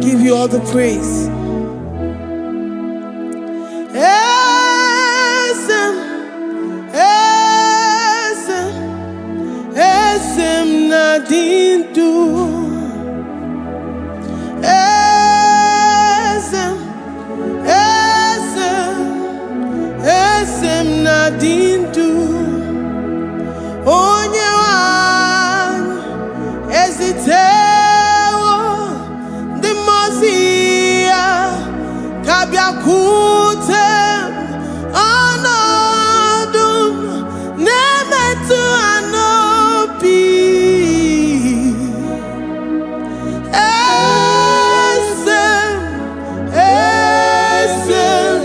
Give you all the praise. Eze m, eze m, eze m na-adị ndụ. Eze m, eze m, eze m na-adị ndụ. Onye nwe anyị ezitewo ndị mmụọ ozi ya ka bịakwute m. Ọnọdụ m na-emetụ ha n'obi. Eze m, eze m,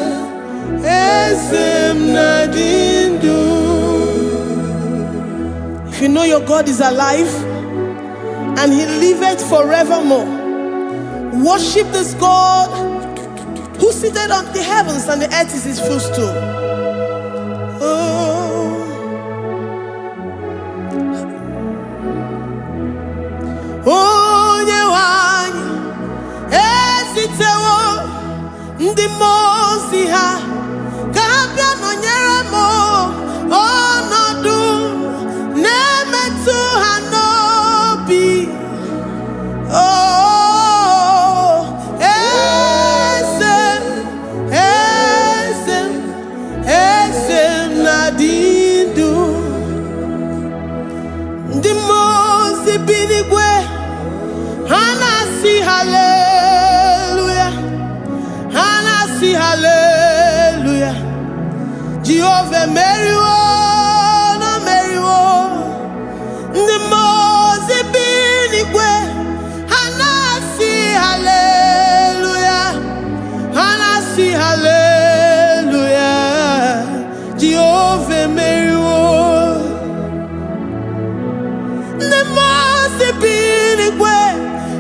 eze m na-adị ndụ. If you know your God is alive and he liveth forevermore, worship this God who seated on the heavens and the earth is his footstool. Oh. Onye nwe anyị ezitewo ndị mmụọ ozi ha ka ha bịa nọnyere m. Ọnọdụ na-emetụ ha n'obi. Oh, eze m, eze m, eze m na-adị ndụ. Ndị mmụọ ozi bi n'igwe, ha na-asị haleluya, ha na-asị haleluya. Jehova emeriwo na meriwo. Ndị mmụọ ozi bi n'igwe, ha na-asị haleluya, ha na-asị haleluya. Jehova emeriwo. Ndị mmụọ ozi bi n'igwe,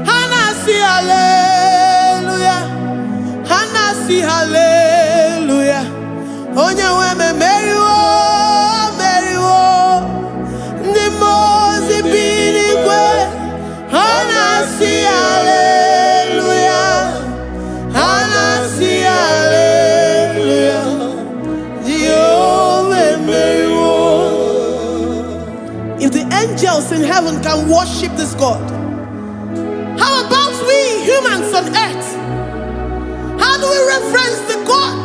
ha na-asị haleluya, ha na-asị haleluya. Onye nwe m emeriwo, meriwo. Ndị mmụọ ozi bi n'igwe, ha na-asị haleluya, ha na-asị haleluya. Jehova emeriwo. If the angels in heaven can worship this God, how about we humans on earth? How do we reverence the God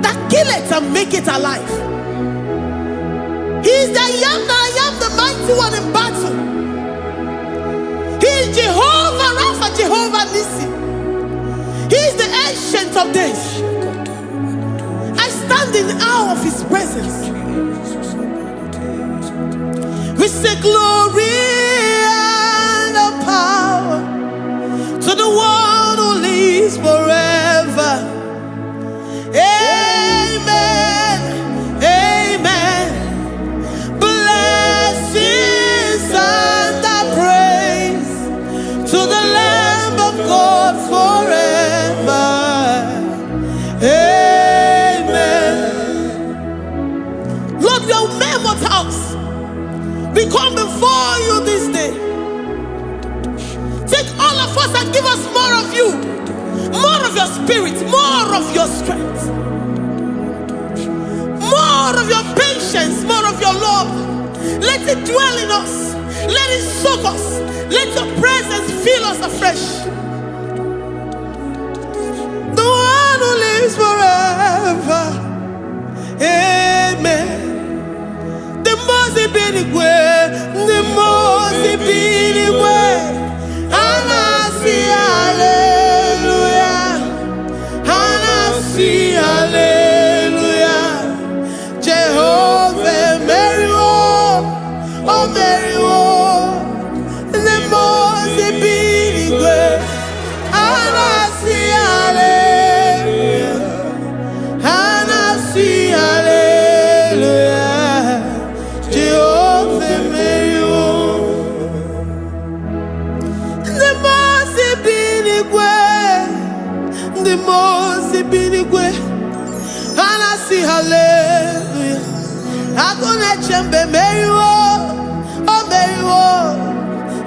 that kill it and make it alive? He is the I am that I am, the mighty one in battle. He is Jehovah Rapha, Jehovah Nissi. He is the Ancient of Days. I stand in awe of his presence. We say glory and the power to the one who lives forever. Amen. Amen. Blessings and the praise to the Lamb of God forever. Amen. Lord, we are mere mortals. We come before you this day. Take all of us and give us more of you, more of your spirit, more of your strength, more of your patience, more of your love. Let it dwell in us. Let it soak us. Let your presence fill us afresh. The one who lives forever. Amen. The mmụọ bi n'igwe, ndị mmụọ ozi bi n'igwe, ha na-asị haleluya, ha na-asị haleluya. Jehova emeriwo, o meriwo. Ndị mmụọ ozi bi n'igwe, ha na-asị haleluya, ha na-asị haleluya. Jehova emeriwo. Ndị mmụọ ozi bi n'igwe, ndị mmụọ ozi bi n'igwe, ha na-asị haleluya. Agụ na-eche mba emeriwo, o meriwo.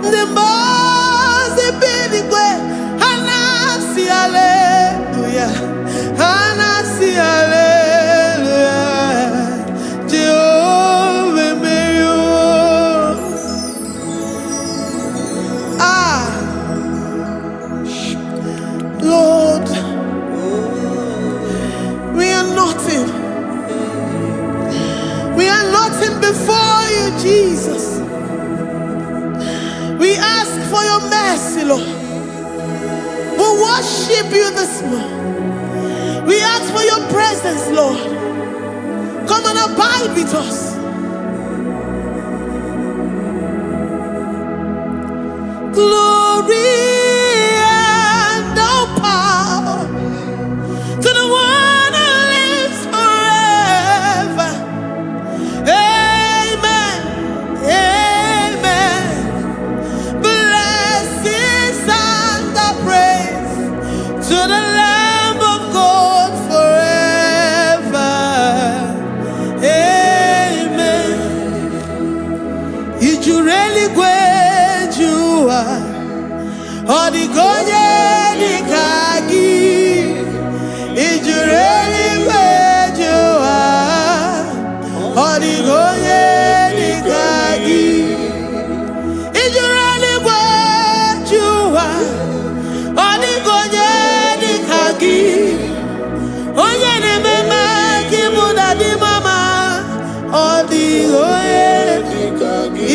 Ndị mmụọ ozi bi n'igwe, ha ask for your mercy, Lord. We worship you this morning. We ask for your presence, Lord. Come and abide with us. Glory and all power to the one who lives forever. Amen. Amen. Blessings and the praise to the Lamb of God forever. Amen. I juru eluigwe ju ụwa, ọ dịghị onye dị ka gị. I juru eluigwe ju ụwa, ọ dịghị onye dị ka gị. I juru eluigwe ju ụwa, ọ dịghị onye dị ka gị. Onye na-eme mma ka ịbụ na dị mama, ọ dịghị onye.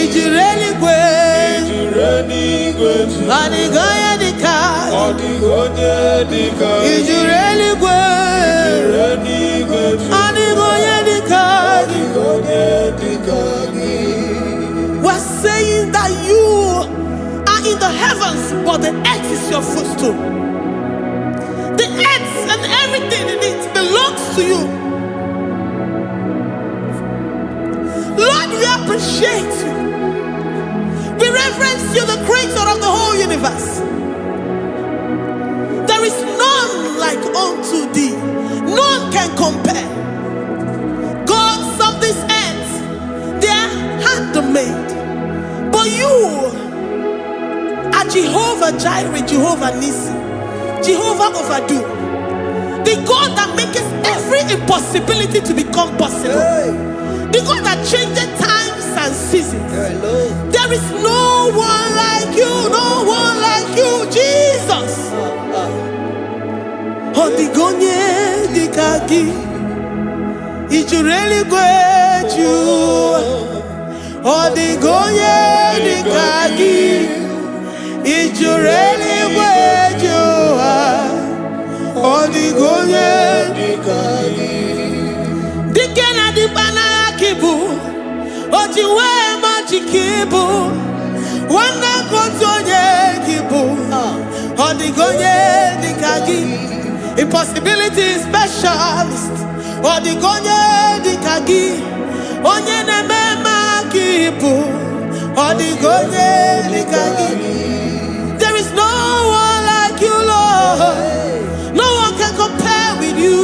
I juru eluigwe, ọ dịghị onye dị ka. Ọ dịghị onye dị ka I juru eluigwe, eluigwe. Ọ dịghị onye dị ka. Ọ dịghị onye dị ka gị. We're saying that you are in the heavens, but the earth is your footstool. The earth and everything in it belongs to you. Lord, we appreciate you. We reverence you, the creator of the whole universe. There is none like unto thee. None can compare. Gods of this earth, they are handmade. But you are Jehovah Jireh, Jehovah Nissi, Jehovah Overdo, the God that makes every impossibility to become possible, the God that changes times and seasons. There is no one like you, no one like you, Jesus. Ọ dịghị onye dị ka gị, i juru eluigwe ju ụwa. Ọ dịghị onye dị ka gị, i juru eluigwe ju ụwa. Ọ dịghị onye. Dị ka gị. Dike na dịkpa n'agha ka ị bụ, o ji wee ma ji ka ị bụ, nwanne ka otu onye ka ị bụ. Ọ dịghị onye dị ka gị, impossibility specialist. Ọ dịghị onye dị ka gị, onye na-eme mma ka ị bụ. Ọ dịghị onye dị ka gị. There is no one like you, Lord. No one can compare with you.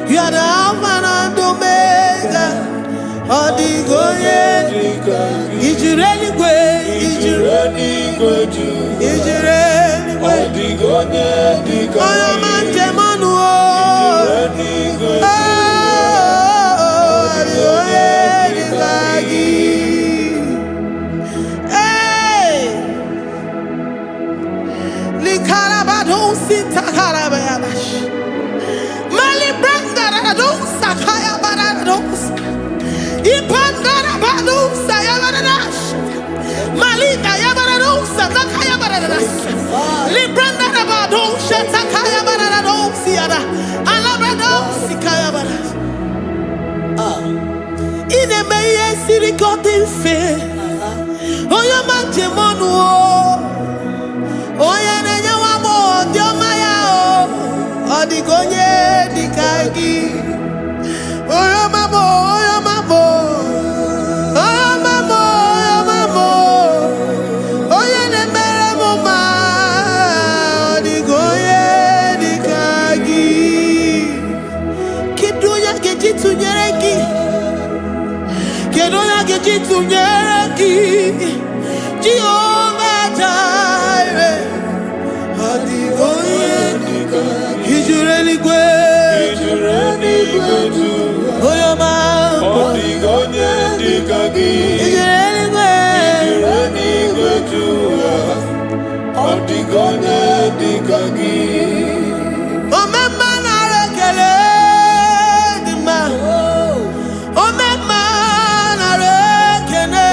You are the Alpha and Omega. Ọ dịghị onye. Dị ka gị. I juru eluigwe, i juru Eluigwe ju. I juru Ọ eluigwe. Dịghị onye dị ka Onye ọma gị. Njem ọnụ o. Eluigwe. Oh, ọ dịghị onye dị ka gị. Hey! Likarabadosi takarabayabash. Malibrandaradosa kayabaradosa. Ipandarabadosa yabaradas. Malika yabaradosa takayabaradas. Librandarabadosa takayabaradosi yada. Alabradosi kayabaras. Ị na-eme ihe siri ka ọ dị mfe. Onye ọma njem ọnụ o. Onye na-enye nwa agbọghọ dị ọma ya o. Ọ dịghị onye dị ka gị. Onye ọma bụ, onye ọma bụ. Onye ọma bụ, onye ọma bụ. Onye na-emere m mma. Ọ dịghị onye dị ka gị. Kedu onye a ga-eji tụnyere gị? Kedu onye a ga-eji tụnyere gị? Jehova Jireh. Ọ dịghị onye. Dị ka gị. I juru eluigwe. I juru eluigwe ju. Onye ọma. Ọ dịghị onye dị ka gị. I juru eluigwe. Juru eluigwe ju. Ọ dịghị onye dị ka gị. Omemma, nara ekele dị mma. Omemma, nara ekele.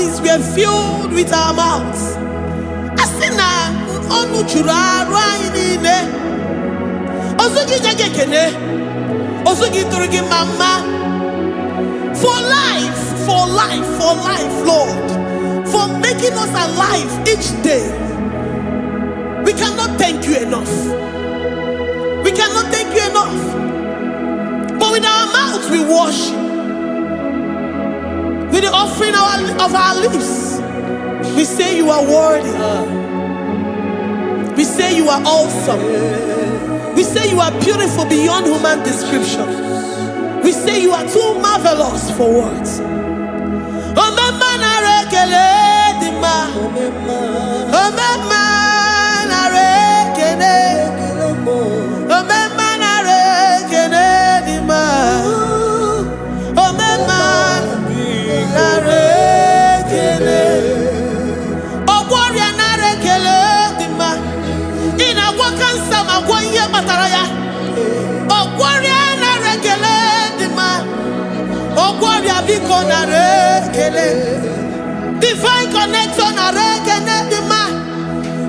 bodies were filled with our mouths, a sị na ọnụ juru arụ anyị niile, ozu gị nye gị ekene, ozu gị tụrụ gị mma mma. For life, for life, for life, Lord, for making us alive each day. We cannot thank you enough. We cannot thank you enough. But with our mouths we worship. With the offering of our lips, we say you are worthy. We say you are awesome. We say you are beautiful beyond human description. We say you are too marvelous for words. Omemma, nara ekele dị mma. Omemma, nara ekele. Omemma, nara ekele dị mma. Omemma, nara ekele. Ọgwọ ọrịa, nara ekele dị mma. Ị na-agwọ kansa ma gwọ ihe kpatara ya. Ọgwọ ọrịa, nara ekele dị mma. Ọgwọ ọrịa, biko nara ekele. Divine connector, nara ekele dị mma.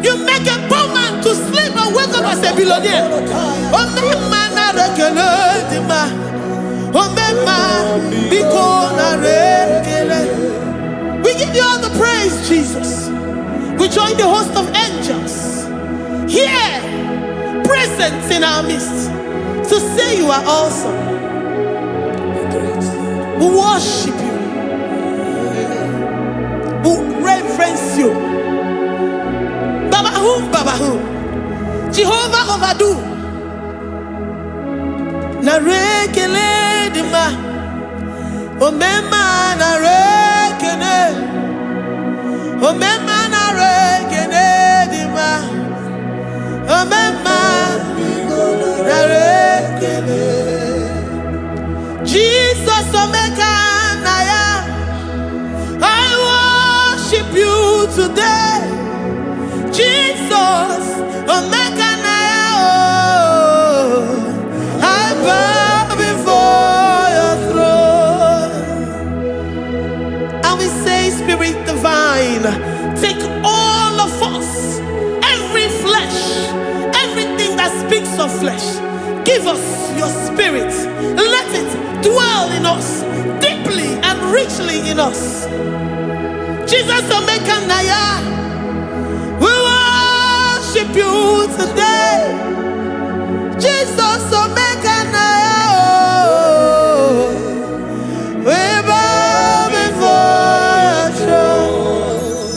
You make a poor man to sleep and wake up as a billionaire. Omemma, nara ekele dị mma. Omemma, biko nara ekele. We give you all the praise, Jesus. We join the host of angels here present in our midst to say you are awesome. We worship you. We reverence you. Baba whom, Baba whom. Jehovah overdo. Nara ekele dị mma. Omemma, nara ekele. Omemma, nara ekele dị mma. Omemma, nara ekele. Jesus Omeka Naya, I worship you today. Jesus Omeka Naya, oh, I bow before your throne. And we say, Spirit divine, take all of us, every flesh, everything that speaks of flesh. Give us your spirit. Let it dwell in us deeply and richly in us. Jesus Omeka Naya, we worship you today. Jesus Omeka Naya, oh, we bow before your throne.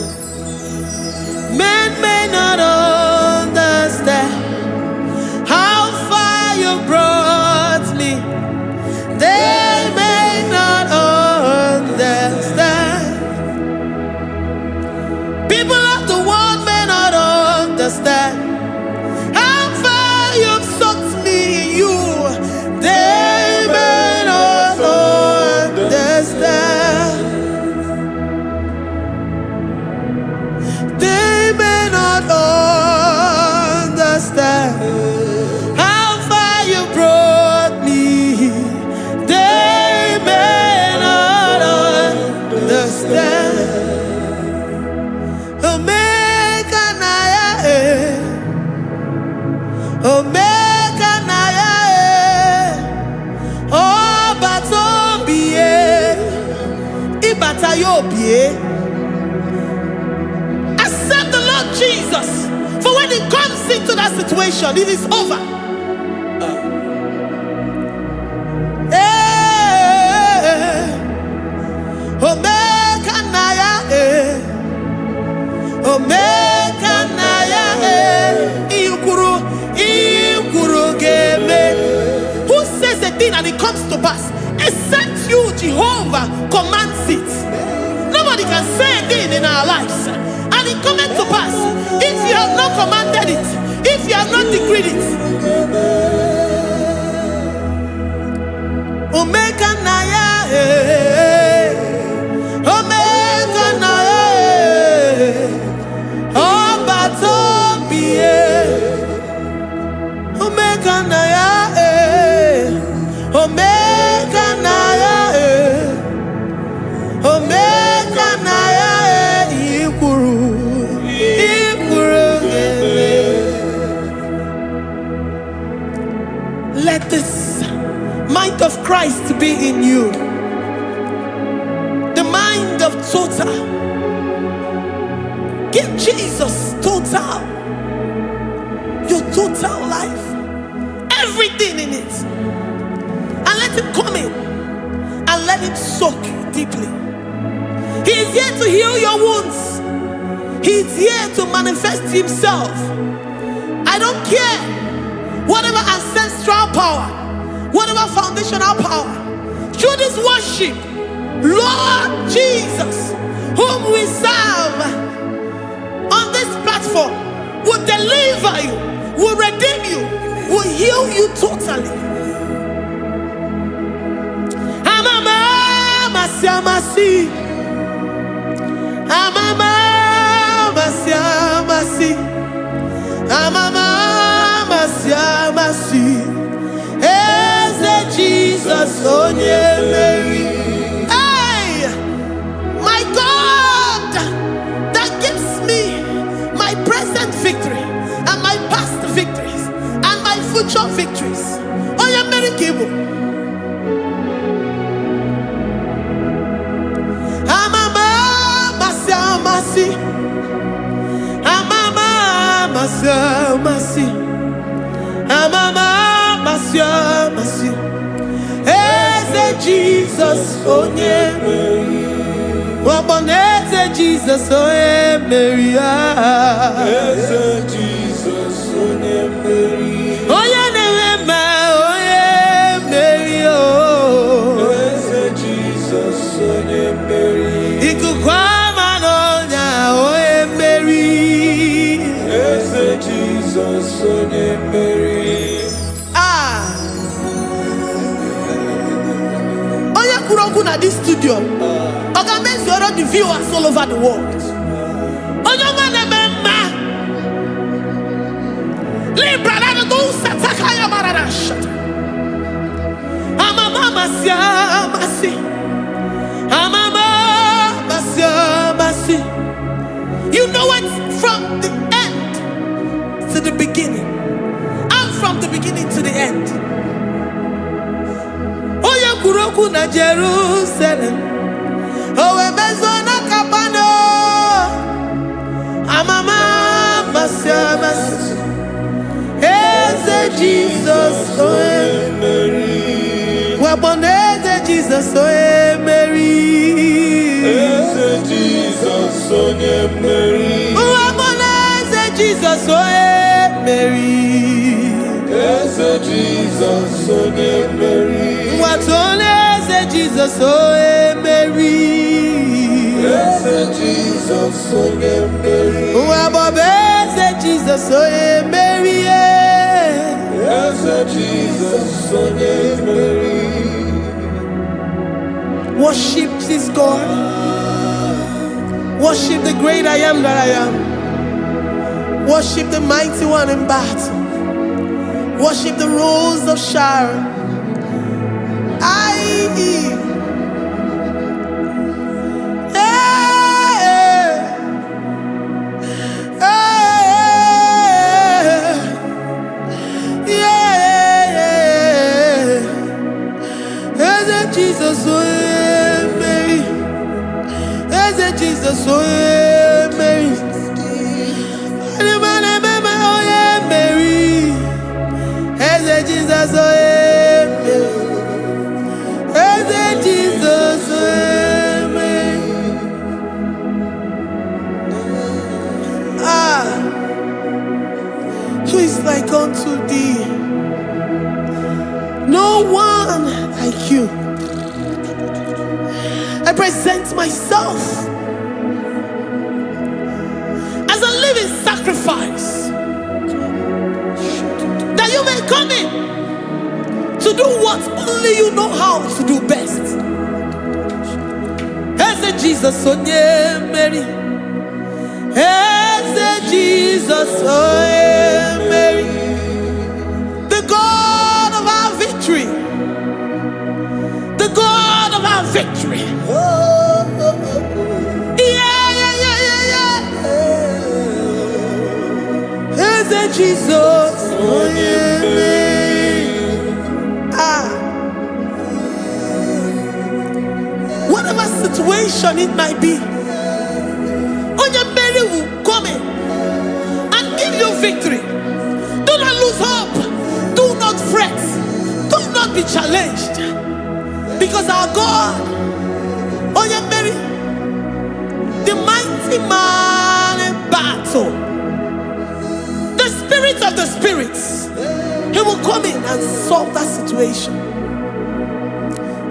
Men may not understand how far you brought me. They may not understand. People of the world may not understand how far you've sought me in you. They may not understand. They may not understand how far you brought me. They may not understand. Omega Naya, eh. Omega Naya, eh. Ọba tó ń bìyẹ, ìbàtà yóò bìyẹ. Accept the Lord Jesus. For when he comes into that situation, it is over. Eh, Omega Naya, eh. Omega Naya, eh. Ikwuru, ikwuru ga-eme. Who says a thing and it comes to pass? Except you, Jehovah, commands it. Nobody can say a thing in our lives and it cometh to pass if you have not commanded it, if you have not decreed it. Omega Naya, eh. Omega Naya, eh. Ọba tó bí e. Omega Naya, eh. Omega Naya, eh. Omega Naya. Christ be in you. The mind of total. Give Jesus total. Your total life. Everything in it. And let him come in and let him soak you deeply. He is here to heal your wounds. He is here to manifest himself. I don't care whatever ancestral power, whatever foundational power. Through this worship, Lord Jesus, whom we serve on this platform, will deliver you, will redeem you, will heal you totally. Amama, masi, amasi. Amama, masi, amasi. Amama, masi, amasi. Eze Jesus, onye mmeri. Hey, my God, that gives me my present victory and my past victories and my future victories. Onye mmeri ka ị bụ. Amama, amasị, amasị. Amama, amasị, amasị. Amama, amasị, amasị. Eze Jesus, onye mmeri. Ọgbọnọ eze Jesus, onye mmeri. Ah. Eze Jizọs onye mmeri. Onye na-enwe mma, onye mmeri. Oh. Eze Jizọs onye mmeri. Ikuku ama n'ọnya, onye mmeri. Eze Jizọs onye mmeri. Ah. Onye kwuru okwu na this studio, ọ ga-emezuoro the viewers all over the world. Onye ọma na-eme mma. Libra na do sataka ya marara shata. Amama amasị amasị. Amama amasị amasị. You know it from the end to the beginning. And from the beginning to the end. Onye kwuru okwu na Jerusalem, o wee mezuo na Kapanọm. Amama amasị amasị. Eze Jizọs onye Mmeri. Wakpo eze Jizọs onye mmeri. Eze Jizọs onye mmeri. Wakpo eze Jizọs onye mmeri. Eze Jizọs onye mmeri. Nwatụ eze Jizọs onye mmeri. Eze Jizọs onye mmeri. Nwa eze Jizọs onye mmeri. Eze Jizọs onye mmeri. Worship this God. Worship the great I am that I am. Worship the mighty one in battle. Worship the Rose of Sharon. I. Hey, hey, yeah. Eze Jesus, onye mmeri. Eze Jesus, onye mmeri. Onye onye mmeri. Eze Jesus, onye mmeri. Eze Jesus, onye mmeri. Ah, who is like unto thee? No one like you. I present myself as a living sacrifice that you may come in to do what only you know how to do best. Eze Jesus onye mmeri. Eze Jesus onye mmeri. The God of our victory. The God of our victory. Yeah. Eze Jesus onye mmeri. Ah. situation it might be, Onye mmeri will come in and give you victory. Do not lose hope. Do not fret. Do not be challenged. Because our God, Onye mmeri, the mighty man in battle, the spirit of the spirits, he will come in and solve that situation.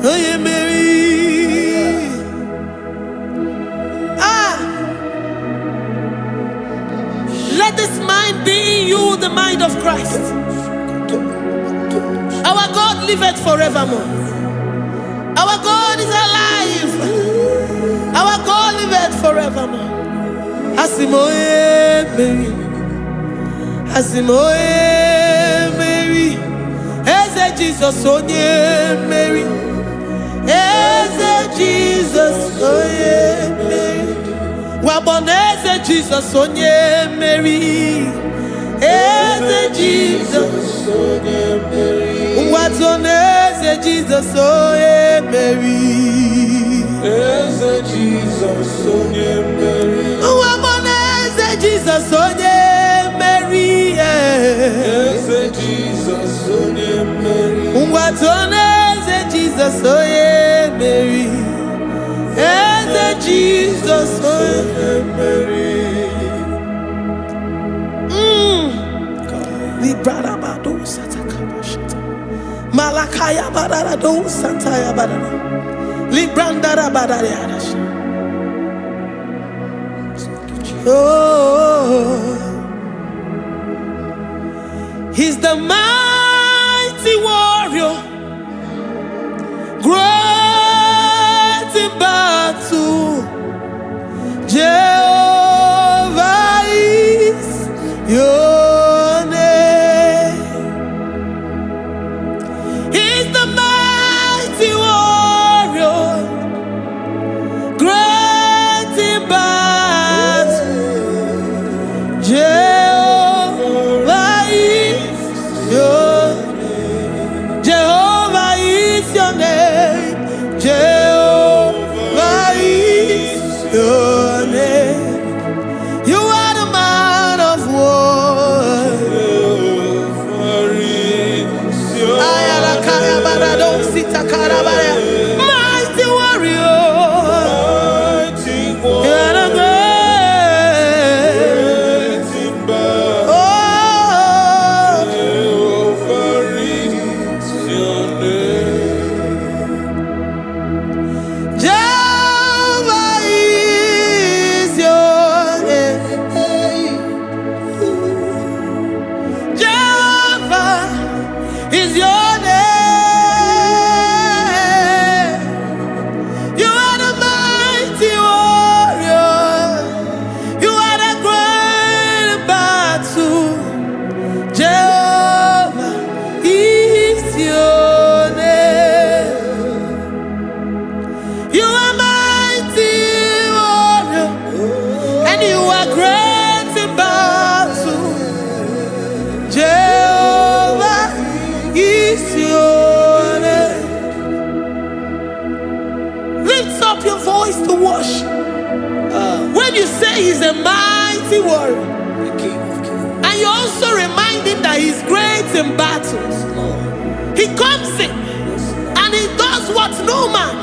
Onye mmeri. Ah, let this mind be in you, the mind of Christ. Our God liveth forevermore. Our God is alive. Our God liveth forevermore. Asị m onye mmeri. Asị m onye mmeri. Eze Jizọs onye mmeri. Eze Jizọs onye mmeri. Wakpo na Eze Jizọs onye mmeri. Eze Jizọs. Onye mmeri. Ngwa na Eze Jizọs onye mmeri. Eze Jizọs onye mmeri. Wakpo na Eze Jizọs onye mmeri. Eze Jizọs onye mmeri. Ngwa na Eze Jizọs onye mmeri. Eze Jizọs onye Onye mmeri. Librarabado satakabashata. Malakaya bararado santaya barara. Librandara barariadash. Oh, he's the mighty warrior, great in battle. Jehovah is your name. He's the mighty warrior, great in battle. Jehovah is your Jehovah is your name. Jehovah is your name. You are the man of war. Jehovah is your Ayalakaya barado sitakarabaya. Mighty warrior. Mighty You are the warrior. great. Great in battle. Oh, Jehovah is your name. Jehovah is your name. Jehovah is your name. You are the mighty warrior. You are the great battle. Jehovah is your name. You are mighty warrior, and you are great in battle. Jehovah is your name. Lift up your voice to worship. When you say he's a mighty warrior, The King of Kings. and you also remind him that he's great in battles, Lord. he comes in and he does what no man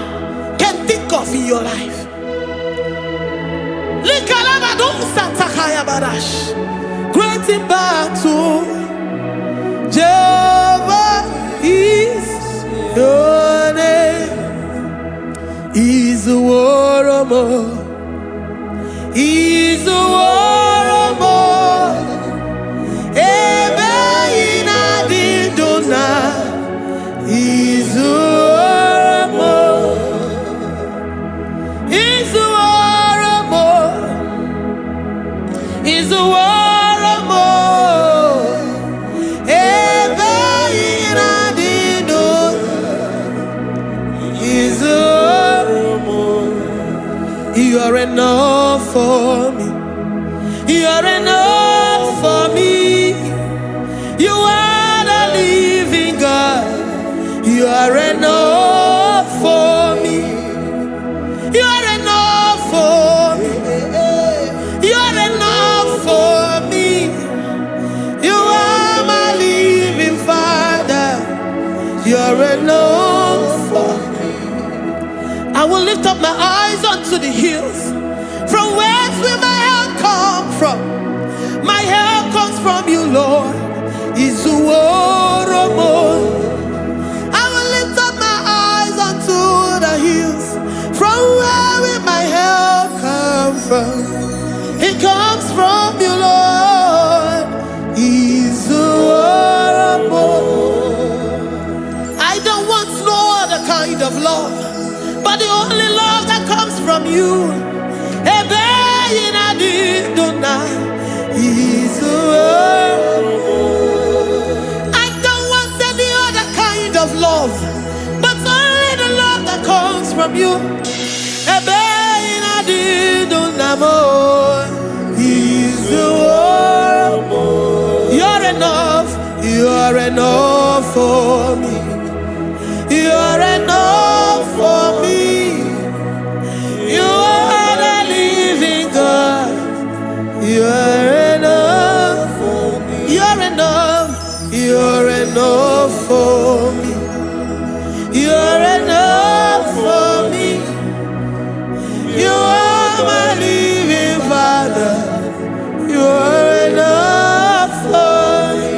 can think of in your life. Likalabadosatakayabash. Great in battle, Jehovah is your name. Izuworomo, Izuworomo, ebe ị na-adị ndụ na Izuworomo, Izuworomo, Izuworomo, ebe ị na-adị ndụ, Izuworomo. You are enough for me. You are enough for me. You are the living God. You are enough for me. You You're enough for me. I will lift up my eyes unto the hills. From whence will my help come from? My help comes from you, Lord. Izuworomo. I will lift up my eyes unto the hills. From where will my help come from? It comes from you, Lord. Izuworomo. I don't want no other kind of love, but the only love that comes from you. Ebe ị na-adị ndụ na Izuworomo. I don't want any other kind of love, but only the love that comes from you. Ebe ị na-adị ndụ na mo, Izuworomo. You're enough, you're enough for me. You're enough for me. You are the living God. You're enough for me. You're enough. You're enough for me. You're enough for me. You are my living Father. You are enough for me.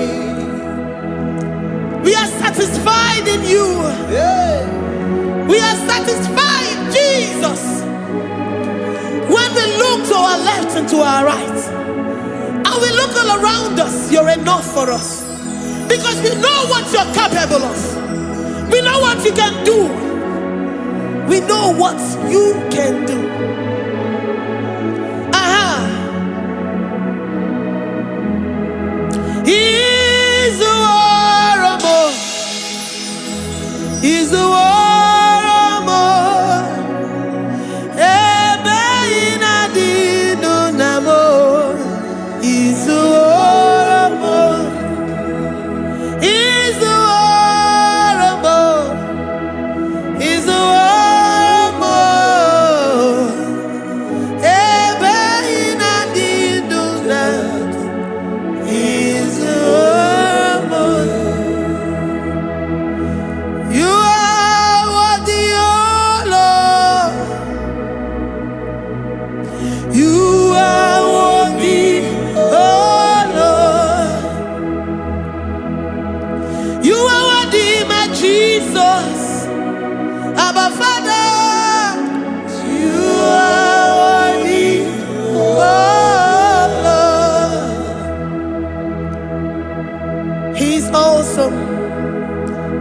We are satisfied in you. We are satisfied, Jesus. When we look to our left and to our right, and we look all around us, you're enough for us. Because we know what you're capable of. We know what you can do. We know what you can do. Aha. Izuworomo. Izuworomo. Ebe ị na-adị ndụ na mo. Izuworomo. Izuworomo. Izuworomo. Ebe ị na-adị ndụ na Izuworomo. You are worthy, O Lord. You are worthy, O Lord. You are worthy, my Jesus. Abba Father. You are worthy, O Lord. He's awesome.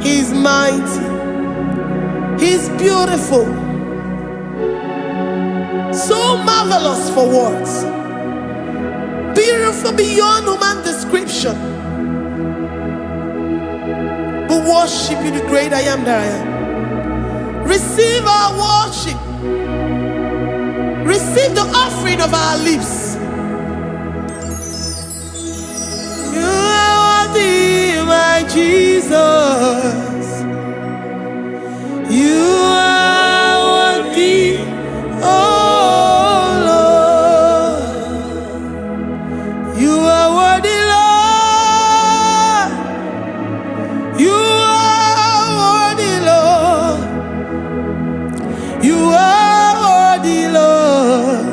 He's mighty. He's beautiful. So marvelous for words. Beautiful beyond human description. We worship you, the great I am that I am. Receive our worship. Receive the offering of our lips. You are worthy, my Jesus. You are worthy, oh Lord. You are worthy, Lord. You are worthy, Lord. You are worthy, Lord.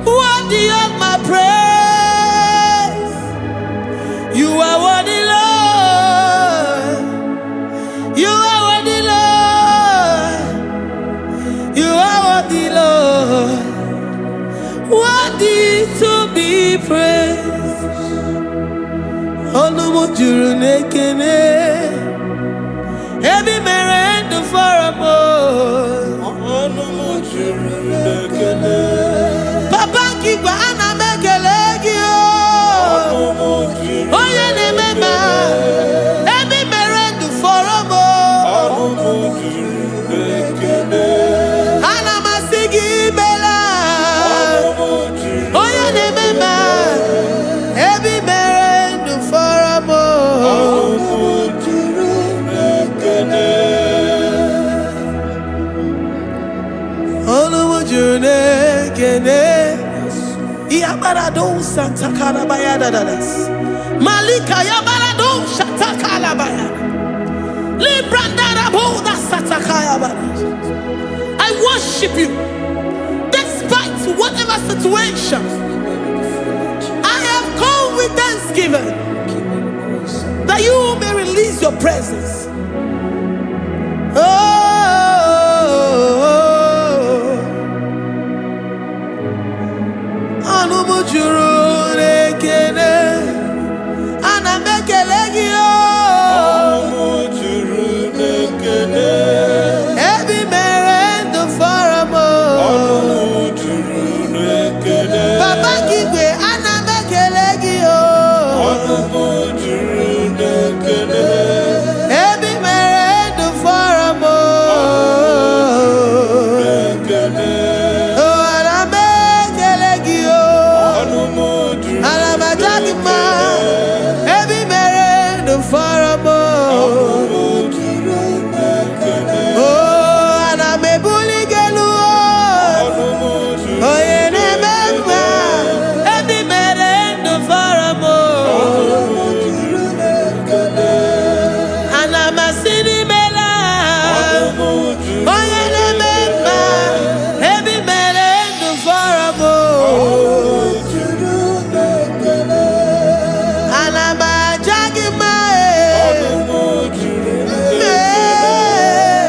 Worthy of my praise. You are worthy, Lord. You are worthy, Lord. You are worthy, Lord. Worthy to be praised. Ọnụ m juru n'ekene. Ebe i mere ndụ fọrọ m. Ọnụ m juru n'ekele. Papa nke igwe, ana m ekele gị o. Ọnụ m juru. Onye na-eme ma ebe i mere ndụ fọrọ m. Ọnụ m juru n'ekele. Ana m asị gị imela. Ọnụ m juru. Onye na-eme ma ebe i mere ndụ fọrọ m. Ọnụ m juru n'ekele. Ọnụ m juru n'ekene. Yabarado santakarabaya dadadas. Malika yabarado shatakalabaya. I worship you despite whatever situation. I have come with thanksgiving that you may release your presence. Oh, ọnụ m juru n'ekele, ana m ekele gị o. Ọnụ m juru n'ekele. Ebe i mere ndụ fọrọ m o. Ọnụ m juru n'ekele. Papa gị igwe, ana m ekele gị o. Ọnụ m juru n'ekele. Ebe i mere ndụ fọrọ m o. N'ekele. Oh, ana m ekele gị o. Ọnụ m juru Ana m aja gị mma. n'ekele. Ebe i mere ndụ fọrọ m o. Ọnụ m juru n'ekele. Oh, ana m ebuli gị elu o. Ọnụ m juru Onye na-eme mma, ebe i mere ndụ fọrọ m o. Ọnụ m juru n'ekele. Ana m asị n'imela. Ọnụ m juru Onye na-eme mma, ebe i mere ndụ fọrọ m o. juru n'ekele. Ana m aja gị mma e. Ọnụ m juru Ee,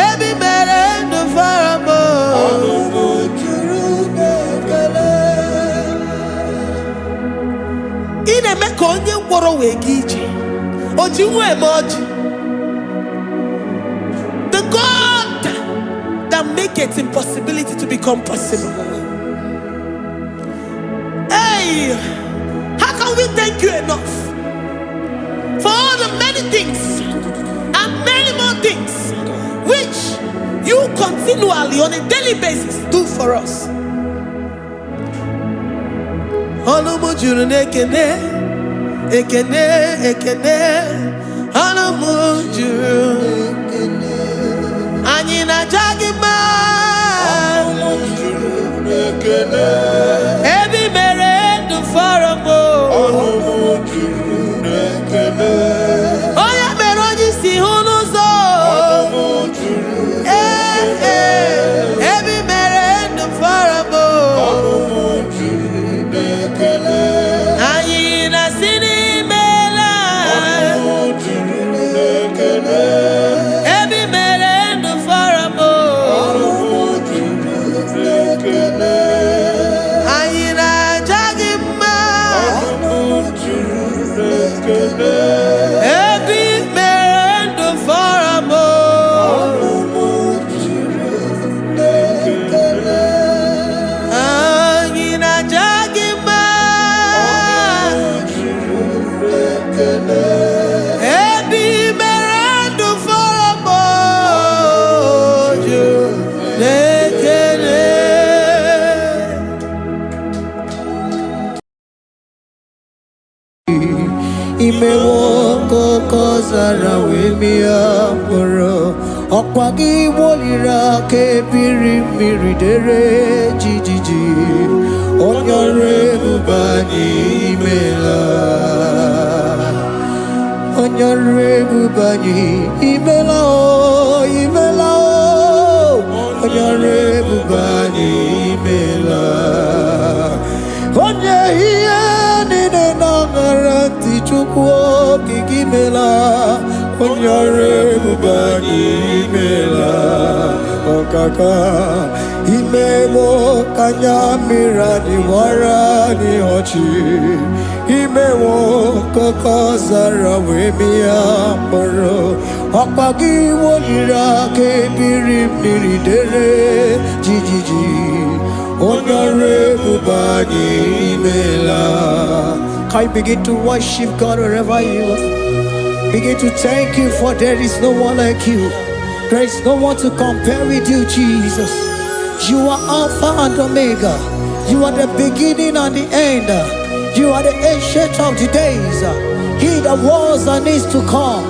ebe i mere ndụ fọrọ m o. Ọnụ m juru n'ekele. Ị na-eme ka onye ngwọrọ wee gaa ije. O ji nwa eme ọjị. The God that maketh impossibility to become possible. Hey, how can we thank you enough for all the many things and many more things which you continually on a daily basis do for us? Ọnụ m juru n'ekene, ekene, ekene. Ọnụ m juru. Anyị na-aja gị mma. Ọnụ m juru n'ekele. Ebe i mere ndụ fọrọ m o. Ọnụ m juru n'ekele. Onye mere onye isi hụ n'ụzọ. Ọnụ m juru Ee, ee, ebe i mere ndụ fọrọ m o. Ọnụ m juru n'ekele. Anyị na-asị n'imela. Ọnụ m juru n'ekele. Ebe i mere ndụ fọrọ m o. Ọnụ m juru n'ekele. Anyị na-aja gị mma. Ọnụ m juru n'ekele. Ebe i mere ndụ fọrọ m o. Ọnụ m juru n'ekele. Anyị na-aja gị mma. Ọnụ m juru n'ekele. Ebe i mere ndụ fọrọ m o. Juru n'ekele. Imewo ka ọzara wee mịa mkpụrụ, ọkwa gị woliri aka ebiri mmiri dere jijiji. Onye ọrụ ebube anyị, imela. Onye ọrụ ebube anyị, imela o, imela o. Onye ọrụ ebube anyị, imela. Onye ihe niile na-aṅara ntị, Chukwu okike, imela. Onye ọrụ ebube anyị, imela. Ọkaka imewo ka anya mmiri anyị wara anyị ọchị. Imewo ka ọzara wee mịa mkpụrụ, ọkwa gị woliri aka ebiri mmiri dere jijiji. Onye ọrụ ebube anyị, imela. Can you begin to worship God wherever you are? Begin to thank you, for there is no one like you. There is no one to compare with you, Jesus. You are Alpha and Omega. You are the beginning and the end. You are the Ancient of the Days. He that was and is to come.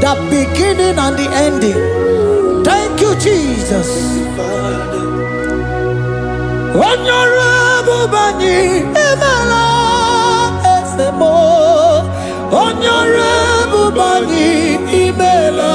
The beginning and the ending. Thank you, Jesus. Onye ọrụ ebube anyị, imela. Eze m, onye ọrụ ebube anyị, imela.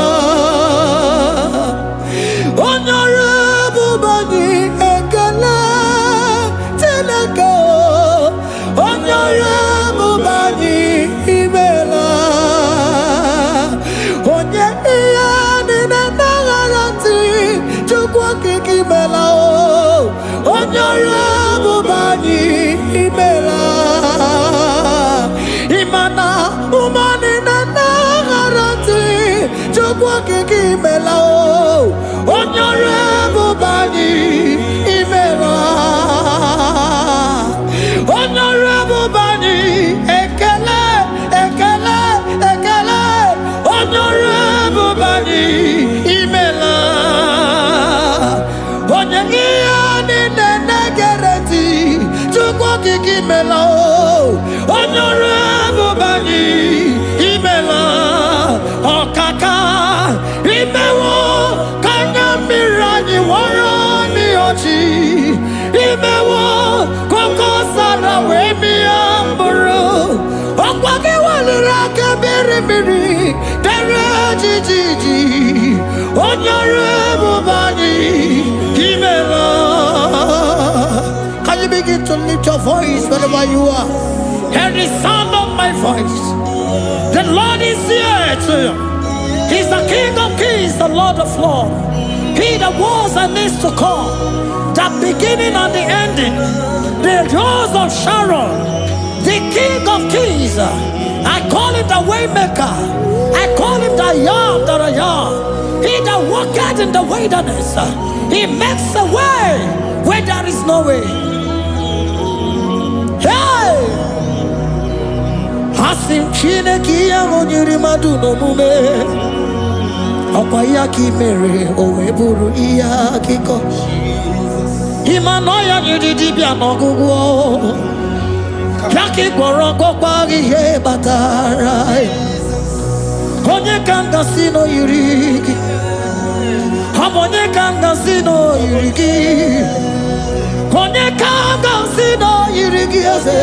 Chukwu Okike, imela o. Onye ọrụ ebube anyị, imela. Onye ọrụ ebube anyị, ekele, ekele, ekele. Onye ọrụ ebube anyị, imela. Onye ihe niile na-egere ntị, Chukwu Okike, imela o. Onye ọrụ ebube anyị, imela. Ọkaka, imewo ka anya mmiri anyị wọrọ n'ọchị. Imewo koko sara wee mịa mkpụrụ. Ọkwa gị weliri aka mmiri mmiri dere jijiji. Onye ọrụ ebube anyị, imela. Can you begin to lift your voice wherever you are? Hear the sound of my voice. The Lord is here to you. He's the King of Kings, the Lord of Lords. He that was and is to come, the beginning and the ending, the Rose of Sharon, the King of Kings. I call him the Waymaker. I call him the I Am that I Am. He that walketh in the wilderness. He makes a way where there is no way. Hey! Asị m Chineke, ihe ahụ nyere mmadụ n'omume, ọkwa ya ka ị mere o wee bụrụ ihe akụkọ. Ịma na ọya nyere dibịa n'ọgwụgwọ ya ka ị gwọrọ, gwọkwa ihe kpatara ya. Onye ka m gasị na o yiri gị? Ọ bụ onye ka m gasị na o yiri gị? Onye ka m gasị na o yiri gị, eze?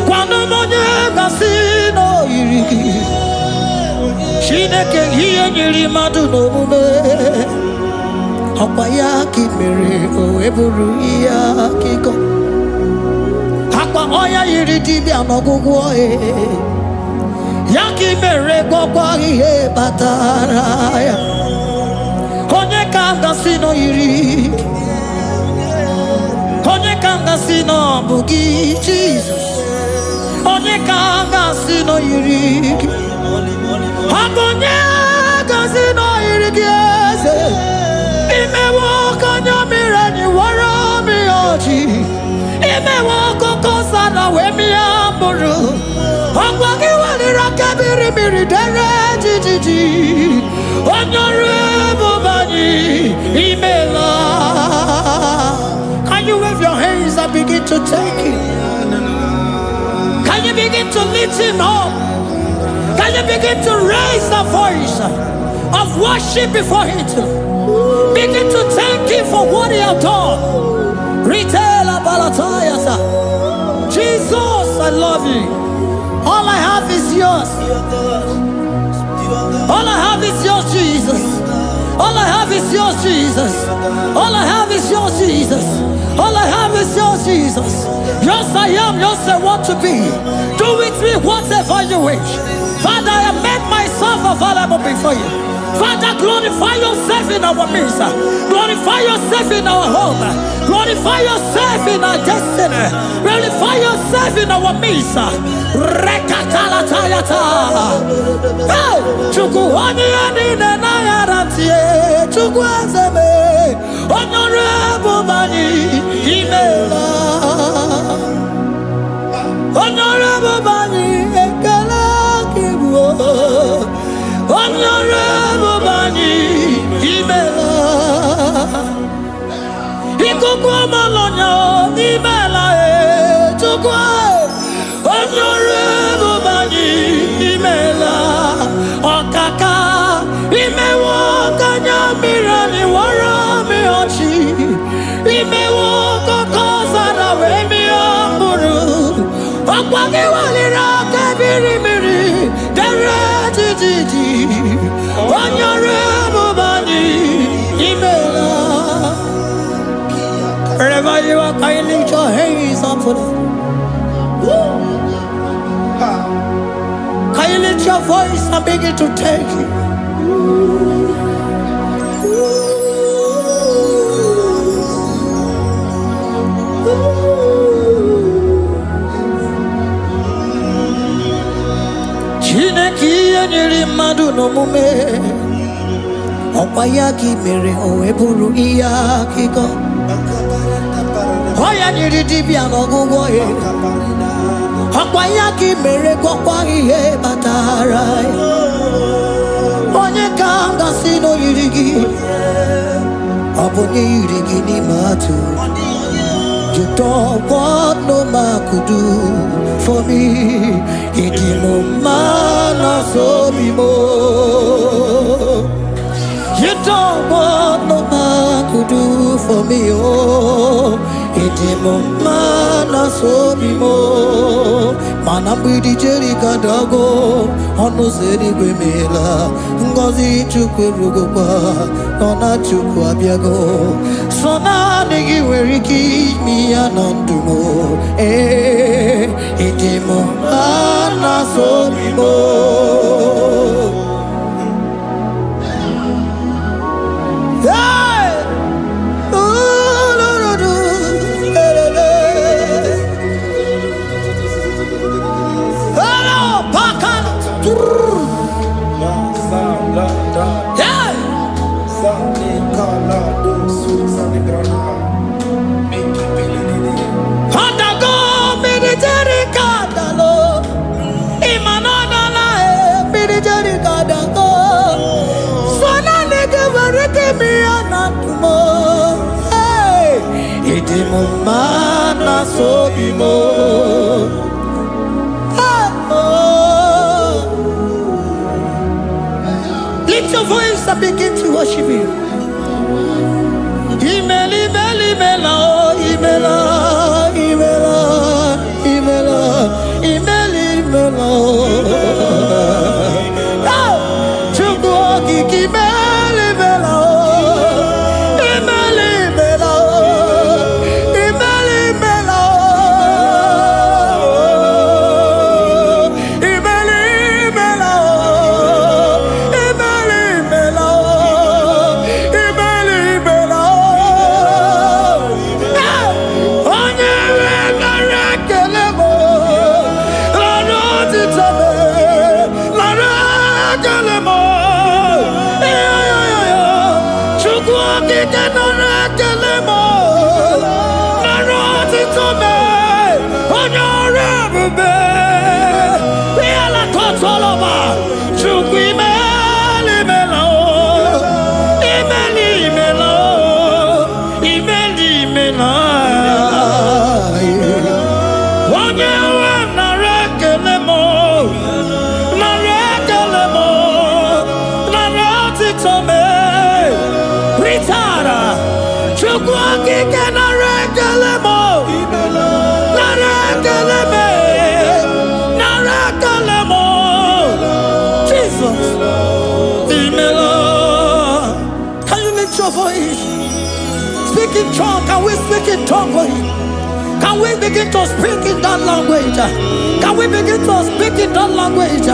Gwanụ m onye gasị na o yiri gị. Chineke, ihe nyere mmadụ n'omume, ọkwa ya ka ị mere o wee bụrụ ihe akụkọ. Akwa ọya yiri dibịa n'ọgwụgwọ ya ka ị mere gwọkwa ihe kpatara ya. Onye ka m gasị na o yiri gị? Onye ka m gasị na ọ bụ gị, Jizọs? Onye ka m gasị na o yiri gị? Ọ bụ onye gasị na o yiri gị, eze? Imewo ka anya mmiri anyị wara mmiri ọchị. Imewo akụkọ sara wee mịa mkpụrụ. Ọgwa gị weliri aka mmiri mmiri dere jijiji. Onye ọrụ ebube anyị, imela. Can you wave your hands and begin to thank him? Can you begin to lift him up? Can you begin to raise the voice of worship before him? Begin to thank him for what he has done. Retailer Balatayasa. Jesus, I love you. All I have is yours. All I have is yours, Jesus. All I have is yours, Jesus. All I have is yours, Jesus. All I have is yours, Jesus. Yours I am, yours I want to be. Do with me whatever you wish. Father, I have made myself available before you. Father, glorify yourself in our midst. Glorify yourself in our home. Glorify yourself in our destiny. Glorify yourself in our midst. Rekatalatayata. Hey! Chukwu, onye ya niile na-aghara ntị, Chukwu eze m, onye ọrụ ebube anyị, imeela. Onye ọrụ ebube anyị, ekele gị bụ. Onye ọrụ ebube anyị, imeela. Ikuku ọmalọnya, imeela e. Chukwu, onye ọrụ ebube anyị, imeela. Ọkaka, imewo ka anya mmiri anyị wara mmiri ọchị. Imewo kọkọ zara wee mịa mkpụrụ. Ọkwa gị weliri aka biri mmiri dere jijiji. Onye ọrụ ebube anyị, imeela. Wherever you are, can you lift your hands up for them? Can you lift your voice and begin to thank him? Chineke, ihe nyere mmadụ n'omume. Ọkwa ya ka i mere o wee bụrụ ihe akụkọ. Ọ ya nyere dibịa n'ọgwụgwọ ya. Ọkwa ya ka i mere gwọkwa ihe kpatara ya. Onye ka m gasị na o yiri gị? Ọ bụ onye yiri gị n'ime atụ. You don't want no man could do for me. Ịdị m mma na sobi m. You don't want no man could do for me. Oh, ịdị m mma na sobi m. Mana mgbidi Jeriko adago, ọnụ ụzọ eluigwe meela. Ngọzi Chukwu erugokwa, nọ na Chukwu abịago. Sọ naanị gị nwere ike ime ya na ndụ m. Ee, ịdị m mma na sobi m. Hey! Ooh, do, do, do. Eh, eh, eh. Hello, Pakan. La sa la da Hey! sa ni ka la do su sa ni grana mi ki pi li di di. Ọdago mmiri Jeriko adalo. Ịma na ọ dala e, mmiri Jeriko adago. So naanị gị nwere ike ime ya na ndụ m. Hey! Ịdị m mma na sobi m. Hey! Oh. Lift your voice and begin to worship Him. Imela, imela, imela, oh, imela, imela, imela, imela, imela, oh. Oh, Chukwu okike imela, imela, oh. Imela, imela, oh. Imela, imela, oh. Imela, imela, oh. Imela, imela, oh. Imela, imela, oh. Hey! Onye nwe nara ekele m, nara otito m, nara ekele m. Iyo, Chukwu okike nara ekele m, nara otito m, onye ọrụ ebube. Ihe kọtọlọba, Chukwu imela, imela, o. Imela, imela, o. Imela, imela. Onye nwe m nara ekele m, nara ekele m, nara otito m. Ritara, Chukwu okike nara ekele m, nara ekele m, nara ekele m. Jesus, imela. Can you lift your voice? Speak in tongue. Can we speak in tongue for him? Can we begin to speak in that language? Can we begin to speak in that language?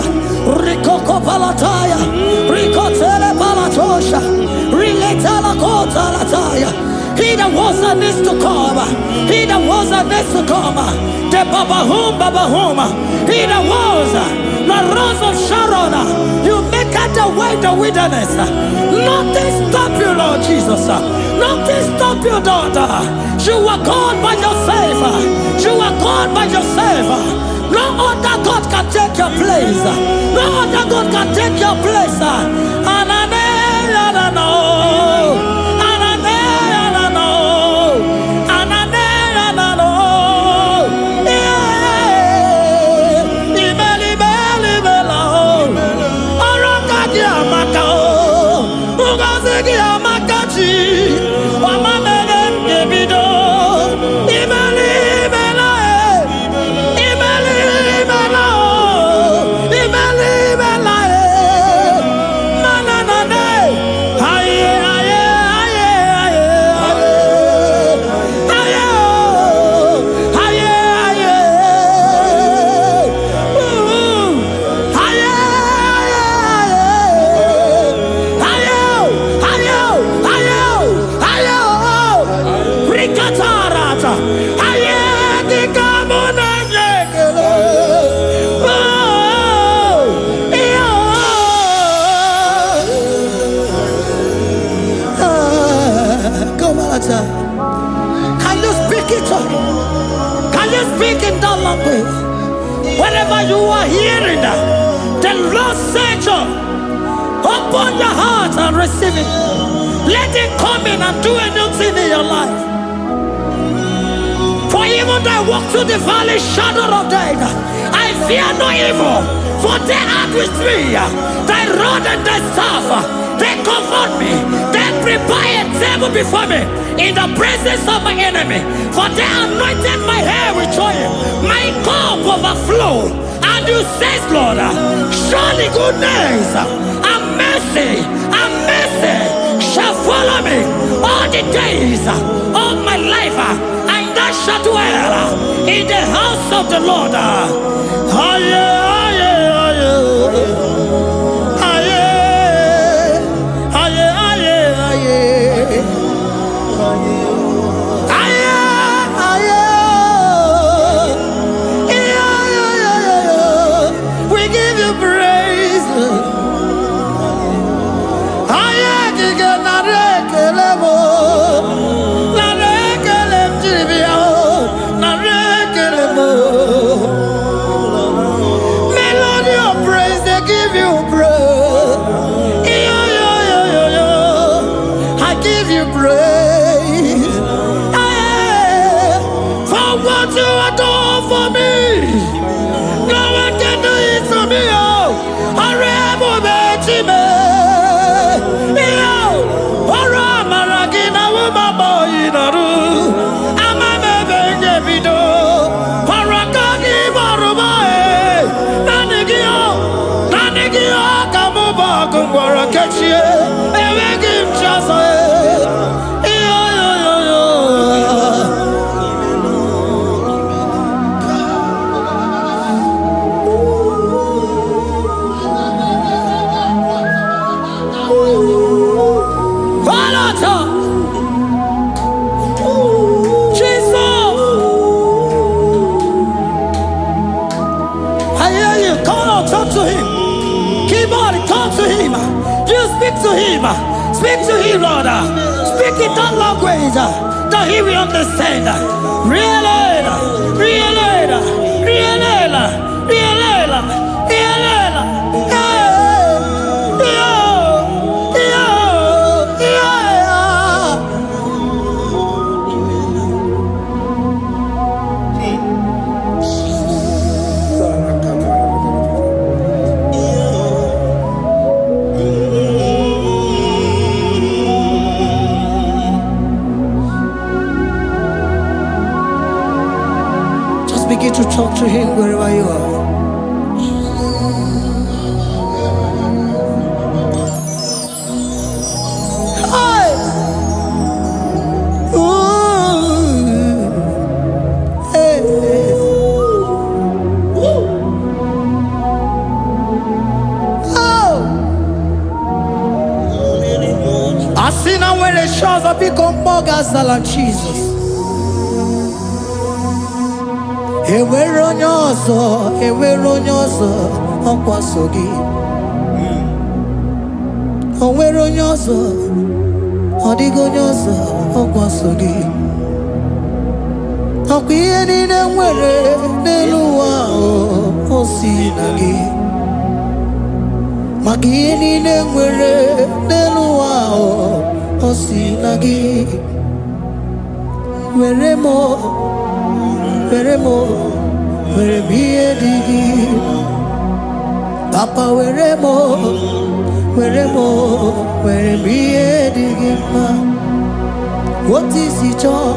Rikoko palataya, rikotele palatosha, riletela kotalataya. He that was and is to come, he that was and is to come, the Babahum Babahum, he that was, the Rose of Sharon, you make out the way the wilderness. Nothing stop you, Lord Jesus. Nothing stop you, daughter. You are God by yourself. You are God by yourself. No other God can take your place. No other God can take your place. Anane, anano. Anane, anano. Anane, anano. Yeah. Imeli, imeli, imela, oh. Ọrụ aka gị amaka o. Ngọzi gị amaka chi. Ọma mere m ga-ebido. Imeli, imela, e. Imeli, imela, o. Imeli, imela, e. Mana na na. Aye, aye, aye, aye, aye. Aye, o. Aye, aye. Ooh. Aye, aye, aye. Aye, o. Aye, o. Aye, o. The Lord said, open your heart and receive it. Let it come in and do a new thing in your life. For even though I walk through the valley shadow of death, I fear no evil, for they are with me. Thy rod and thy staff, they comfort me. They prepare a table before me in the presence of my enemy. For they anointed my head with oil, my cup overflow. And you say, Lord, surely goodness and mercy shall follow me all the days of my life, and I shall dwell in the house of the Lord. Aye, aye, aye. Aye, aye, aye, aye. Aye, aye. Yeah, yeah, yeah, yeah. We give you praise. Aye, kike nara ekele m o. Nara ekele m jiri bịa o. Nara ekele m o. Melody of praise, they give you praise. Yo, yo, yo, yo, yo. I give you praise. Hey, for what you have done for me. No one can do it for me. Oh, ọrụ ebube Chime. Yo, ọrụ amara gị na wụmama oyi nọrụ. Ama m ebe m ga-ebido. Ọrụ aka gị gbọrọ m ee. Naanị gị o, naanị gị o ka mụ bụ ọgụ ngwọrọ kechie. Enweghị m chi ọzọ ee. Yo, yo, yo, yo. Falata! Jesus! I hear you. Come on, talk to him. Keep on, talk to him. You speak to him. Speak to him, Lord. Speak in that language that he will understand. Really, really, really, really, really. Hey, yo, yo, yeah. Just begin to talk to him wherever you are. Hey! Ooh. Hey. Oh! Asị na nwere chi ọzọ, biko mmụọ ga-azala Jizọs. Enwere onye ọzọ, enwere onye ọzọ, ọkwa so gị. O nwere onye ọzọ, ọ dịghị onye ọzọ, ọkwa so gị. Ọkwa ihe niile nwere n'elu ụwa ahụ, o si na gị. Maka ihe niile nwere n'elu ụwa ahụ, o si na gị. Were m, were m, were m ihe dị gị. Papa, were m, were m, were m ihe dị gị mma. Otu isi chọọ,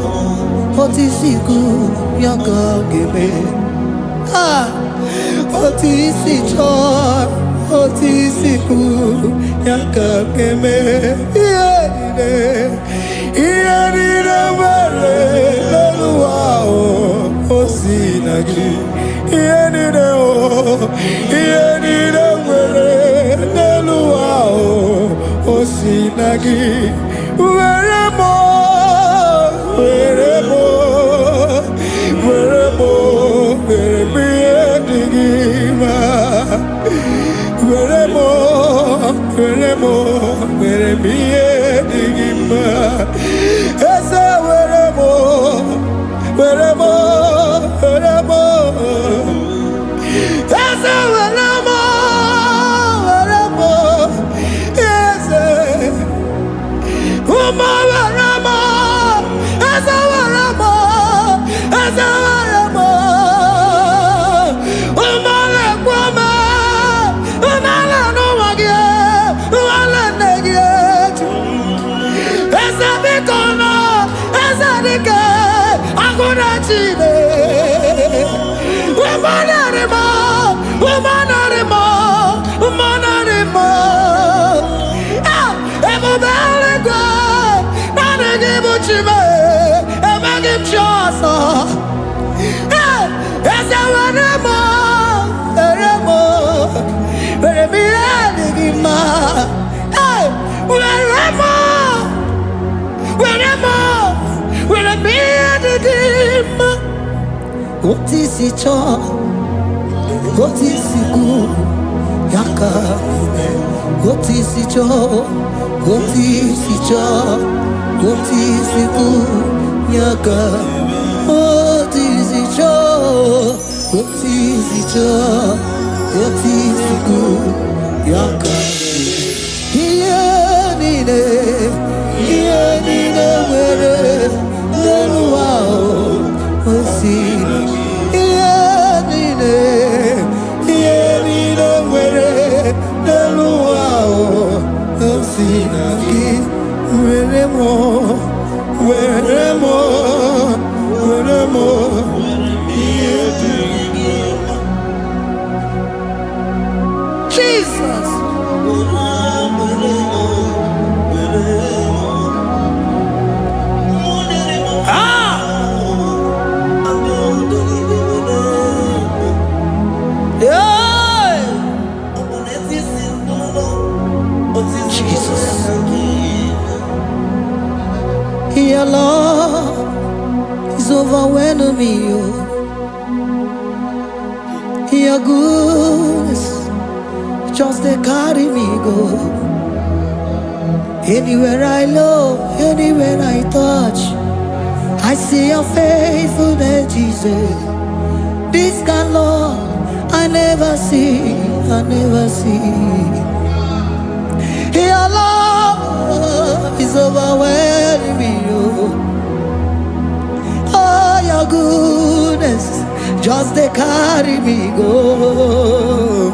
otu isi kwu, ya ka ọ ga-eme. Ah! Otu isi chọọ, otu isi kwu, ya ka ọ ga-eme. Ihe niile, ihe niile nwere n'elu ụwa ahụ, o si na gị. Ihe niile o, ihe niile nwere n'elu ụwa ahụ, o si na gị. Were m, were m, were m, were m ihe dị gị mma. Were m, were m, were m ihe dị gị mma. Eze, were m, were m, were m. Eze, were m. Otu isi chọọ, otu isi kwu, ya ka eme. Otu isi chọọ, otu isi chọọ, otu isi kwu, ya ka. Otu isi chọọ, otu isi chọọ, otu isi kwu, ya ka. Ihe niile, ihe niile nwere n'elu ụwa o si. Ihe niile, ihe niile nwere n'elu ụwa o si na gị. Were m, were m, were m. Ihe dị gị mma. Jesus. Were, were m, were m. Ah! Yeah. Jesus. Your love is overwhelming me, oh. Your goodness just dey carry me go. Anywhere I look, anywhere I touch, I see your faithfulness, Jesus. This kind of love I never see, I never see. Your love is overwhelming me, oh. Oh, your goodness just dey carry me go.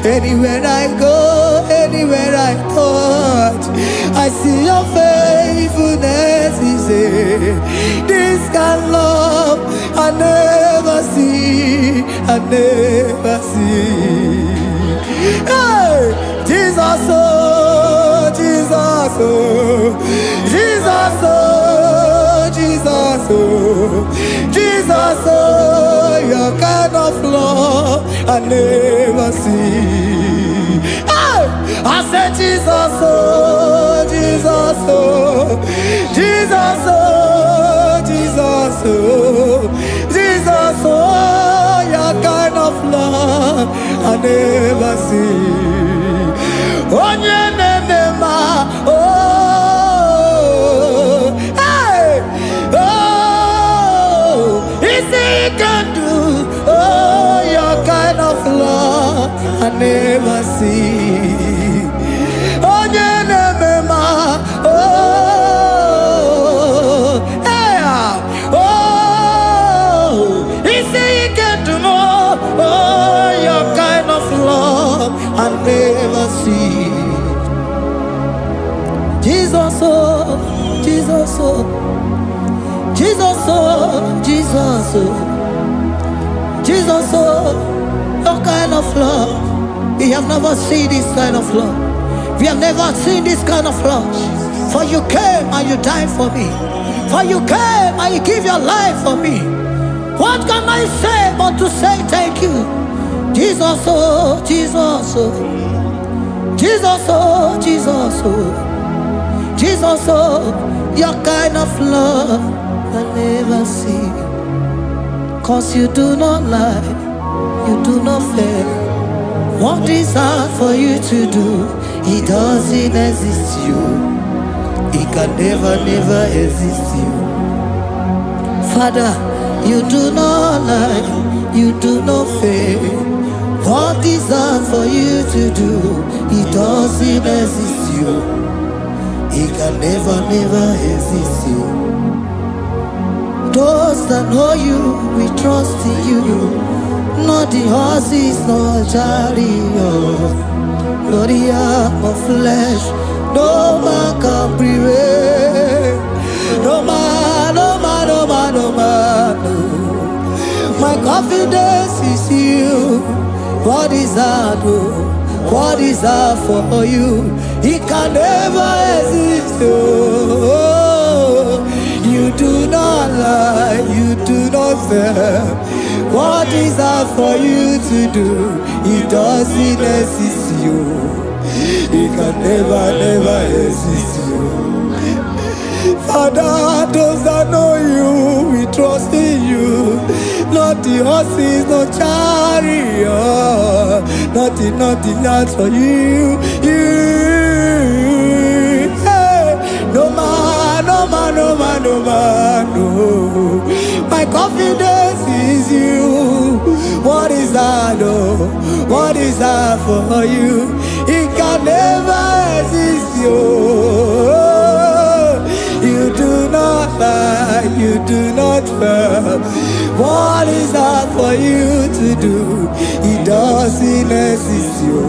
Anywhere I go, anywhere I touch, I see your faithfulness. Is this kind of love I never see, I never see. Hey, Jesus, oh, Jesus, oh, Jesus, oh, Jesus, oh, Jesus, oh, your kind of love I never see. Hey, I said, Jesus, oh, Jesus, oh, Jesus, oh, Jesus, oh, Jesus, oh, your kind of love I never see. Onye na-eme mma, oh, hey, oh, isi ike ndụ, oh, your kind of love I never see. Onye na-eme mma, oh, hey, oh, isi ike ndụ m, oh, your kind of love I never see. Jesus, oh, Jesus, oh, Jesus, oh, Jesus, oh, Jesus, oh, your kind of love. We have never seen this kind of love. We have never seen this kind of love. For you came and you died for me. For you came and you give your life for me. What can I say but to say thank you? Jesus, oh, Jesus, oh, Jesus, oh, Jesus, oh, Jesus, oh, your kind of love I never see. 'Cause you do not lie, you do not fail. What is hard for you to do, it doesn't exist you. It can never, never exist you. Father, you do not lie, you do not fail. What is hard for you to do, it doesn't exist you. It can never, never exist you. Those that know you, we trust in you. Not the horses, nor chariot, nor the arm of flesh. No man can prevail. No man, no man, no man, no man. No. My confidence is you. What is that? Oh? What is that for you? It can never exist. Oh, you do not lie, you do not fail. What is that for you to do? It doesn't exist you. It can never, never exist you. Father, those that know you, we trust in you. Not the horses, no chariot. Nothing, nothing, not for you. You. Hey. No man, no man, no man, no man, no. My confidence is you. What is that, oh? What is that for you? It can never exist, you. You do not lie, you do not fail. What is that for you to do? It doesn't exist, you.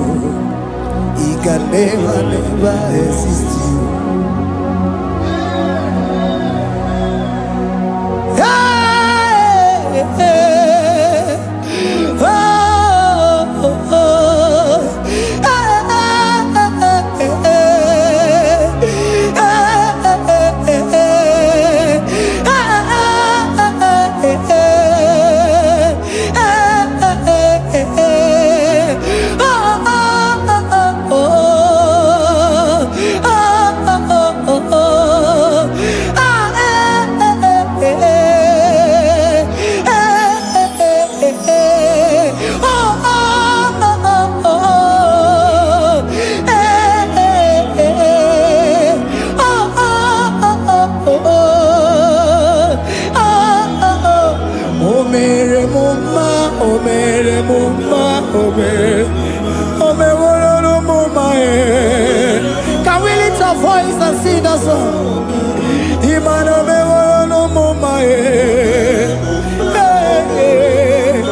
It can never, never exist, you. Hey, hey, oh, oh, oh. Hey, hey, hey, hey, oh, oh, oh, oh, oh, oh, oh. Ah, eh, eh, eh, eh, eh, eh. Oh, oh, oh, oh, oh. Eh, eh, eh, eh. Oh, oh, oh, oh, oh. Oh, oh, oh. O mere m mma, o mere m mma, o mere, o meworo m mma, eh. Can we lift our voice and sing that song? Imana meworo m mma, eh. Hey, hey.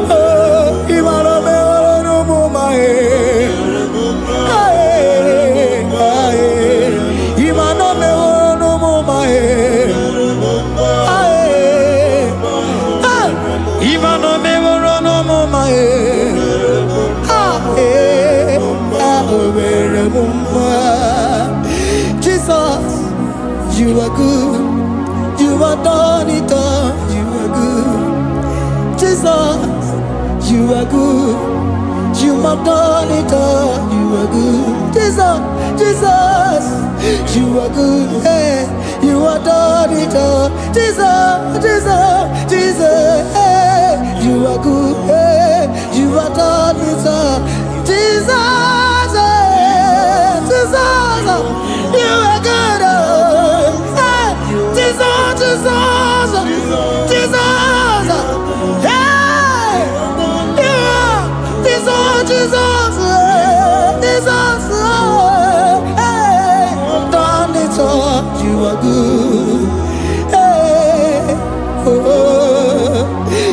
Oh, Imana meworo m mma, eh. Hey, hey. Imana meworo m mma, eh. Hey, hey. Imana meworo m mma, eh. Ah, eh. Ah, o mere m mma. Jesus, you are good. You are done it all. You are good. Jesus, you are good. You have done it all. You are good. Jesus, Jesus, you are good. Hey, you have done it all. Jesus, Jesus, Jesus, hey, you are good. Hey, you have done it all. Jesus, hey, Jesus, you are good. Oh, hey, Jesus, Jesus, Jesus, hey, yeah, Jesus, Jesus, hey, Jesus, hey, done it all. You are good. Hey, oh,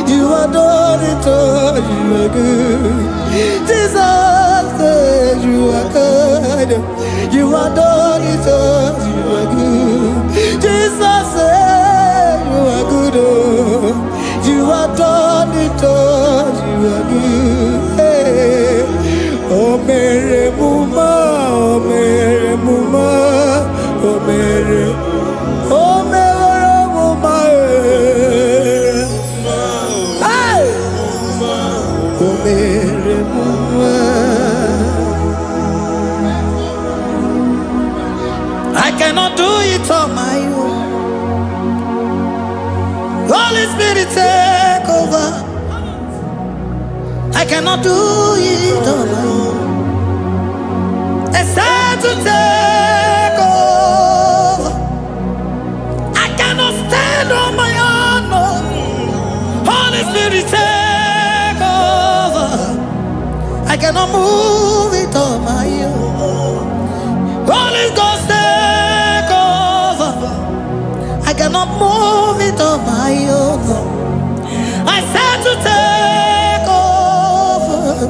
you are done it all. You are good. Jesus, hey, you are good. You are done it all. You are good. Jesus, hey, you are good. Oh, you are done it all. You are good. Hey. O mere m mma, o mere m mma, o mere, o mere m mma, eh. Hey! O mere m mma. I cannot do it on my own. Holy Spirit, take over. I cannot do it on my own. Except to take over. I cannot stand on my own. No. Holy Spirit, take over. I cannot move it on my own. Holy Ghost, take over. I cannot move it on my own. I said to take over.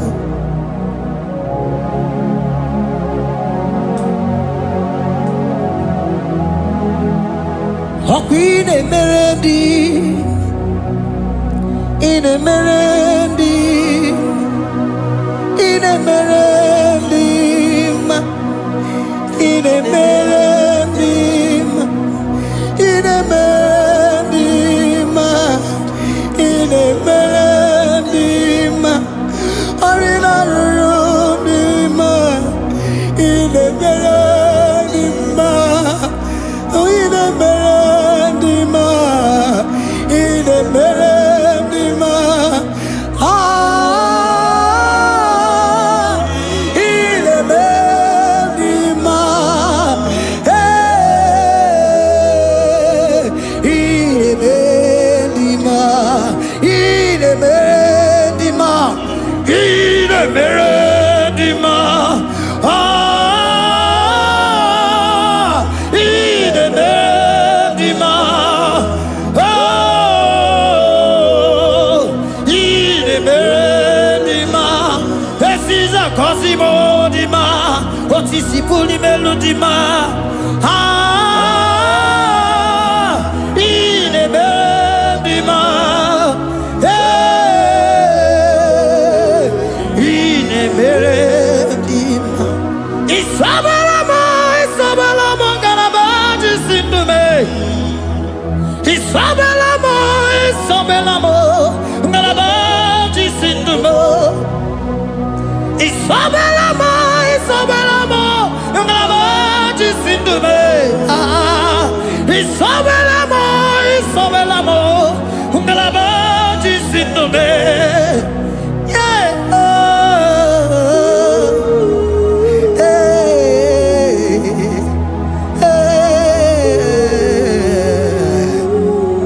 Ọkwa ị na-emere ndị ị na-emere ndị ị na-emere ndị mma ị na-emere ndị mma ị na-emere ndị mma ị na-emere ndị mma ọrụ na-arụrụ ndị mma ị na-emere ndị mma ị na-emere ndị mma ị na-emere ndị dị mma, otu isi pụrụ imelu dị mma. Ah, ị na-eme dị mma. Ee, ị na-emere dị mma. Isabela m, Isabela m, ngalaba ji si ndụ mee. Isabela m, Isabela m, ngalaba ji si ndụ mee. Isabela m, Isabela m, ngalaba ji si ndụ mee. Ah, Isabela m, Isabela m, ngalaba ji si ndụ mee. Yeah. Oh, hey, hey,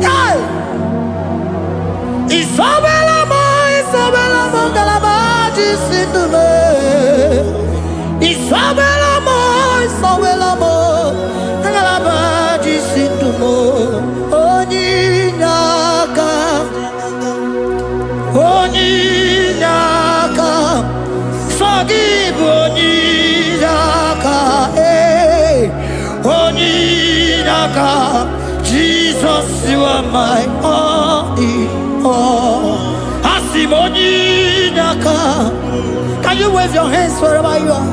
hey. Isabela m, Isabela m, ngalaba ji si ndụ mee. Isabela m, Isabela m, ngalaba ji si ndụ m. Onye inye aka, onye inye aka, sọ gị bụ onye inye aka, ee, onye inye aka. Jesus, you are my all in all. Asị m onye inye aka. Can you wave your hands wherever you are?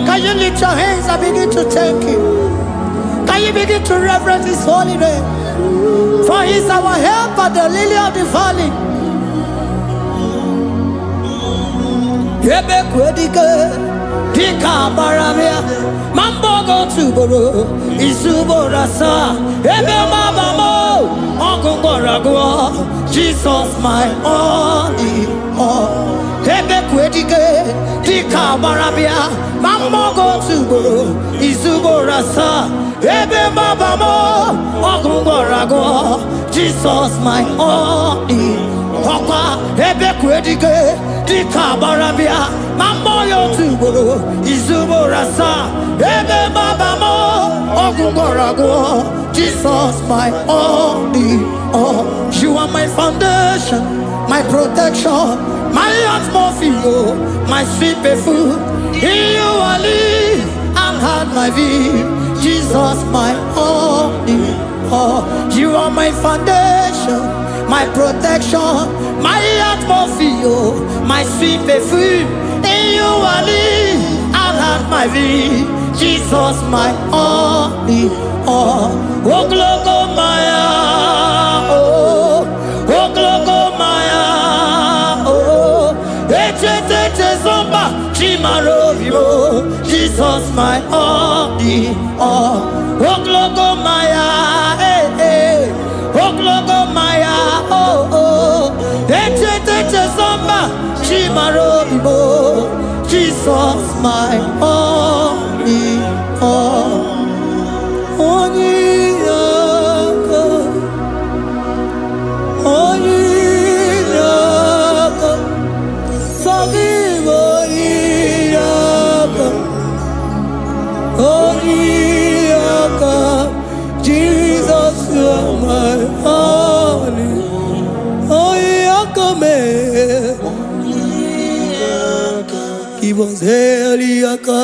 Can you lift your hands and begin to thank Him? Can you begin to reverence His holy name? For He is our helper, the lily of the valley. Ebe kwedike dịka agbara bịa ma mbọ otu ugboro izu ugboro asaa ebe mgbaba m ọgụ gwọrọ agwọ. Jesus, my all in all. Ebe kwedike dịka agbara bịa ma mbọ otu ugboro izu ugboro asaa ebe mgbaba m ọgụ gwọrọ agwọ. Jesus, my all in ọkwa ebe kwedike dịka agbara bịa ma mmụọ ya otu ugboro izu ugboro asaa ebe mgbaba m ọgwụ gwọrọ agwọ. Jesus, my all in all. You are my foundation, my protection, my atmosphere, my sweet perfume. In you I live and had my being. Jesus, my all in all. You are my foundation, my protection, my atmosphere, my sweet perfume. In you I live and have my being. Jesus, my all in all. Ogologo maya, oh, ogologo maya, oh. Echeteche zomba, chimarobio. Jesus, my all in all. Ogologo maya, eh, eh. Ogologo maya, oh, oh. Echeteche zomba, chimarobio. Jesus, my all in all. Onye aka, onye aka, sọ gị bụ onye aka, onye aka. Jesus, you are my only, onye aka mee. Give us heli aka,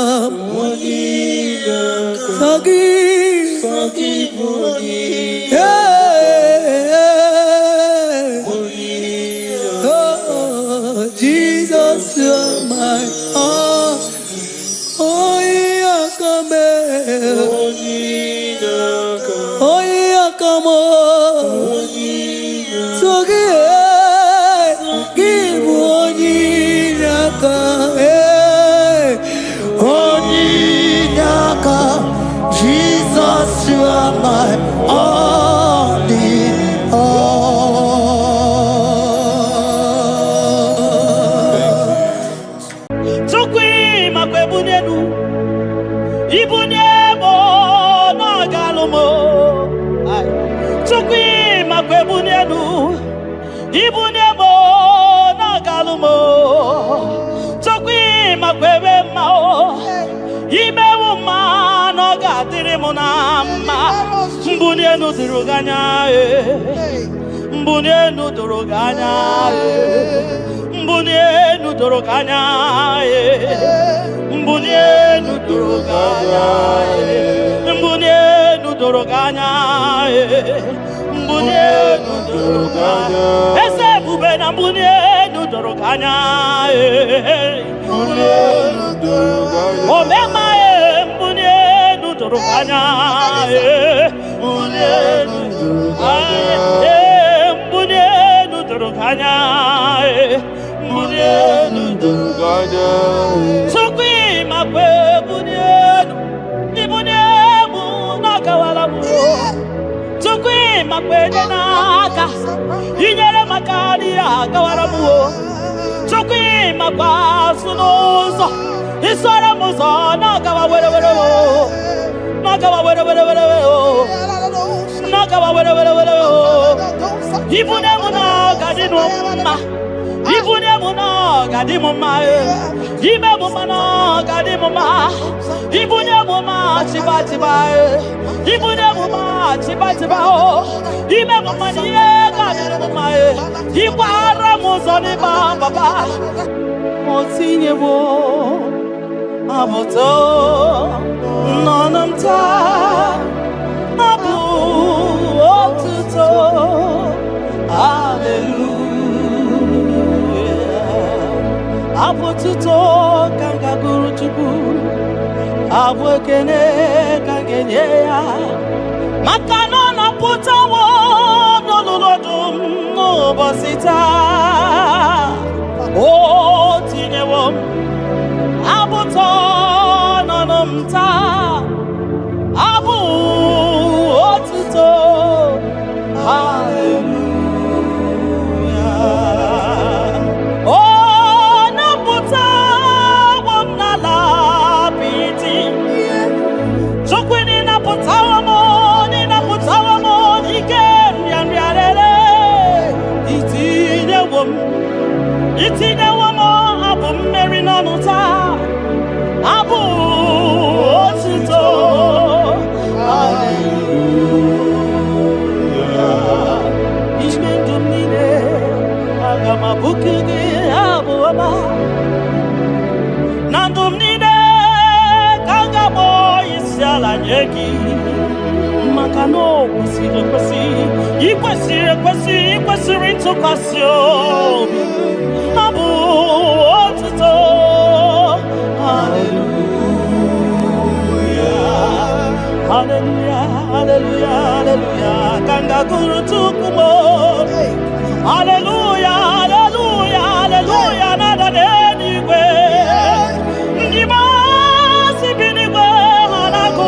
sọ gị. Yeah. Oh, Jesus, you are my all. Onye aka mee. Onye aka m. So gị, gị bụ onye inye aka. Onye inye aka. Jesus, you are my all in all. Chukwu makwa ebunye elu ibunye m na ọ ga-alụ m. Ai. Chukwu makwa ebunye elu ibunye m na ọ ga-alụ m. Chukwu makwa ebe mma o imewu mma na ọ ga-adịrị m na mma. Mbunye elu doro gị anya ee. Mbunye elu doro gị anya ee. Mbunye elu doro gị anya ee. doro gị anya. Mbuni enu doro gị anya. Mbuni enu doro gị anya. Eze ebube na mbuni enu doro gị anya. Mbuni enu doro gị anya. Omema mbuni enu doro gị anya. Mbuni enu doro gị anya. Mbuni enu doro gị anya. Mbuni enu doro gị anya. Chukwu ịmakwa ebuni enu, ibuni emu n'ọkawara m. Chukwu ịmakwa enye n'aka, inyere maka n'ihe agawara m. Chukwu ịmakwa azụ n'ụzọ, isoro m ụzọ n'ọgawa were were o, n'ọgawa were were were o, n'ọgawa were were were o. Ibuni emu n'ọga dị m mma. Ibuni emu n'ọga dị m mma. Ime m mma n'ọga dị m mma. Ibuni emu ma chiba chiba. Ibuni emu ma chiba chiba o. Ime m mma n'ihe ga-adị m mma. Ịkwara m ụzọ n'ịba papa. O tinyewo abụtọ n'ọnụ m taa. Abụ otuto. Hallelujah. Abụ otuto ka m ga-agụrụ Chukwu. Abụ ekene ka m ga-enye ya. Maka na ọ napụtawo n'olulu ọdụm n'ụbọchị taa. O tinyewo m abụtọ n'ọnụ m taa. Abụ otuto. Hallelujah. Ọ napụtawo m n'ala apịtị. Chukwu ịnapụtawo m, ịnapụtawo m n'ike nrịanrịa rere. Itinyewo m, itinyewo m abụ mmeri n'ọnụ taa. Abụ otuto. Hallelujah. Ime ndụ m niile, aga m abụku gị abụ ọma. Na ndụ m niile ka m ga-akpọ isi ala nye gị. Maka na o kwesịrị ekwesị, ị kwesịrị ekwesị, ị kwesịrị ntụkwasị obi. Abụ otuto. Hallelujah. Hallelujah, hallelujah, hallelujah. Ka m ga-agụrụ Chukwu m. Hallelujah, hallelujah, hallelujah. Na-ada n'eluigwe. Ndị masị bi n'igwe ha na-agụ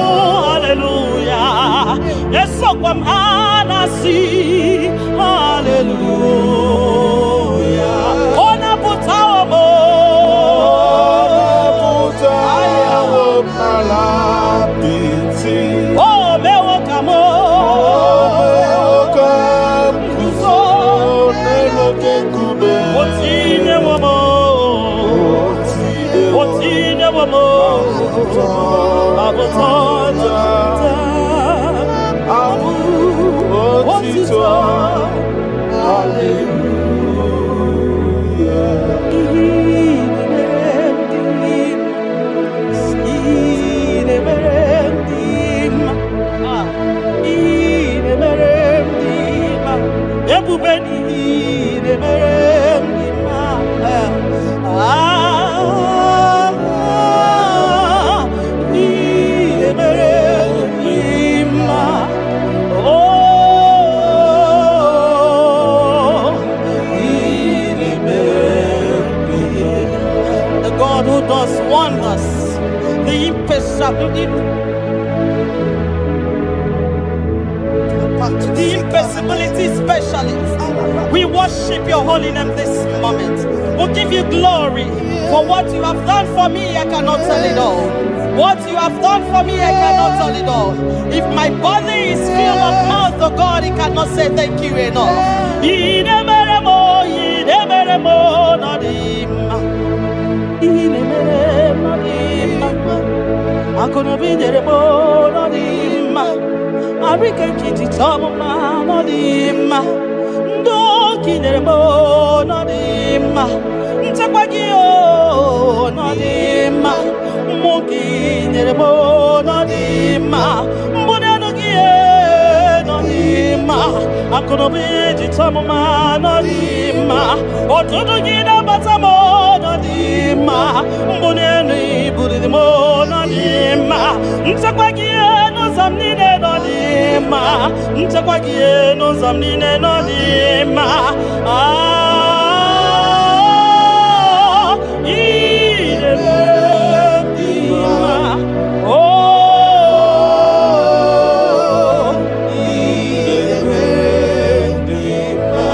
hallelujah. Esokwa m ha na-asị hallelujah. Ọ napụtawo m. Ọ napụtawo m n'ala apịtị. O mewo ka m O mewo ka m guzo n'elu oke nkume. O tinyewo m. O O tinyewo m. Abụtọ Abụ otito. otito. Hallelujah. Ihe na-emere m dị mma. Ihe na-emere m dị mma. Ebube n'ihe na-emere m dị mma. Ah, ihe na-emere m dị mma. Oh, ihe na-emere m dị mma. The God who does wonders, the impossibility, the impossibility specialist. We worship your holy name this moment. We give you glory for what you have done for me. I cannot tell it all. What you have done for me, I cannot tell it all. If my body is filled of mouth, oh God, it cannot say thank you enough. Inemeremo, inemeremo, nadima. Inemeremo, nadima. Akụnụba inyere m ọ dị mma. Arịka nkịtị chọọ m mma ọ dị mma. Ndị oke nyere m ọ dị mma. Nchekwa gị ọ dị mma. Mmụọ gị nyere m nọ dị mma. Mbuli elu gị nọ dị mma. Akụnụba iji chọọ m mma nọ dị mma. Ọtụtụ gị na-abata m nọ dị mma. Mbuli elu ibuliri m nọ dị mma. Nchekwa gị n'ụzọ m niile nọ dị mma. Nchekwa gị n'ụzọ m niile nọ dị mma. Ah, ị na-eme dị mma. Oh, ị na-eme dị mma.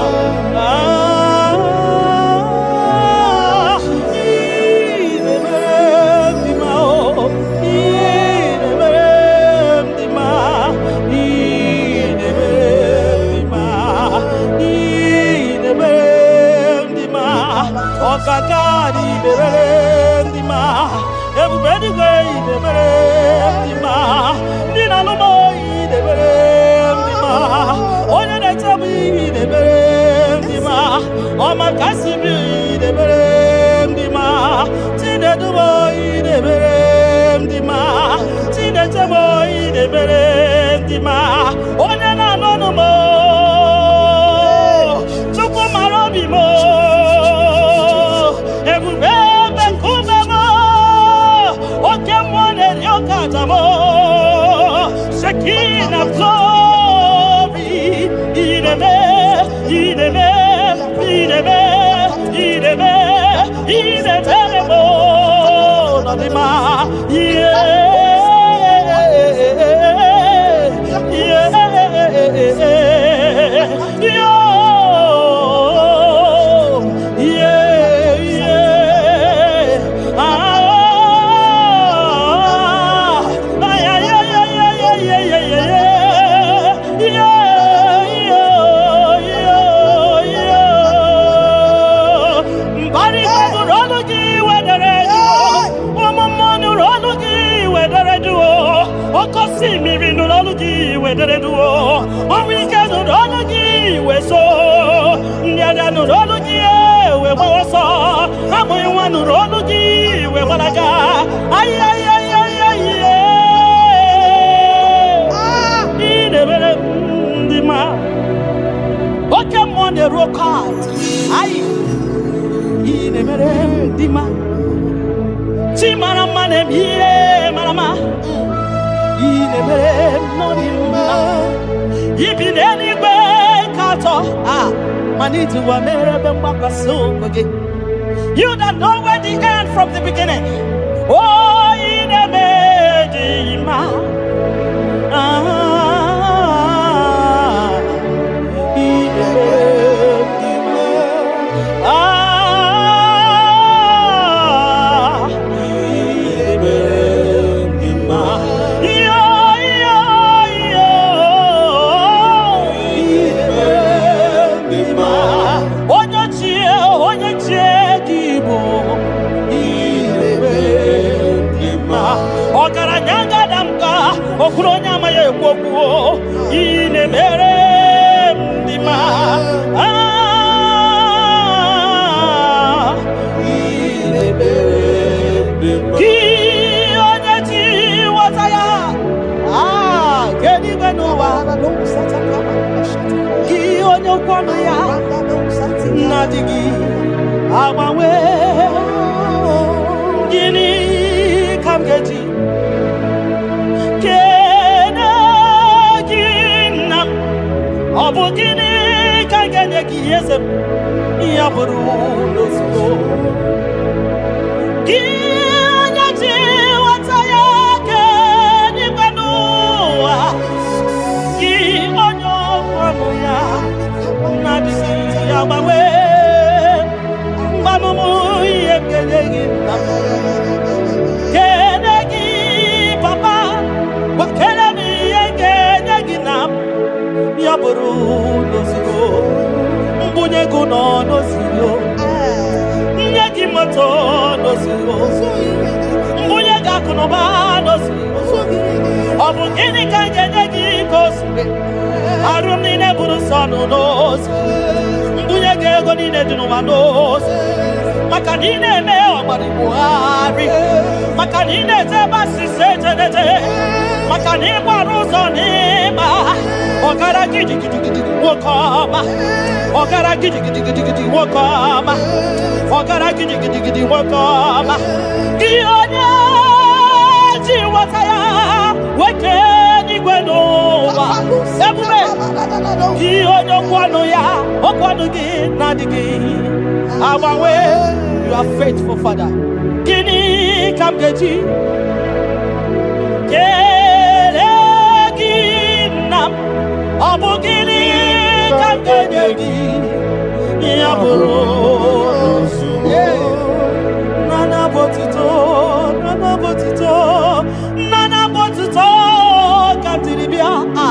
Ah, ị na-eme dị mma. Oh, ị na-eme dị mma. Ị na-eme dị mma. Ị na-eme dị mma. Ọkaka dị mere dị mma. Ebube eluigwe ị na-emere dị mma. Ndị na-alụ m ị na-emere dị mma. Onye na-eche m ị na-emere dị mma. Ọma kasị m ị na-emere dị mma. Chinedu m ị na-emere dị mma. Chineche m ị na-emere dị mma. Onye na-anụ ọnụ m, Chukwu mara obi m, ebube ebe nkume m, oke mmụọ na-eri oke aja m, Shekinah glory, ị na-eme, ị na-eme, ị na-eme, ị na-eme, ị na-emere m n'ọdịmma. Yeah, yeah, yeah, yeah. Ah, ay, ay, ay, ay, ay, ay, ay, ay, ay. Yeah, yeah, yeah, yeah. Mbara nụrụ ọnụ gị wedere jụụ. Ụmụ mmụọ nụrụ ọnụ gị wedere jụụ. Oke osimiri nụrụ ọnụ gị wedere jụụ. Ọnwụ ike nụrụ ọnụ gị weso. Ndị agha nụrụ ọnụ gị wee gbawa ọsọ. Amụghị nwa nụrụ ọnụ gị wee gbalaga. Ay, ay, ay, ay, ay, ị na-emere ndị mma. Oke mmụọ na-eru oke ala. Ayi, ị na-emere ndị mma. Chi mara mma na-eme ihe mara mma. Ị na-emere m n'ọdị mma. Ibi n'eluigwe ka atọ a mana iji ụwa mere ebe mgbakwasị ụkwụ gị. You that know where the end from the beginning. Oh, ị na-eme dị mma. Ah, ị na-eme dị mma. Ah, ị na-eme dị mma. Yo, yo, yo. Ị na-eme dị mma. Onye ochie, onye ochie gị bụ. Ị na-eme dị mma. Ọgaranya gada m ka okwuru onye amaghị ekwu okwu. Ị na-emere m dị mma. Ah, ị na-emere gị onye ji nghọta ya ah kedu n'ụwa gị onye okwu ọnụ ya na-adịghị agbanwe. Gịnị ka m ga-eji kene gị nna m? Ọ bụ gịnị ka m ga-enye gị eze m? Ya bụrụ n'ozugbo gị onye ji nghọta ya kedigwe n'ụwa, gị onye okwu ọnụ ya na-adịghị agbanwe, mgbanụmụ ihe m ga-enye gị nna m. Kene gị papa, gwakere m ihe m ga-enye gị na m ya bụrụ n'ozugbo. Mbunye gị nọ n'ozugbo, nye gị moto n'ozugbo, mbunye gị akụnụba n'ozugbo. Ọ bụ gịnị ka m ga-enye gị ka o zuru arụ m niile bụrụ nsọ nụ n'ozu? Mbunye gị ego niile dị n'ụwa n'ozu, maka na ị na-eme ọgbara Buhari. Maka na ị na-eje ebe asịsa ejeneje. Maka na ị gbara ụzọ n'ịma. Ọgara gidigidigidi nwoke ọma. Ọgara gidigidigidi nwoke ọma. Ọgara gidigidigidi nwoke ọma. Gị onye ji nweta ya weke n'igwe n'ụwa. Ebube gị onye okwu ọnụ ya, okwu ọnụ gị na-adịghị agbanwe. You are faithful, Father. Gịnị ka m ga-eji kelee gị, nna m? Ọ bụ gịnị ka m ga-enye gị? Ya bụrụ nana bụ otuto, nana bụ otuto, nana bụ otuto ka m jiri bịa. A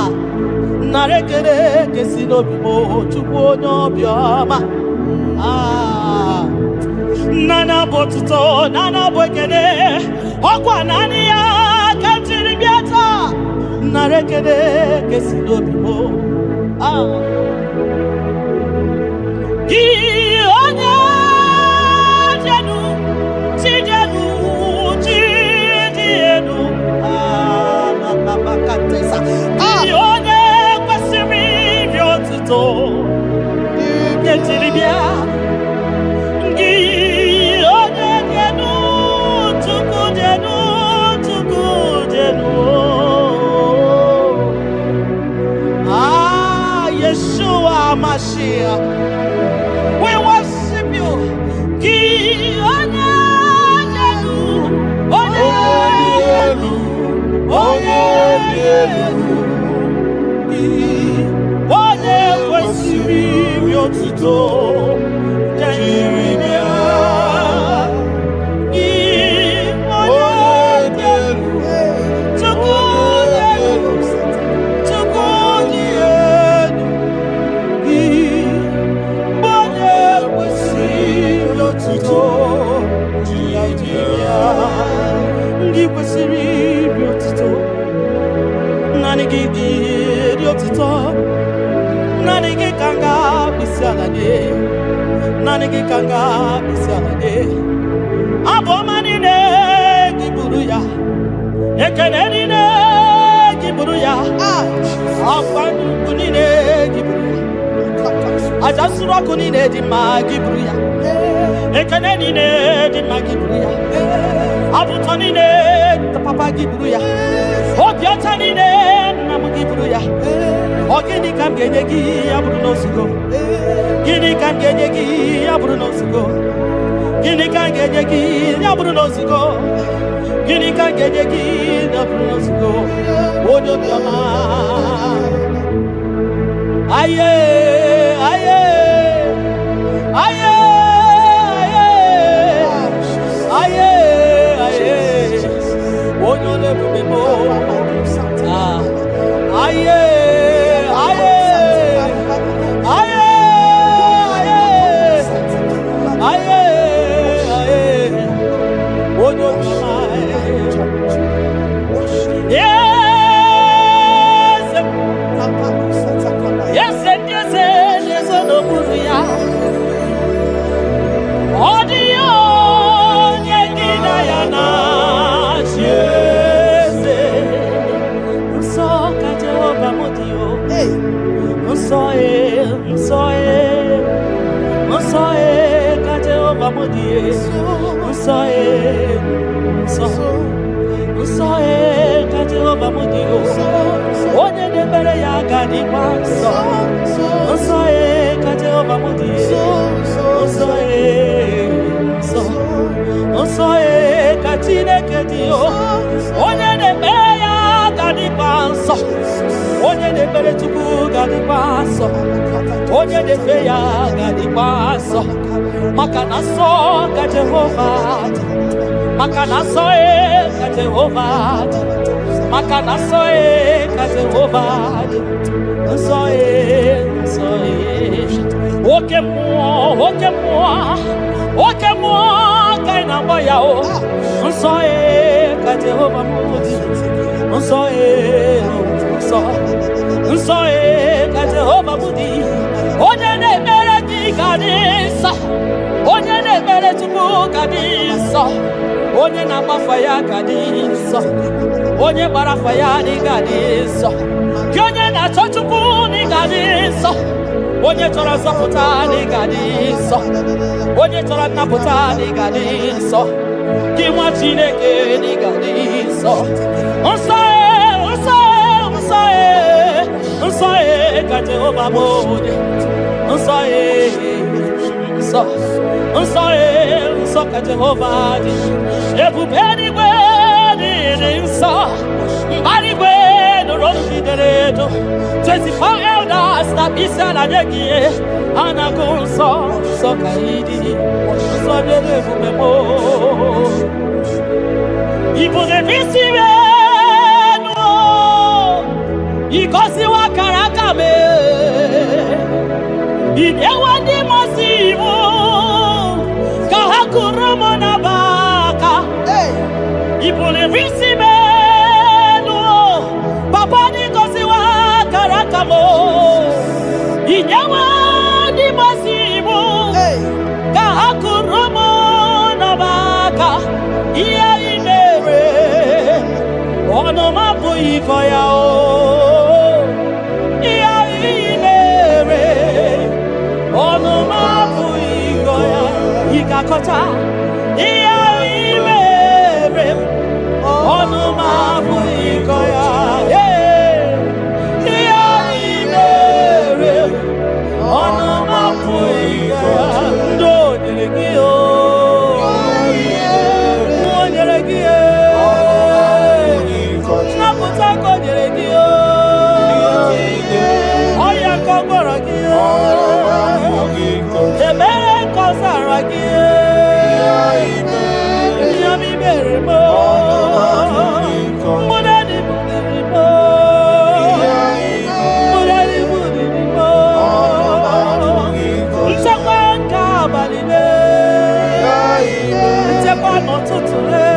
nara ekele kesi n'obi m, Chukwu onye obiọma. Ah, nana bụ otuto, nana bụ ekele, ọkwa naanị ya ka m jiri bịa taa. Nara ekele kesi n'obi m. Ah. Gị onye jenu, chi jenu, chi dị elu. Ah, na, na, na, Katesa. Gị onye kwesịrị iri otuto, nke jiri bịa. Gị onye dị elu, Chukwu dị elu, Chukwu dị elu. Ah, Yeshua Mashiach. We worship you. Gị onye dị elu, onye dị elu, onye dị elu. Gị onye kwesịrị iri otuto, jiri bịa. Gị onye dị elu, Chukwu dị elu, Chukwu dị elu. Gị onye kwesịrị otuto, jiri bịa. Ndị kwesịrị iri otuto, naanị gị dị otuto, naanị gị ka m ga-akpịsị ala nye, naanị gị ka m ga-akpịsị ala nye. Abụ ọma niile gị buru ya, ekele niile gị buru ya, akwa nnukwu niile gị buru ya, aja nsure ọkụ niile dị mma gị buru ya, ekele niile dị mma gị buru ya, abụ ụtọ niile papa gị buru ya, obi ọcha niile nna m gị buru ya. Ọ gịnị ka m ga-enye gị ya bụrụ na ozugo? Gịnị ka m ga-enye gị ya bụrụ na ozugo? Gịnị ka m ga-enye gị ya bụrụ na ozugo? Gịnị ka m ga-enye gị ya bụrụ na ozugo? Onye obiọma. Aye, aye, aye, aye, aye, aye, onye ọla ebube m. Ah, aye, aye, aye, aye, aye, aye, onye obiọma. Eze, eze ndị eze na-ezo n'okpuru ya. Ọ dịghị onye gị na ya na-achị eze. Nsọ ka Jehova m dị o. Nsọ e, nsọ e, nsọ e ka Jehova m dị e. Nsọ e, nsọ, nsọ e ka Jehova m dị o. Onye na-ekpere ya ga-adịkwa nsọ. Nsọ e ka Jehova m dị e. Nsọ e, nsọ, nsọ e ka Chineke dị o. Onye na-ekpere ya ga-adịkwa nsọ. Onye na-ekpere Chukwu ga-adịkwa nsọ. Onye na-efe ya ga-adịkwa nsọ. Maka na nsọ ka Jehova dị. Maka na nsọ e ka Jehova dị. Maka na nsọ e ka Jehova dị. Nsọ e, nsọ e. Oke mmụọ, oke mmụọ, oke mmụọ ka ị na-agba ya o. Nsọ e ka Jehova m dị. Nsọ e, nsọ, nsọ e ka Jehova m dị. Onye na-ekpere gị ga-adị nsọ. Onye na-ekpere Chukwu ga-adị nsọ. Onye na-agbafa ya ga dị nsọ. Onye gbara afa ya na ị ga-adị nsọ. Gị onye na-achọ Chukwu na ị ga-adị nsọ. Onye chọrọ nzọpụta na ị ga-adị nsọ. Onye chọrọ nnapụta na ị ga-adị nsọ. Gị nwa Chineke na ị ga-adị nsọ. Nsọ e, nsọ e, nsọ e, nsọ e ka Jehova bụ onye. Nsọ e, nsọ, nsọ e, nsọ ka Jehova dị. Ebube eluigwe dị nsọ. Mbara igwe nụrụ olu gị dere edo. 24 elders na isi ala nye gị ihe. Ha na-agụ nsọ, nsọ ka ị dị. Nsọ nyere ebube m. Ị bụ n'isi m enu, ị gọziwo akara aka m. Ị nyewo ndị mmụọ iwu ka ha kụrụ m n'abaka. Hey. Ị buliri isi m elu, papa dị gọziwo akara aka m. Ị nyewo ndị mmụọ iwu Hey. ka ha kụrụ m n'abaka. Ihe ị mere, ọnụ m apụghị ịkọ ya o. Ihe ị mere, ọnụ m apụghị ịkọ ya. Ị ga-akọcha ihe ị mere, ọnụ m apụghị ịkọ ya. Ee, ihe ị mere, ọnụ m apụghị ịkọ ya. Ndị o nyere gị o, o nyere gị e, nnapụta ka o nyere gị o, ọya ka ọ gwọrọ gị o, ebere ka ọ zara gị e, ihe ọma i mere m o, mgbụrụ dị buliri m o, mgbụrụ dị buliri m o, nchekwa nke abalị le, nchekwa n'ụtụtụ le,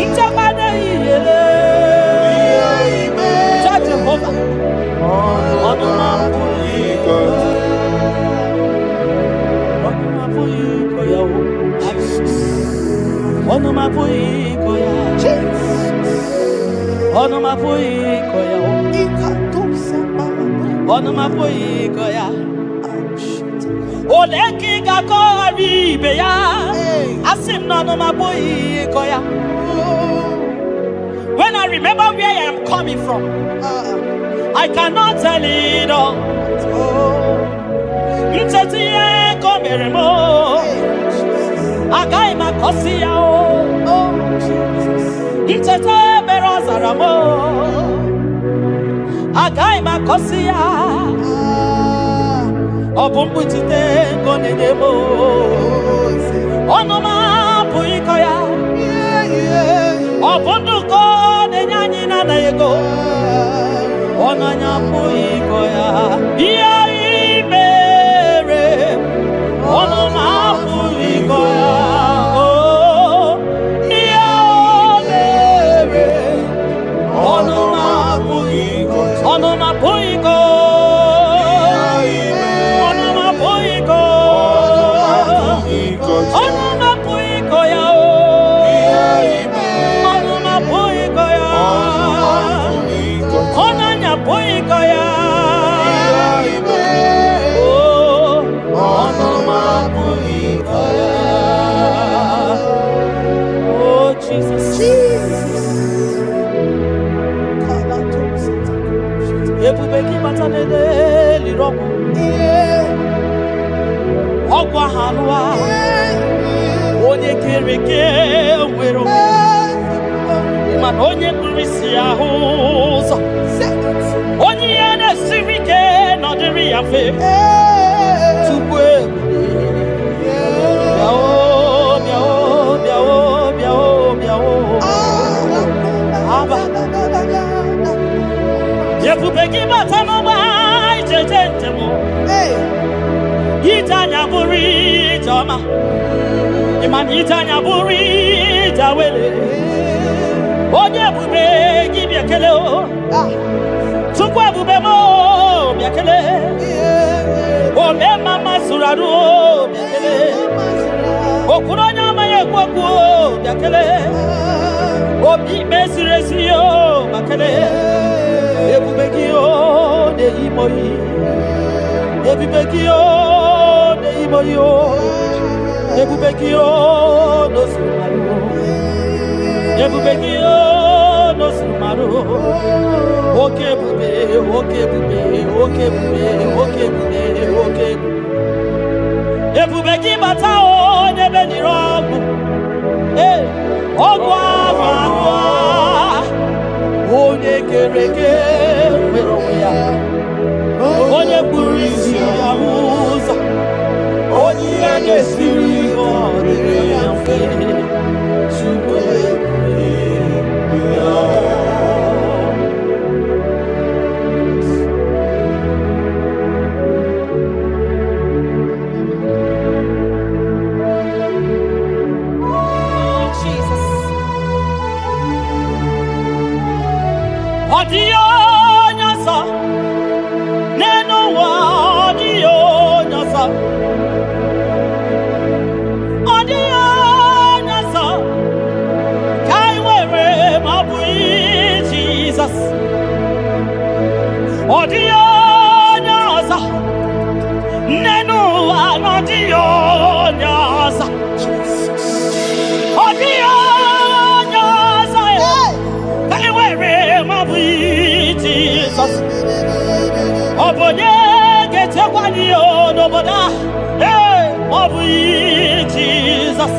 nchekwa n'ehihie le. Cha Jehova, ọnụ m apụghị ịkọ ya. Ọnụ m apụghị ịkọ ya o. Ọnụ m apụghị ịkọ ya. Ọnụ m apụghị ịkọ ya o. Ọnụ m apụghị ịkọ ya. Ole ka ị ga-akọghara ibe ya? Asị m na ọnụ m apụghị ịkọ ya. When I remember where I am coming from, I cannot tell it all. Ncheta ihe ka o mere m o, agaghị m akọsi ya o. Ncheta ebere ọ zara m o, agaghị m akọsi ya. Ọ bụ mkpuchite nke ọ na-enye m o. Ọnụ m apụghị ịkọ ya. Ọ bụ ndụ ka ọ na-enye anyị na-anaghị ego. Ọnụ anyị apụghị ịkọ ya. Ihe ị mere, ọnụ m apụghị ịkọ ya. Oh, ihe o mere, ọnụ m apụghị ịkọ. Ọnụ m apụghị ịkọ. Ọnụ m apụghị ịkọ. Ọnụ m apụghị ịkọ ya o. Ọnụ m apụghị ịkọ ya. Ọnụ anyị apụghị ịkọ ya. Oh, ọnụ m apụghị ịkọ ya. Oh, Jesus. Ebube gị bata n'eliri ọgwụ. Ọgwụ ahụ alụwa. Onye kere eke nwere onwe. Mana onye kpuru isi ahụ ụzọ. Onye ihe na-esiri ike nọdịrị ya mfe. Tupu ebube. Bịa o, bịa o, bịa o, bịa o, bịa o. Aba. Ebube gị bata n'ụgbọ ijeje njem o. Ije anya bụrụ ije ọma. Ịma na ije anya bụrụ ije awele. Onye ebube gị bịa kele o. Chukwu ebube m o, bịa kele. Ome mama zụrụ arụ o, bịa kele. Okwuru onye ọma ya. na-ekwu okwu bịa kelee. Obi ikpe ziri ezi o ma kelee. Ebube gị o na-eyi m oyi. Ebube gị o na-eyi m oyi o. Ebube gị o n'ozuru marụ. Ebube gị o n'ozuru marụ. Oke ebube, oke ebube, oke ebube, oke ebube, oke ebube. Ebube gị bata o n'ebe nire ọgwụ. Ee, ọgwụ ahụ ahụ a. Onye kere eke nwere onwe ya. Onye kpuru isi ya hụ ụzọ. Onye ihe na-esiri ike ọ dịrị ya mfe. Chukwu ebube ya. Oh, Jesus. Ọ dịghị onye ọzọ n'elu ụwa, ọ dịghị onye ọzọ. Ọ dịghị onye ọzọ ka anyị nwere ma ọ bụghị Jizọs. Ọ dịghị onye ọzọ n'elu ụwa, na ọ dịghị onye ọzọ. Ọ dịghị onye ọzọ ka anyị nwere ma ọ bụghị Jizọs. Ọ bụ onye ga-echekwa anyị n'obodo a? Ee, ma ọ bụghị Jizọs.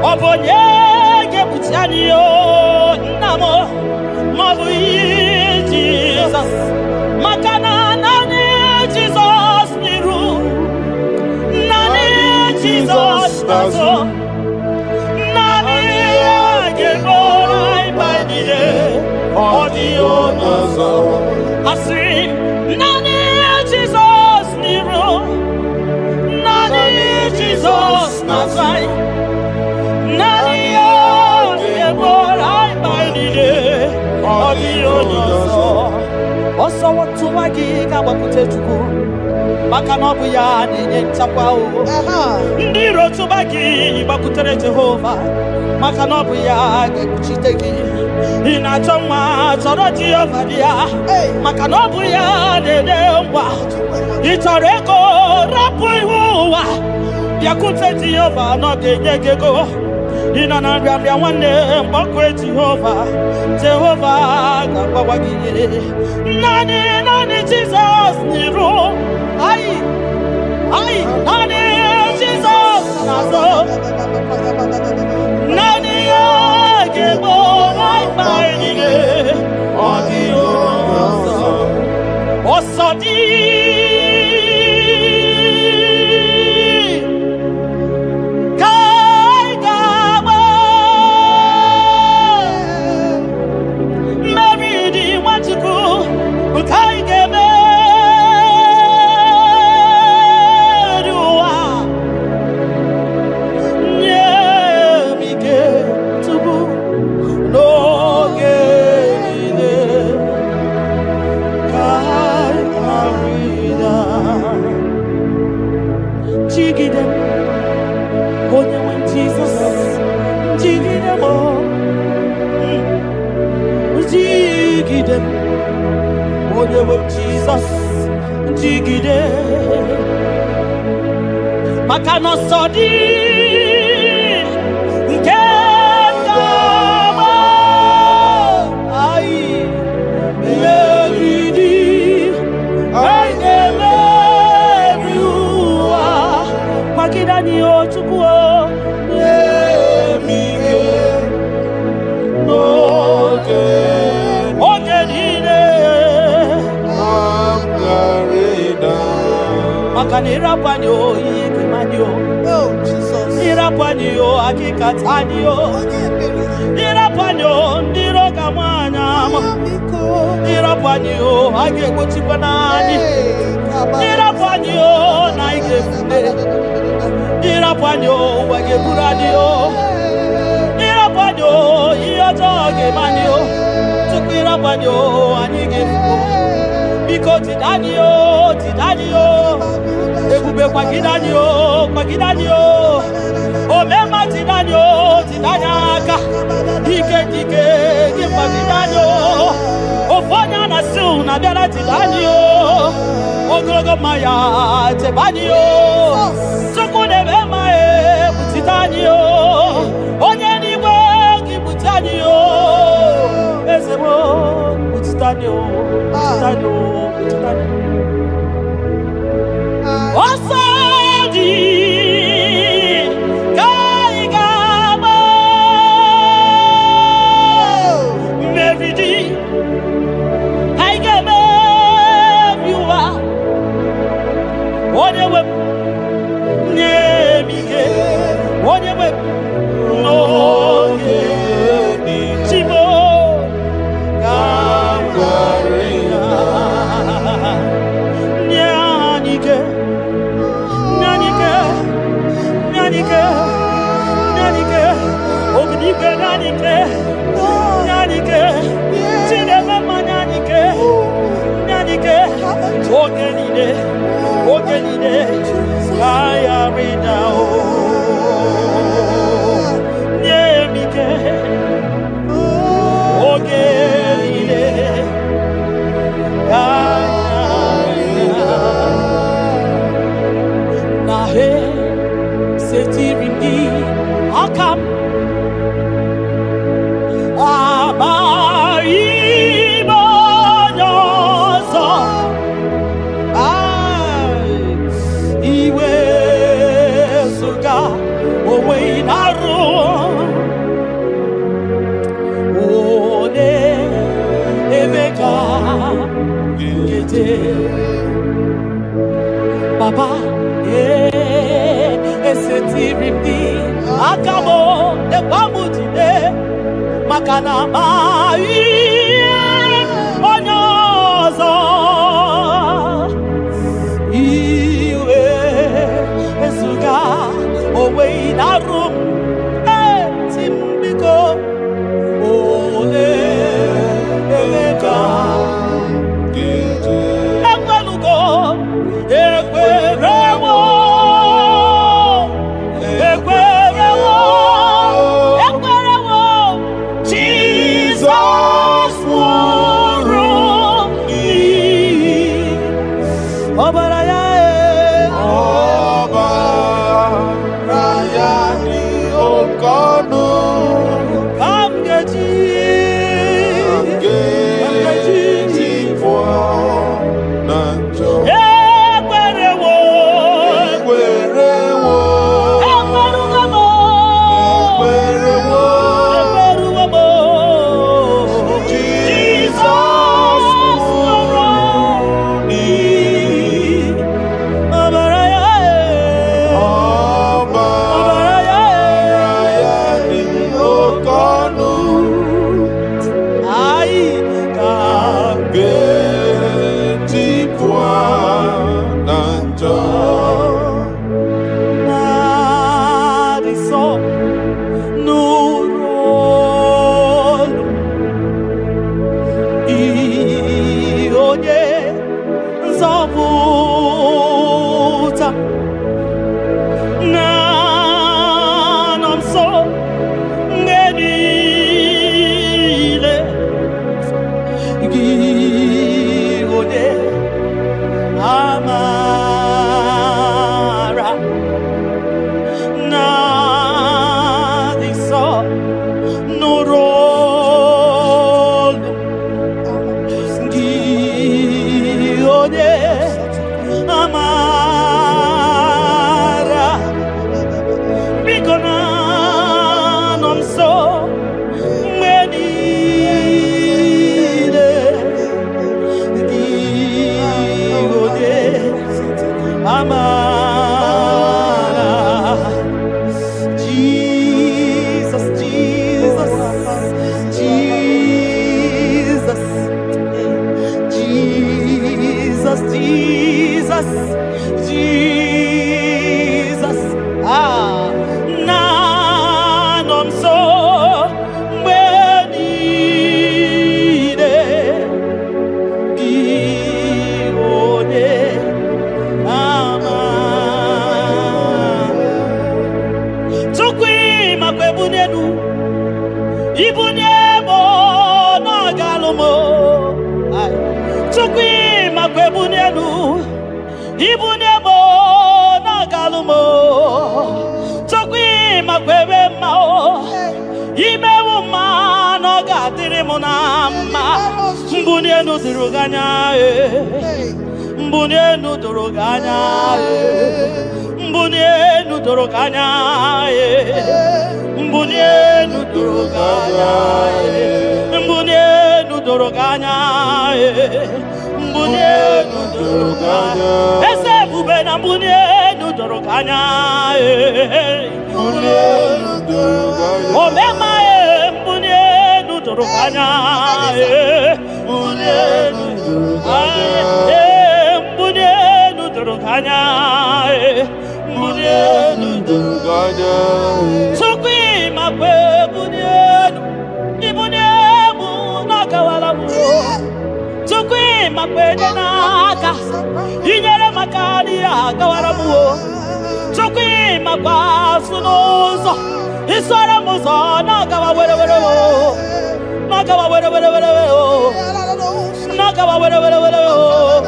Ọ bụ onye ga-ekpuchi anyị nna m? Ma ọ bụghị Jizọs. Maka na naanị Jizọs n'iru, naanị Jizọs n'azụ, naanị ya ga-eburu anyị mkpa niile. Ọ dịghị onye ọzọ. Asịrị m, naanị Jizọs n'iru, naanị Jizọs n'azụ anyị, naanị ya ga-eburu anyị mkpa niile. Ọ dịghị onye ọzọ. Ọsọ tụwa gị ga-agbakwute Chukwu, maka na ọ bụ ya na-enye nchekwa o. Ndị iro tụba gị, gbakwutere Jehova, maka na ọ bụ ya ga-ekpuchite gị. Ị na-achọ nwa, chọrọ Jehova dị ya, maka na ọ bụ ya na-enye ngwa. Ị chọrọ ego, rapụ ihu ụwa, bịakwute Jehova na ọ ga-enye gị ego. Ị nọ na nrịanrịa, nwanne, mgbakọ Jehova, Jehova ga-agbawa gị ihe. Naanị, naanị Jizọs n'iru anyị anyị, naanị Jizọs n'azụ, naanị ya ga-egbo anyị mkpa anyị niile. Ọ dịghị onye ọzọ. Ọsọ dị ka anyị ga-agba, mmeri dị Nwachukwu nke anyị ga-emeri ụwa. Nye m ike tupu n'oge niile ka anyị ghara ịda. Jigide m, onye nwe m Jizọs, jigide m o. Jigide m, onye nwe m Jizọs, jigide, maka na ọsọ dị nke ga-agba anyị, mmeri dị, anyị ga-emeri ụwa. Kwagide anyị o Chukwu o, nye m ike N'oge oge niile m ghara ịda. Maka na ịrapụ anyị o, ihe ga-eme anyị o. Oh, Jesus. Ịrapụ anyị o, akịkata anyị o. Onye ebere. Ịrapụ anyị o, ndị iro ga-ama anyị ama. Biko. Ịrapụ anyị o, a ga-egbochikwa n'anyị. Hey, kaba. Ịrapụ anyị o, na anyị ga-efute. Ịrapụ anyị o, ụwa ga-eburu anyị o. Ịrapụ anyị o, ihe ọjọọ ga-eme anyị o. Tupu ịrapụ anyị o, anyị ga-efu. Biko jide anyị o, jide anyị o. Ebube, kwagide anyị o, kwagide anyị o. Omema. na-abịara jide anyị o. Ogologo mmanya chebe anyị o. Chukwu na-eme mma ekpuchite anyị o. Onye n'igwe gị kpuchi anyị o. Eze m kpuchite anyị o. Kpuchite anyị o. Kpuchite anyị o. Ọsọ dị ka anyị ga-agba. Mmeri dị anyị ga-emebi ụwa. Onye nwe m nye m ike. Onye nwe m n'oge Chimo ka m ghara ịda. Nye anyị ike. Nye anyị ike. Nye anyị ike. Nye anyị ike. Obidigwe nye anyị ike. Nye anyị ike. Chineke mma nye anyị ike. Nye anyị ike. Oge niile. Oge niile. Ka anyị ghara ịda o. Nye m ike. Oge niile. Ka anyị ghara ịda. Na he setiri m gị aka m amaghị m onye ọzọ. Ai, iwezuga onwe ị na-arụ onye ebe ka nkeje Baba, esetiri m gị aka m lekwa m jide maka na amaghị m onye ọzọ. Iwe ezuga onwe ị na-arụ m eti m biko ole ebe ka ekwelugo ekwerewo ekwerewo ekwerewo Jizọs nwụrụ n'ihi ọbara ya e. Ọbara ya dị oke ọnụ Ka m ga-eji ga-eji pụọ na njọ. Ekwerewo Ekwerewo, ekwerugo m ekwerewo, ekwerugo m Jizọs nwụrụ n'ihi ọbara ya e. ọbara ọbara ya e. ya dị oke ọnụ Anyị ka ga-eji pụọ na njọ. na-adị nsọ nụrụ olu ị onye nzọpụta na-anọ nso mgbe niile gị onye amara na-adị nsọ nụrụ olu gị onye amara biko na-anọ nso mgbe niile gị onye amara. Jesus, Jesus, Jesus, Jesus, Jesus, Jesus. Ah, na-anọ nso mgbe niile gị onye ama. Chukwu ịmakwa ebunye elu ibunye m na-agalụ m. Ai. Ibunye m na-agalụ m. Chukwu, ịmakwa ebe mma o. Imewu mma na ọ ga-adịrị m na mma. Mbuli elu doro gị anya e. Mbuli elu doro gị anya e. Mbuli elu doro gị anya e. Mbuli elu doro gị anya e. Mbuli elu doro gị anya e. Mbuli elu doro gị anya. Eze ebube, na mbuli elu doro gị anya e. Mbuli elu doro gị anya. Omema e, mbuli elu doro gị anya e. Mbuli elu doro gị anya. Ee, mbuli elu doro gị anya e. Mbuli elu Doro gị anya. Chukwu, ịmakwa ebuli elu, ibuli elu na-agawala m. Chukwu, ịmakwa enye n'aka, inyere maka n'ihe agawara m o. Chukwu, ịmakwa asụ n'ụzọ, isoro m ụzọ na-agawa were were o, na-agawa were were were o, na-agawa were were were o.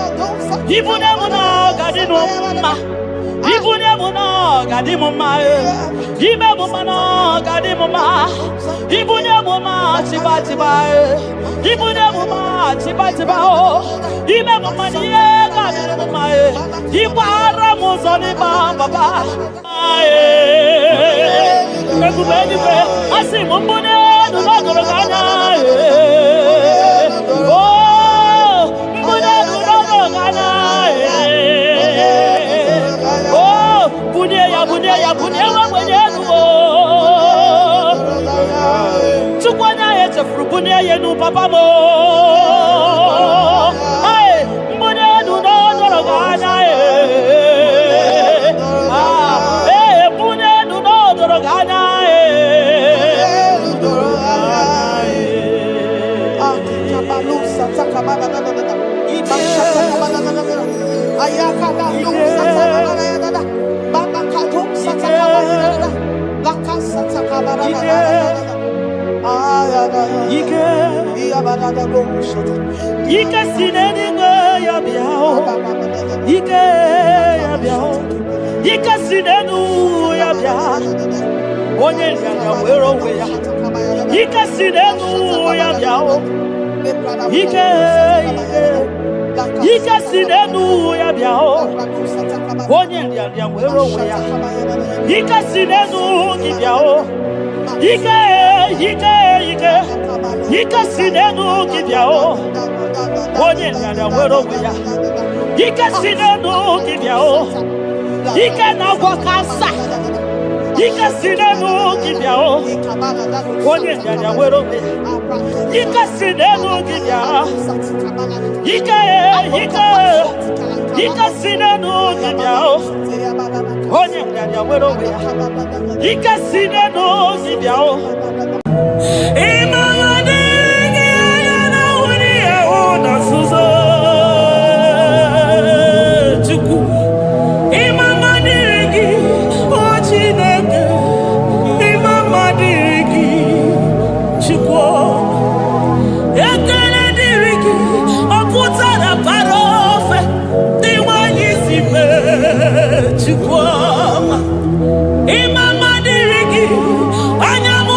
Ibunye m na ọ ga-adị m mma, ibunye m na ọ ga-adị m mma e. Ime m mma na ọ ga-adị m mma. Ibunye m mma chiba chiba e. Ibunye m mma chiba chiba o. Ime m mma na ihe ga-adịrị m mma e. Ịgbara m ụzọ n'ịgba papa e. Ebube eluigwe, asị m mbunye elu n'ọgọrọ gị anya e. O mbunye elu n'ọgọrọ gị anya e. O bunye ya, bunye ya, bunye nwa ogbenye elu o. Chukwu, onye ahụ echefuru, bunye ya elu papa m o. Hey, mbunye elu n'ọdọrọ gị anya e. Ah, ee, bunye elu n'ọdọrọ gị anya e. Doro anya. Ike, ike si n'eluigwe ya bịa o. Ike ya bịa o. Ike si n'elu ya bịa. Onye nrịanrịa were onwe ya. Ike si n'elu ya bịa o. Ike, ike, ike si n'elu ya bịa o. Onye nrịanrịa were onwe ya. Ike si n'elu gị bịa o. Ike, ike, ike, ike si n'elu gị bịa o. Onye nrịanrịa were onwe ya. Ike si n'elu gị bịa o. Ike na-agwọ cancer. Ike si n'elu gị bịa o. Onye nrịanrịa were onwe ya. Ike si n'elu gị bịa. Ike, ike, ike si n'elu gị bịa o. Onye nrịanrịa were onwe ya. Ike si n'elu gị bịa o. Ịmara dịghị anya na nwunye ahụ na nzuzo. Chukwu, ịma mma dịrị gị, o Chineke, ịma mma dịrị gị, Chukwu. Ekele dịrị gị, ọ pụtara bara ofe dị nwanyị si mee, Chukwu ọma. Ịma mma dịrị gị, anya m.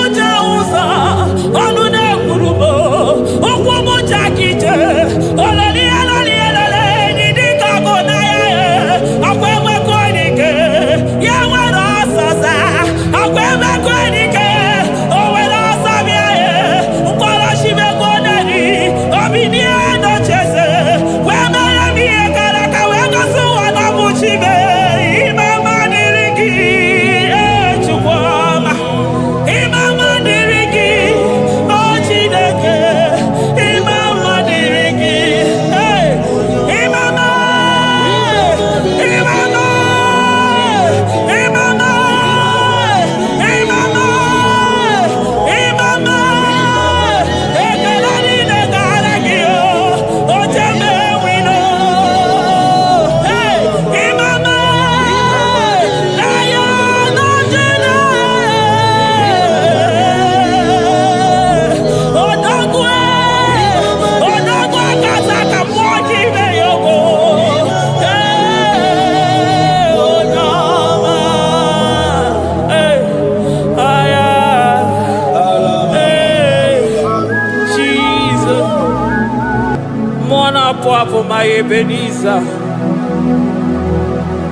na-apụ apụ, ma Ebenezer.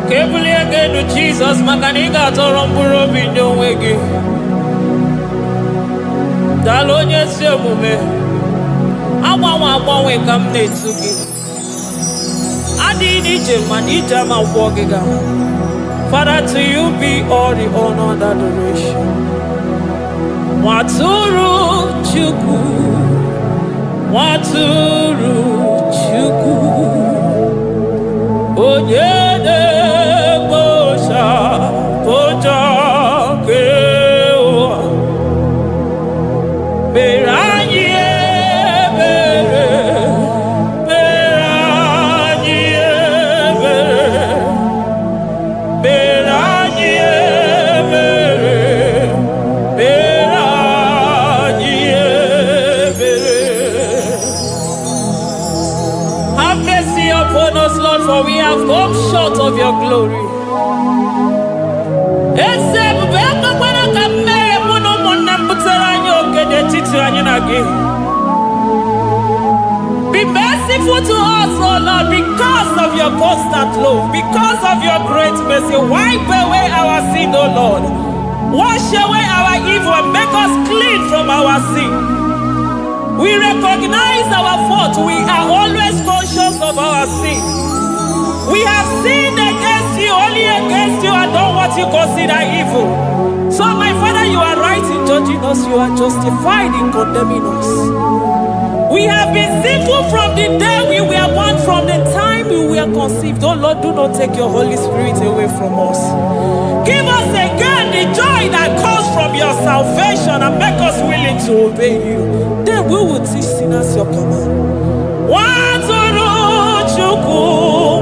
Ka ebulie gị elu, Jizọs, maka na ị ga-atọrọ mkpụrụ obi nye onwe gị. Daalụ, onye ezi omume. Agbanwe agbanwe ka m na-etu gị. Adịghị n'ije mana ije ama gwọ gị ga. Father, to you be all the honor and adoration. Nwatụrụ Chukwu, Nwatụrụ Chukwu, onye na-ekpochapụ njọ nke ụwa, mere anyị ebere, mere anyị ebere, mere anyị ebere, mere anyị ebere. Have mercy upon us, Lord, for we have come short of your glory. Eze ebube, ekwekwara ka mmehie mụ na ụmụnne m butere anyị oke n'etiti anyị na gị. Be merciful to us, O Lord, because of your constant love, because of your great mercy. Wipe away our sin, O Lord. Wash away our evil and make us clean from our sin. We recognize our fault. We are always conscious of our sin. We have sinned against you, only against you, and done what you consider evil. So, my Father, you are right in judging us, you are justified in condemning us. We have been sinful from the day we were born, from the time we were conceived. Oh Lord, do not take your Holy Spirit away from us. Give us again the joy that comes from your salvation and make us willing to obey you. Then we will teach sinners your command. Nwatụrụ Chukwu,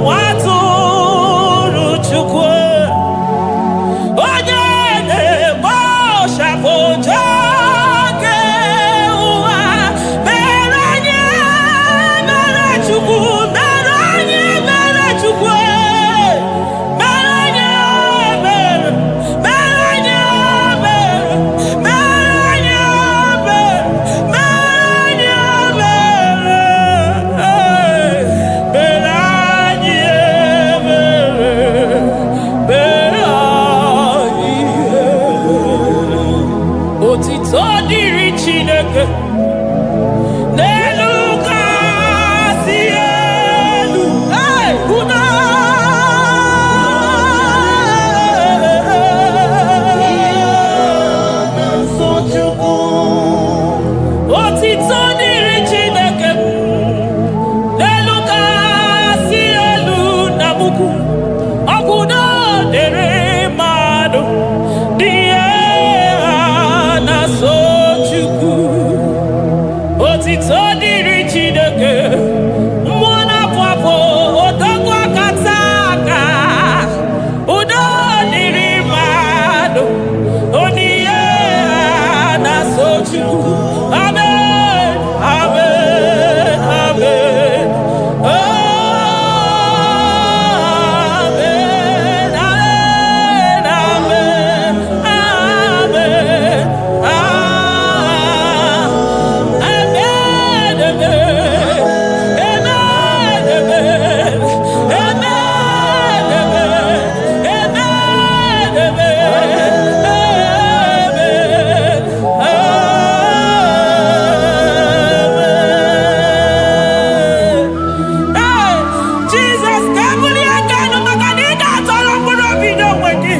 Nwatụrụ Chukwu, onye na-ekpochapụ njọ nke ụwa, mere anyị mere Chukwu, mere anyị mere Chukwu, mere anyị mere, mere anyị mere, mere anyị mere, mere anyị mere, mere anyị mere, mere anyị ebere. Otito dịrị Chineke n'elu kasị elu. Hey, udo. Nsọ Chukwu. Otito dịrị Chineke n'elu kasị elu na mukwu. Ọkwụdo dịrị mmadụ dị ihe ha na-asọ Chukwu. Otito dịrị Chineke, mmụọ na-apụ apụ, odogwu akata aka. Udo dịrị mmadụ, onye ha na-asọ Chukwu. Amen, amen, amen. Amen, amen, amen, amen, amen, amen, amen, amen, amen, amen, amen, amen. Ee, Jizọs, ka ebulie aka elu maka na ị ga-atọrọ mkpụrụ obi n'onwe gị.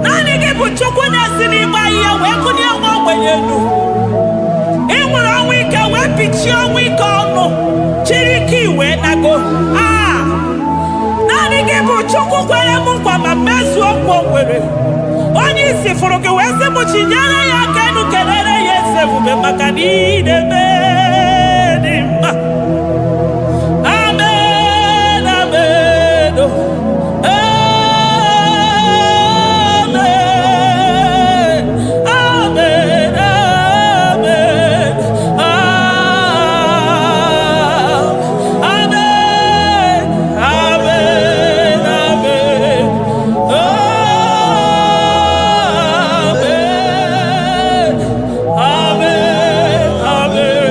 Naanị gị bụ Chukwu na-esi n'ịgba ihe wee kụnye nwa ogbenye elu. Ị nwere ọnwụ ike wee pichie ọnwụ ike ọnụ, chiri ike wee nago. Aa, naanị gị bụ Chukwu kwere m nkwa ma mezuo nkwa o kwere. Onye isi fụrụ gị wee sị m chinyere ya aka elu, kelere ya eze ebube maka na ị na-eme dị mma. Amen, amen, oh. Amen, amen, amen, ah, amen, amen, amen, amen, amen, amen.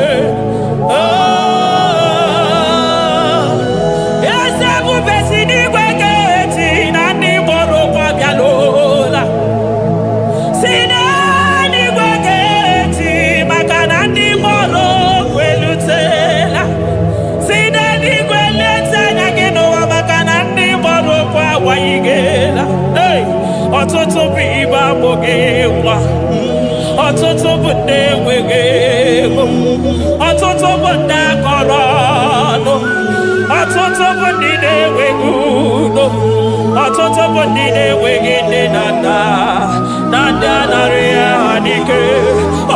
bụ ndị enweghị ego, ọtụtụ bụ ndị akọrọ ọnụ, ọtụtụ bụ ndị na-enweghị udo, ọtụtụ bụ ndị na-enweghị nne na nna na ndị anarị ha n'ike.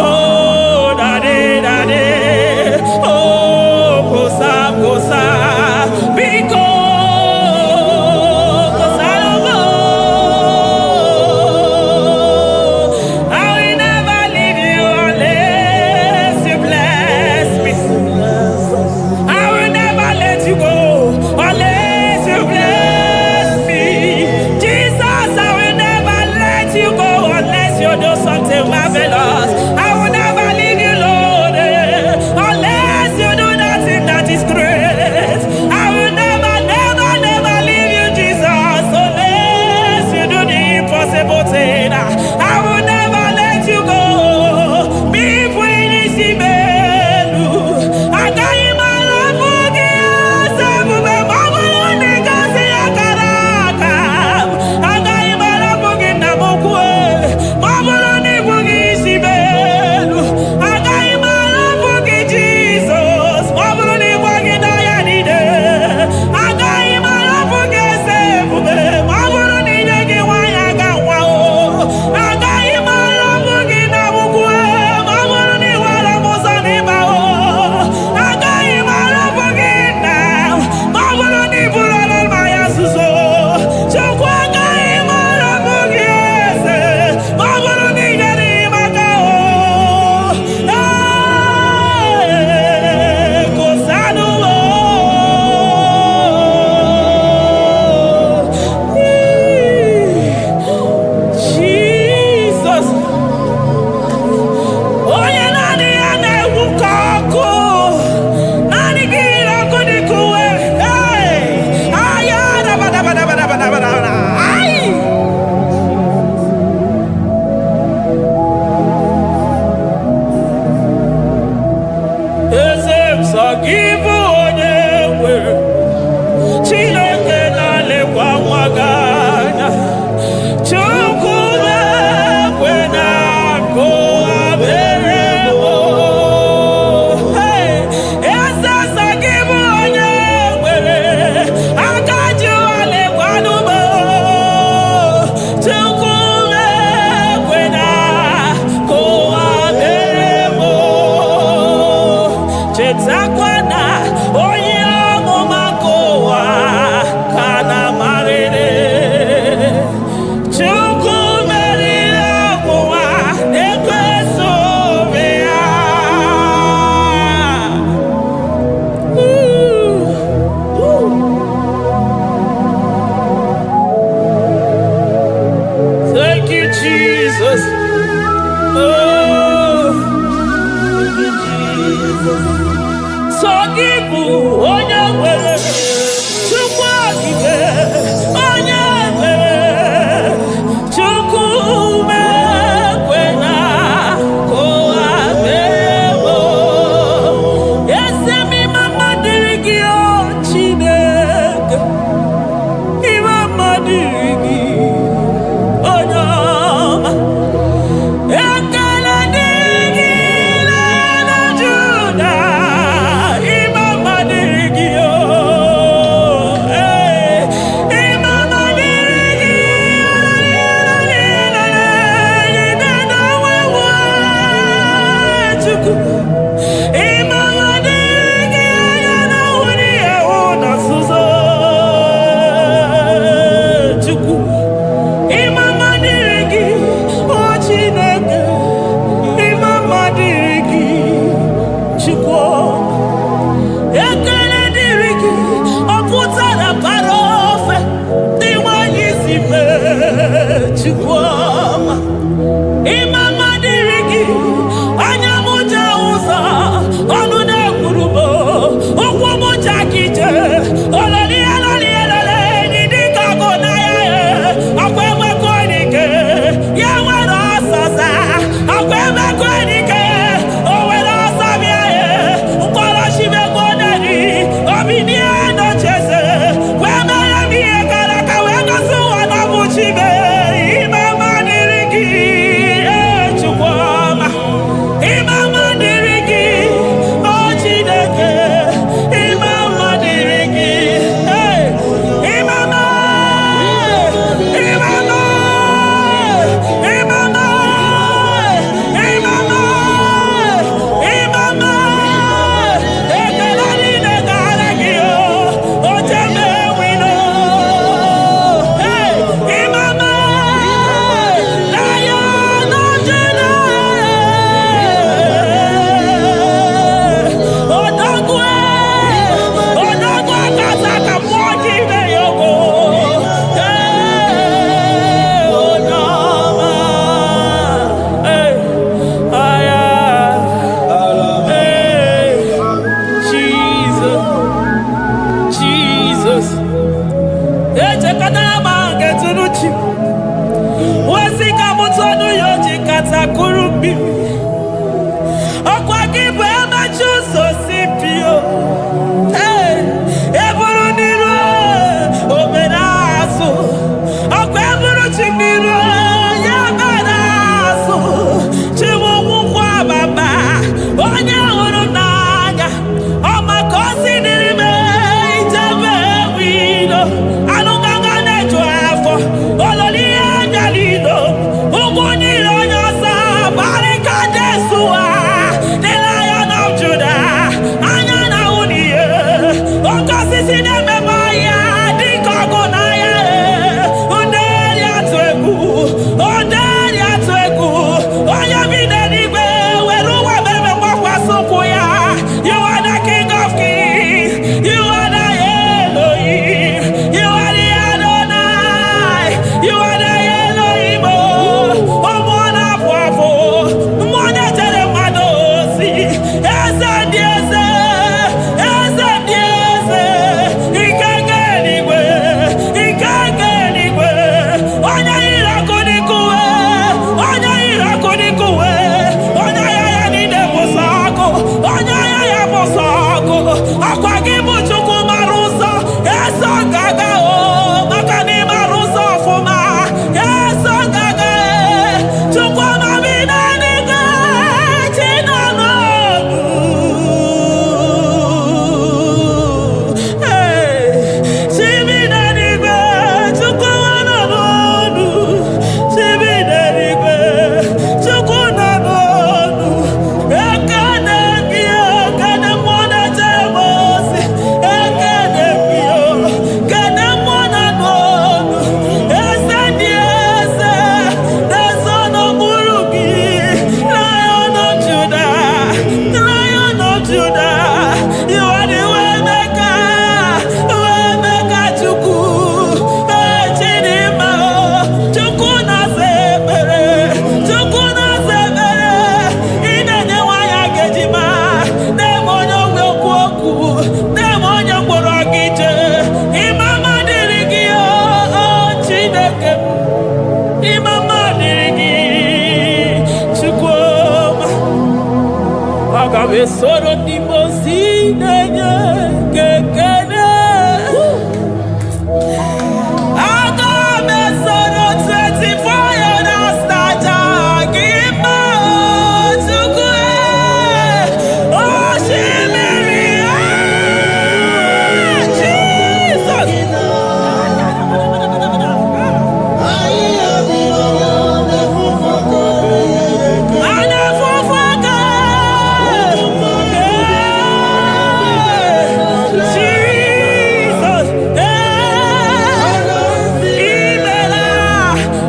Oh, daddy, daddy, oh, kwụsa, kwụsa, biko kwụsara m. I will never leave you unless you bless me. I will never let you go unless you bless me. Jesus, I will never let you go unless you do something marvelous. I will never leave you, Lord, unless you do that thing that is great. I will never, never, never leave you, Jesus, unless you do the impossible thing. I will never let you go. Me elu agaghị m arapụ gị eze ebube ma ọ bụrụ na ị gosi akara aka m. Agaghị m arapụ gị, nna m ukwu, ma ọ bụrụ na ị bụghị isi m elu. Agaghị m arapụ gị, Jizọs, ma ọ bụrụ na ị gwaghị n'ọya niile. Agaghị m arapụ gị, eze ebube, ma ọ bụrụ na inye gị nwaanyị aga nwa o. Agaghị m arapụ gị na ukwu, ma ọ bụrụ na ị were m ụzọ n'ịba o. Agaghị m arapụ gị, nna, ma ọ bụrụ na ị bụrụ mmanya nzuzo. Chukwu, agaghị m arapụ gị, eze, ma ọ bụrụ na ị nyere m aka o. Ee, kụsanụ m o. Jesus, onye naanị ya na-egwu ka ọkụ, naanị gị yiri ọkụ dị ka uwe. Hey! Aya, dabadabadabadabadabada. Ai! Eze m, sọ gị bụ onye nwere Chineke na-alekwa nwa gị anya. Chukwu na-ekwe na akụ abere m. Hey! Eze, sọ gị bụ onye nwere aka ji alekwanụ m. Chukwu na-ekwe na akụ abere m. Chetakwa na onye amụma nke ụwa ka na-amarịrị. Chukwu meriri ọgwụnwa na-ekweso obi ya. Thank you, Jesus. Oh, thank you, Jesus. Sọ gị bụ onye nwere Chukwu okike, onye nwere Chukwu mekwena ka ụwa mere m. Eze m, ịma mma dịrị gị, o Chineke, ịma mma dịrị gị, onye ọma. Ekele dịrị gị na Juda, ịma mma dịrị gị o. Ee, ịma mma dịrị gị. Chukwu, ịma mma dịrị gị, anya na nwere ihe hụ na nzuzo. Chukwu, ịma mma dịrị gị, o Chineke, ịma mma dịrị gị, Chukwu. Ekele dịrị gị, ọ pụtara bara ofe dị nwanyị si mee, Chukwu ọma. Ịma mma dịrị gị, anya m ji ahụ. Aga m esoro ndị mmụọ ozi na-enye gị ekele. Aga m esoro 24 elders na-aja gị mma, Chukwu. Osimiri, ah, Jesus. A na-efufe aka. Jesus. Imela,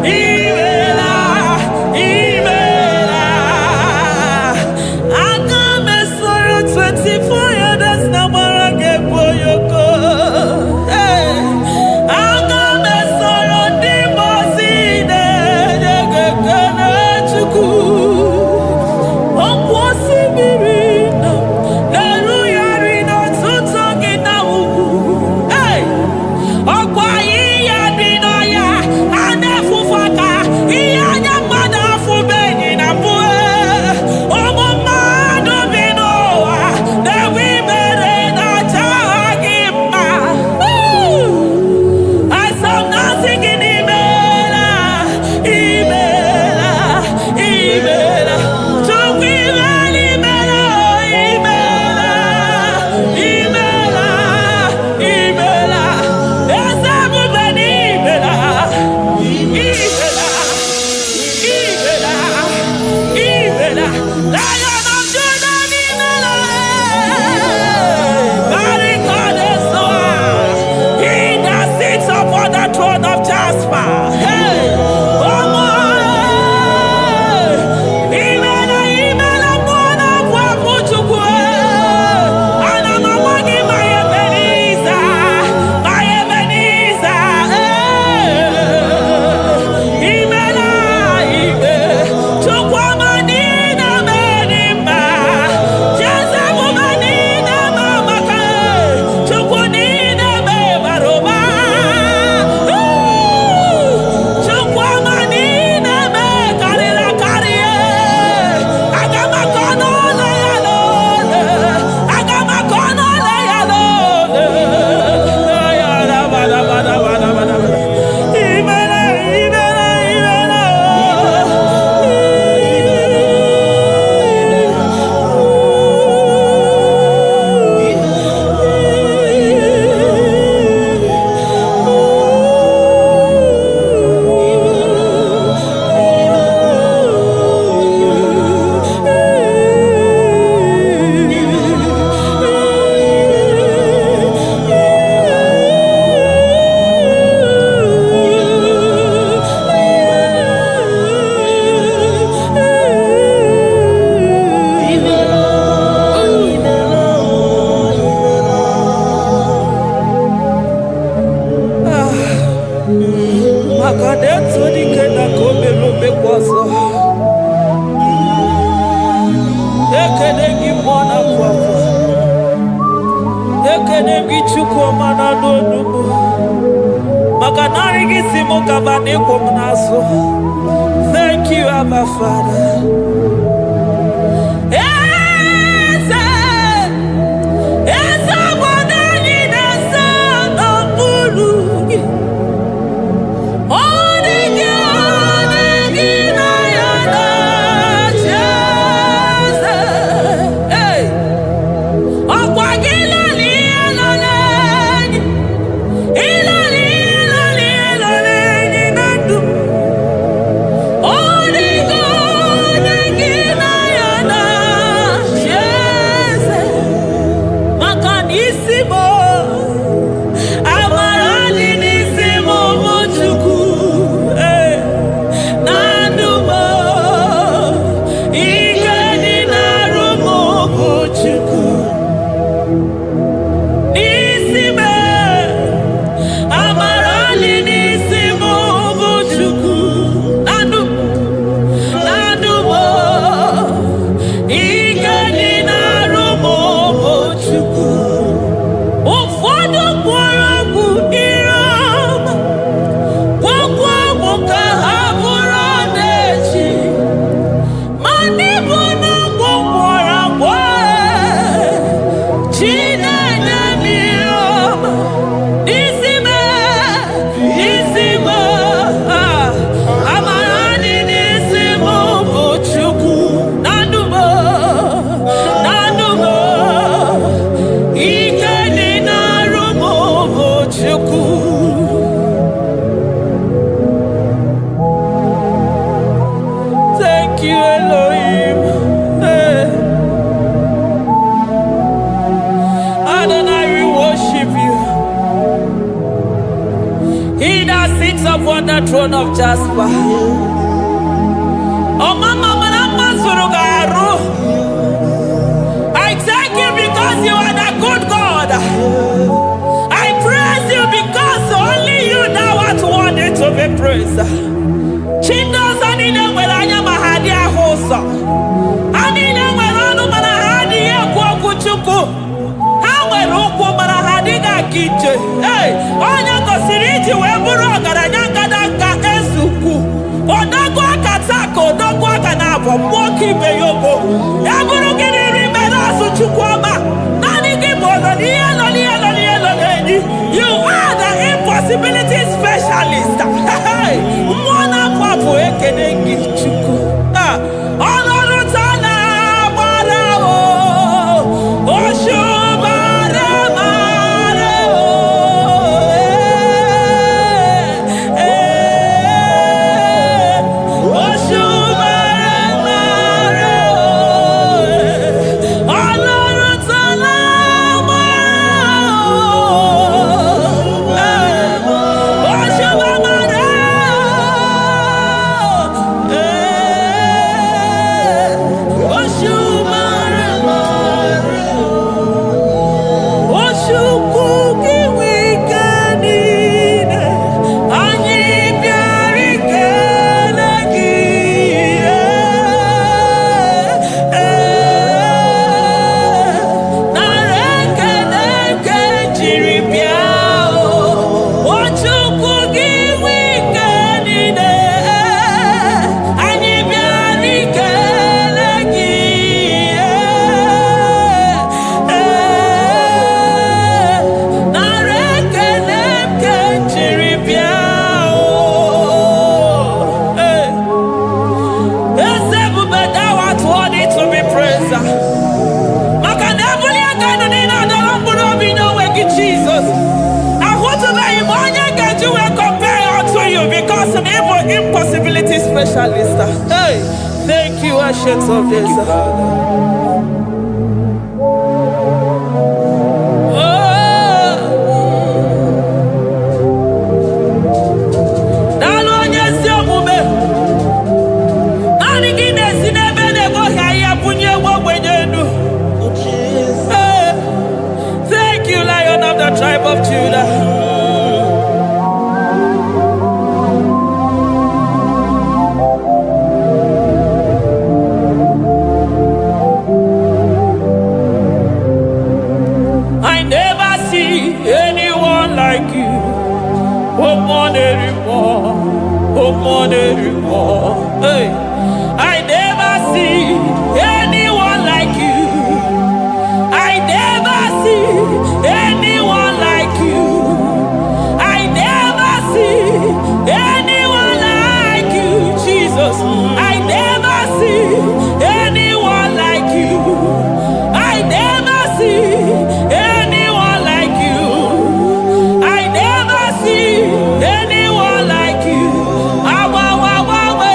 imela, imela. Aga m esoro 24 elders na gbara gị egwu oyoko. Aga m esoro ndị mmụọ ozi na-enye gị ekele, Chukwu. Ọkwa osimiri nọ na-erugharị n'ọtụtụ gị na ugwu. Hey! Ọkwa ihe dị n'ọhịa a na-efufe aka, ihe anya mmadụ afụbeghị na mbụ. Ụmụ mmadụ bi n'ụwa na-enwe ibere na-aja gị mma. Asọ m na-asị gị n'imela, imela, imela. Chukwu, imela, imela, imela, imela, imela. Eze ebube, n'imela, imela, imela, imela. Lion of Judah, n'imela. Barikade-soa. He that sits upon the throne of Jasper. Hey, Omo, imela, imela, mmụọ na-abụ abụ, Chukwu. Ana m agwa gị, ma Ebenezer, ma Ebenezer, imela, ime, Chukwu ọma niile mere mma. Jeze ebube niile ma maka Chukwu niile bara ụba. Chukwu ọma niile karịrị akarị. Aga m akọ n'ụlọ ya n'ole. Aga m akọ n'ụlọ ya n'ole. Imela, imela, imela. Maka na etu dike na ka o mere omekwa ọzọ. Ekene gị, mmụọ na-apụ apụ. Ekene gị, Chukwu ọma na-anụ onugbu, maka narị gị si mụ kaba na ịkwụ m n'azụ. Thank you, Abba Father. Eze, eze obodo anyị na-eze n'okpuru gị. Ọ dị gị, ọ dị gị na ya na-achị eze. Hey! Ọkwa gị lọrọ ihe lọrọ enyi, ịlọrọ ihe lọrọ ihe lọrọ enyi na ndụ. Ọ dị gị, ọ dị gị. throne of Jasper. Ọmama mara mma zuru gị arụ. I thank you because you are the good God. I praise you because only you thou art worthy to be praised. Chi ndị ọzọ niile nwere anya ma ha adịghị ahụ ụzọ. Ha niile nwere ọnụ mana ha adịghị ekwu okwu Chukwu. Ha nwere ụkwụ mana ha adịghị aga ije. Ee, onye gosiri iji wee bụrụ ọgaranya ngadanga eze ukwu. Odogwu aka taa ka odogwu aka na-abụ mmụọ ka ibe ya ogo. Ya bụrụ gị n'iri mere azụ, Chukwu ọma. Naanị gị bụ ọnọ n'ihe nọ n'ihe nọ n'ihe nọ n'enyi. You are the impossibility specialist. Hey, mmụọ na-apụ apụ, ekene gị, Chukwu. Ah, ọlọ́run tó lágbára o, òṣùbàrẹ̀ màrẹ̀ o, eh, òṣùbàrẹ̀ màrẹ̀ o, ọlọ́run tó lágbára o, òṣùbàrẹ̀ màrẹ̀ o, òṣùbàrẹ̀ màrẹ̀ o. Chukwu gị nwe ike niile, anyị bịara ikele gị. Ee, nara ekele nke jiri bịa o. O Chukwu gị nwe ike niile, anyị bịara ikele gị. Ee, nara ekele nke jiri bịa o. Ee. Eze ebube, thou art worthy to be praised. Maka na ebuli aka elu niile adọrọ mkpụrụ obi n'onwe gị, Jizọs. Ahụtụbeghị m onye ga-eji wee compare unto you because na ịbụ impossibility specialist. Hey, thank you, Ancient of Thank Days. you, Father. Oh, daalụ onye ezi omume. Naanị gị na-esi n'ebe na-egoghị ahịhịa bunye ewu ogbenye elu. Hey, thank you, Lion of the tribe of Judah. I never see anyone like you. Oh, more, oh, more, hey. I never see anyone like you. I never see anyone like you. I never see anyone like you, Jesus. I never see anyone like you. I never see anyone like you. I never see anyone like you. Awa, wa, wa, we.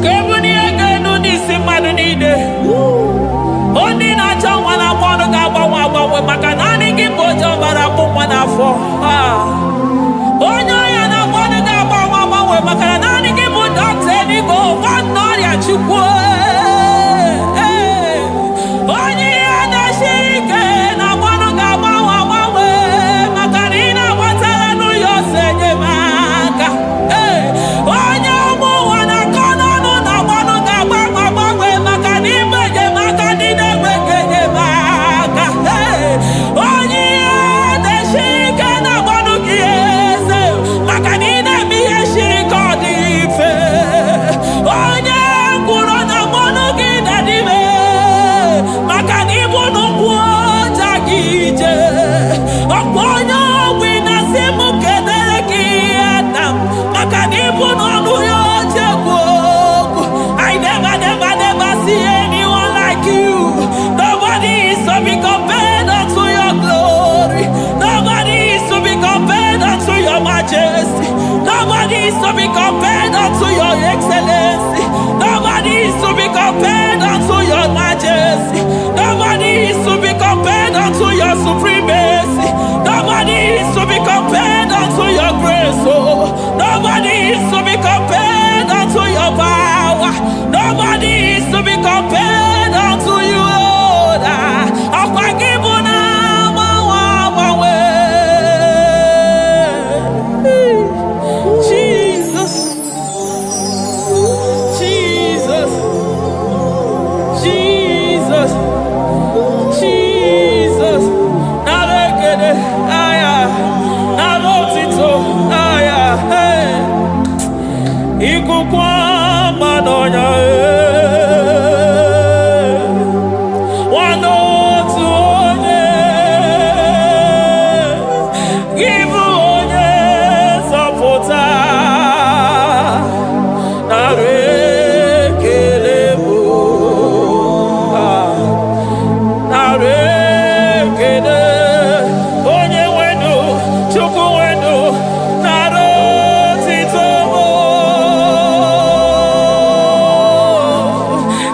Ka ebulie gị elu n'isi mmadụ niile. Onye na-achọ nwa na-agba ọnụ ga-agbanwe agbanwe, maka naanị gị bụ oje ọbara akpụ nwa n'afọ. Ah. Onye ọrịa na-agba ọnụ ga-agbanwe agbanwe, maka na naanị gị bụ dọkịta eluigwe, ọgwọ ọrịa Chukwu. Ee. Onye ihe na-esiri ike na-agba ọnụ ga-agbanwe agbanwe, maka na ị na-agbatara n'ụlọ ọsọ enyemaka. Ee. Onye ụmụ ụwa na-akọ n'ọnụ na-agba ọnụ ga-agbanwe agbanwe, maka na ịbụ enyemaka ndị na-enweghị enyemaka. Ee. Onye ihe na-esiri ike na-agba ọnụ gị eze, maka na ị na-eme ihe siri ka ọ dị mfe. Onye ngwụrọ na-agba ọnụ gị na-adịme, maka na ịbụ n'ụkwụ ọja gị ije. Ọkwa onye ogbi na-asị m kedere gị nna m, maka na ịbụ n'ọnụ ya oche ekwu okwu. I never, never, never see anyone like you. Nobody is to be compared unto your glory. Nobody is to be compared unto your majesty. Nobody is to be compared unto your excellency. Nobody is to be compared unto your majesty. Nobody is to be compared unto your supremacy. Nobody is to be compared unto your grace. Oh, nobody is to be compared unto your power. Nobody is to be compared unto you, Lord. Ọkwa gị bụ na agbanwe agbanwe. Jesus, Jesus, Jesus, Jesus. Nara ekele, aya, nara otito, aya, hey. Ikuku ọma n'ọnya, eh. Nwanne otu onye, gị bụ onye nzọpụta. Nara ekele bụ, ah. Nara ekele, onye nwenu, Chukwu nwenu, nara otito bụ.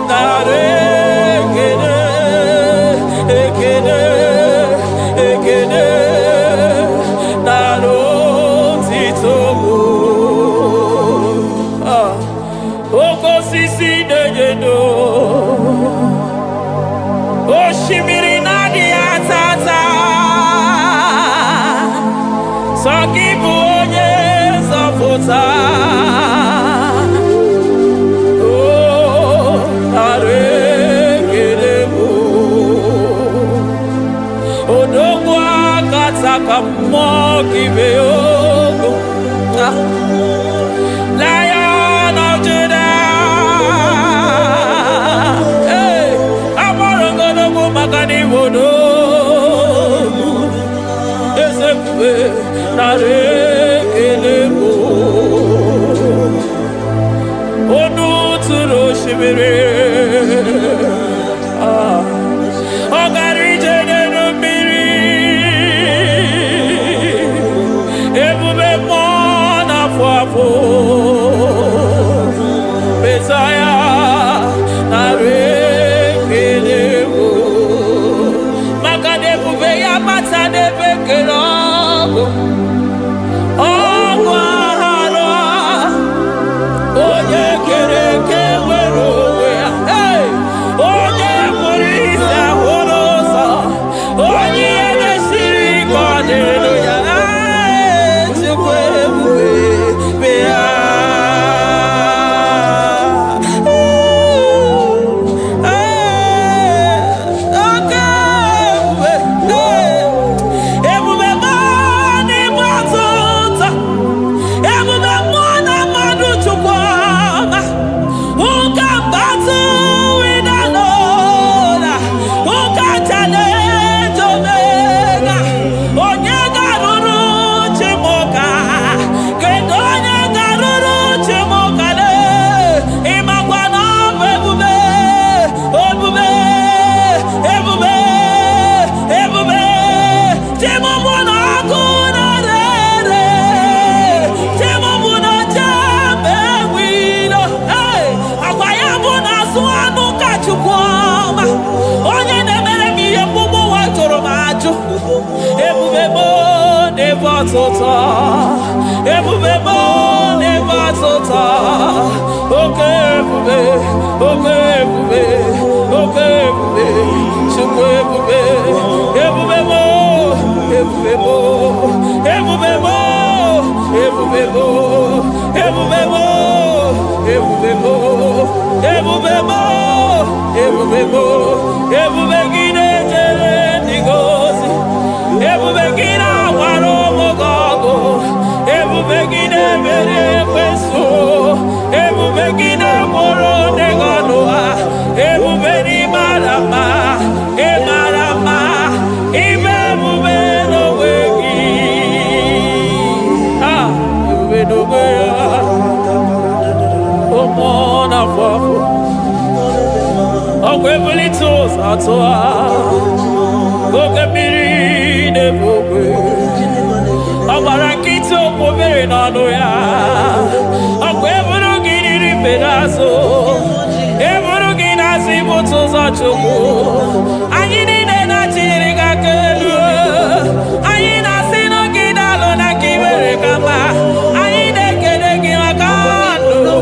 Nara ekele, ekele, ekele, nara otito bụ. Ah. Oke osisi na-enye ndụ, osimiri na-adịghị ata ata, sọ gị bụ onye nzọpụta. O, nara ekele bụ. Odogwu akataka mmụọ gị mee ogo. Ah. Lion of Judah. Hey, agbọrọgọdọgwu maka na Igbo n'ogwu. Eze ebube, nara ekele bụ. Onu tụrụ osimiri. Ah. Ọ gara ije n'elu mmiri. Ebube mmụọ na-afụ afụ. Mesaya, nara ekele bụ. Maka na ebube ya bata n'ebe kere ọgụ. Ọgụ aghara, onye kere eke nwere onwe ya. ọtụtụ, ebube m na-enwe ọtụtụ. Oke ebube, oke ebube, oke ebube, Chukwu ebube, ebube m, ebube m, ebube m, ebube m, ebube m, ebube m, ebube m, ebube m, ebube gị na-ejere ndị gị ozi, ebube gị na-agbara ụmụ gị ọgụ, ebube gị na-emeri ekwensu, ebube gị na-egboro ndị gị ọnụ ha, ebube n'ịmara mma, ịmara mma, ibe ebube n'onwe gị. Ah, ebube n'onwe ya, ụmụ na-afọ afọ, ọkwa ebulite ụzọ atụ ha, oke mmiri na-ebu ogwe, ọ gbara nkịtị okwu mmiri n'ọnụ ya, ọkwa eburu gị n'iri mbe n'azụ, eburu gị n'azụ ibute ụzọ Chukwu. Anyị niile na-achịnyere gị aka elu, anyị na-asị na gị daalụ na ka i mere ka mma, anyị na-ekele gị maka ndụ,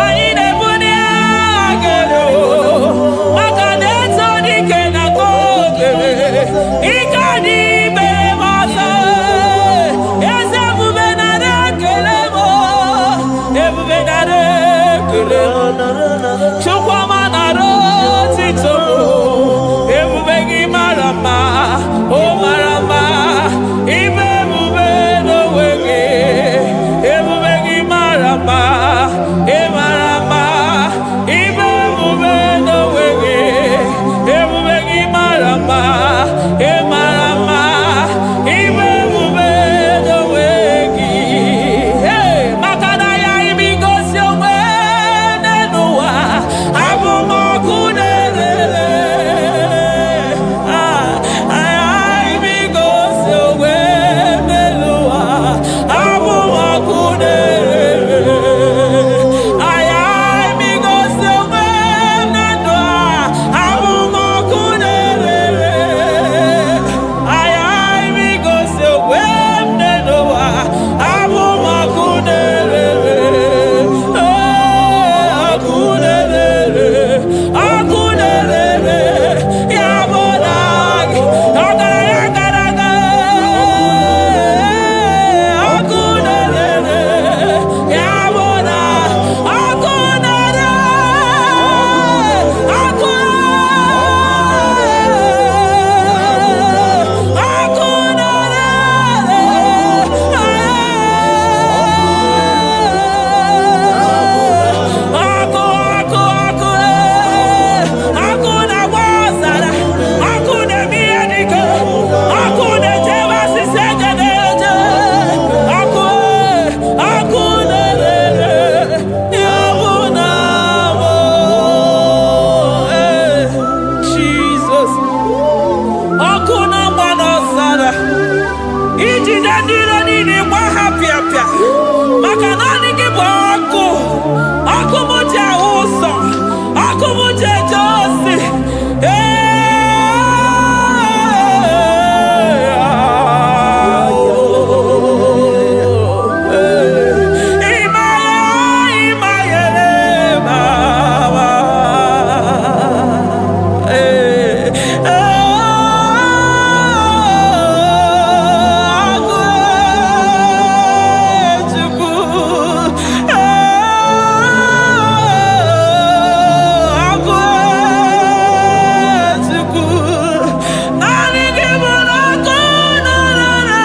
anyị na-ebuli aha gị elu maka na eto dike na ka o mere ike dị mere m ọzọ. Eze ebube nara ekele m, ebube nara ekele m, Chukwuma nara otito m, ebube gị mara mma, o mara mma, ibe ebube n'onwe gị, ebube gị mara mma, ị mara mma, ibe ebube n'onwe gị, ebube gị mara mma, ị mara mma, ibe ebube n'onwe gị. Hey, maka na ya imi gosi onwe n'ụwa, abụ m ọkụ na-erere. Ah, imi gosi onwe n'ụwa, abụ m ọkụ na-erere. Aya imi gosi onwe na ndụ a, abụ m ọkụ na-erere. Aya imi gosi onwe m n'ụwa, abụ m ọkụ na-erere. Ee, ọkụ na-erere, ọkụ na-erere, ya bụ na gị, ọgaranya gara aga. Ee, ọkụ na-erere, ya bụ na ọkụ na-ere, ọkụ ọkụ na-ere, ọkụ ọkụ ọkụ, ọkụ na-agba ọzara, ọkụ na-eme ihe dike, ọkụ na-echebe asịsị eje na-eje, ọkụ ọkụ na-ere, ya bụ na mụ. Jizọs, ọkụ na-agba n'ọzara, ijide ndị iro niile gba ha pịapịa, maka naanị gị bụ ọkụ, ọkụ m ji ahụ ụzọ, ọkụ m ji eje ozi. Ee, ịmaya ịmayere mama. Ee, agụ Chukwu, agụ Chukwu, naanị gị bụ na ọkụ na-ere,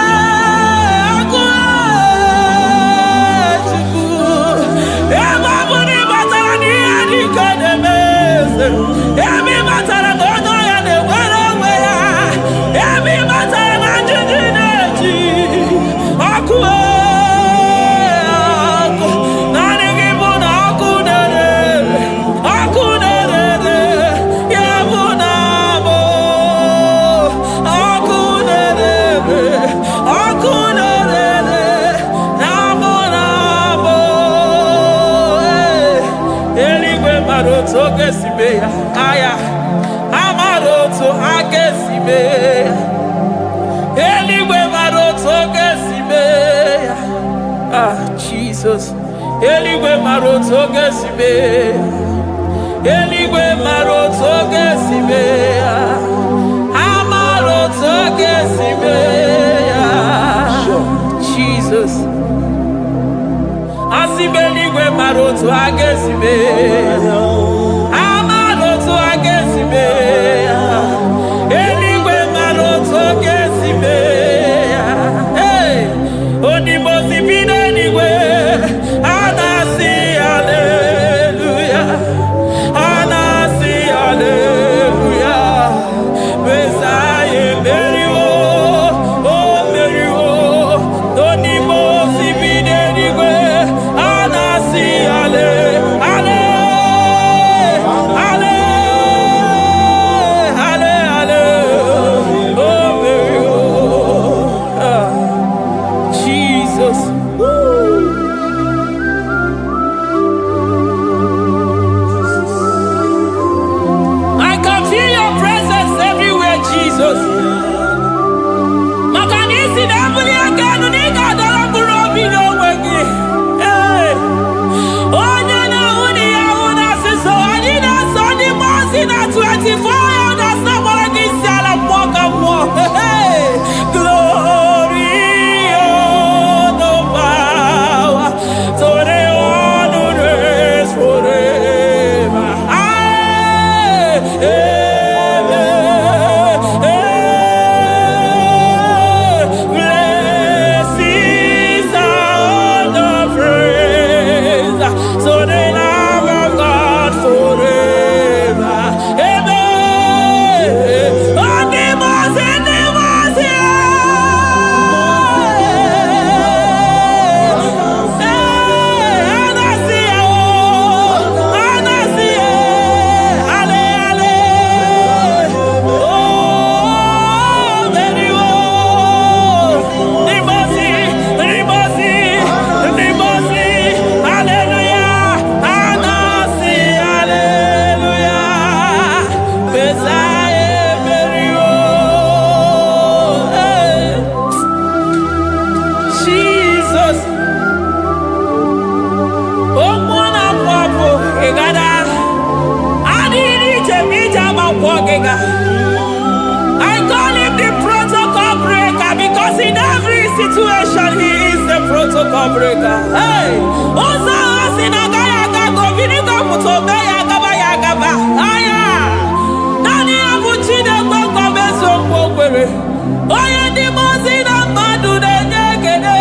ọkụ Chukwu. Ebe ọ bụ na ị batara n'ihe dị ka na-eme eze, ebe ị batara na onye ọya na-enwere onwe ya, ebe ị batara na njiji na-eji ọkụ, ọkụ, naanị gị bụ na ọkụ na-ere, ọkụ na-ere, ya bụ na bụ ọkụ na-ere, ọkụ na-ere, na mụ na mụ. Eluigwe mara otu oge si mee ya, aya amara otu ha ga-esi mee ya. Eluigwe mara otu oge si Eluigwe mara otu oge si mee. Eluigwe mara otu oge si mee ya. Ha mara otu oge si mee ya. Jesus. Asị m eluigwe mara otu a ga-esi mee ya. Ha mara otu a ga-esi mee ya. Eluigwe mara otu ọ ga-esi mee ya. Hey! Onimosi bi n'eluigwe, a na-asị haleluya. A na-asị haleluya. Mesaya emeriwo, o meriwo. Onimosi bi n'eluigwe, a na-asị hale, hale, hale, hale, hale, o meriwo. Ah, Jesus. Woo. I can feel your presence everywhere, Jesus. Maka na isi na-ebuli aka elu na ị ga-adọrọ mkpụrụ obi n'onwe gị. Ee. Onye na-ahụ na ya ahụ na asịsọ, anyị na-asọ ndị mmụọ ozi na 24 elders na-agbara gị isi ala mmụọ ka mmụọ. Hey! Glory, honor, power to the one who reigns forever. Amen. Amen. Blessings and the praise to the Lamb of God forever. Amen. Ndị mmụọ ozi, ndị mmụọ ozi, ee, a na-asị ya, o, a na-asị ya, ale, ale, o meriwo. Ndị mmụọ ozi, ndị mmụọ ozi, ndị mmụọ ozi, haleluya, a na-asị haleluya, Mesaya emeriwo. Hey. Jesus. Okwu na-apụ apụ ịgada adịghị ije ma ije ama nkwọ gịga. I call him the protocol breaker because in every situation he is the protocol breaker. Hey! Ụzọ ahụ si na agaghị aga ka obinigo pụta ome ya agaba ya agaba. Aya! Naanị ya bụ Chineke nkwa eziokwu o kwere. Onye ndị mmụọ ozi na mmadụ na-enye ekele,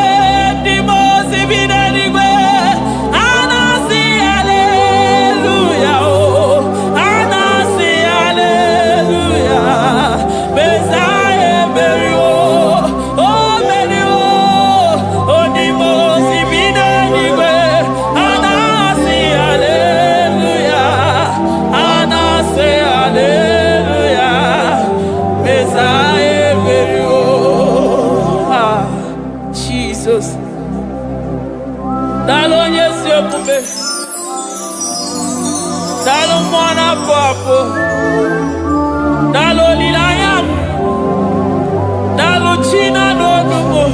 ndị mmụọ ozi bi n'eluigwe. A na-asị haleluya o. A na-asị haleluya. Mesaya emeriwo. O meriwo. Onye mmụọ ozi bi n'eluigwe. A na-asị haleluya. A na-asị haleluya. Mesaya emeriwo. Ah, Jesus. Daalụ onye ezi omume. Daalụ mmụọ na-apụ apụ. Daalụ olileanya m. Daalụ chi na-anụ olu m.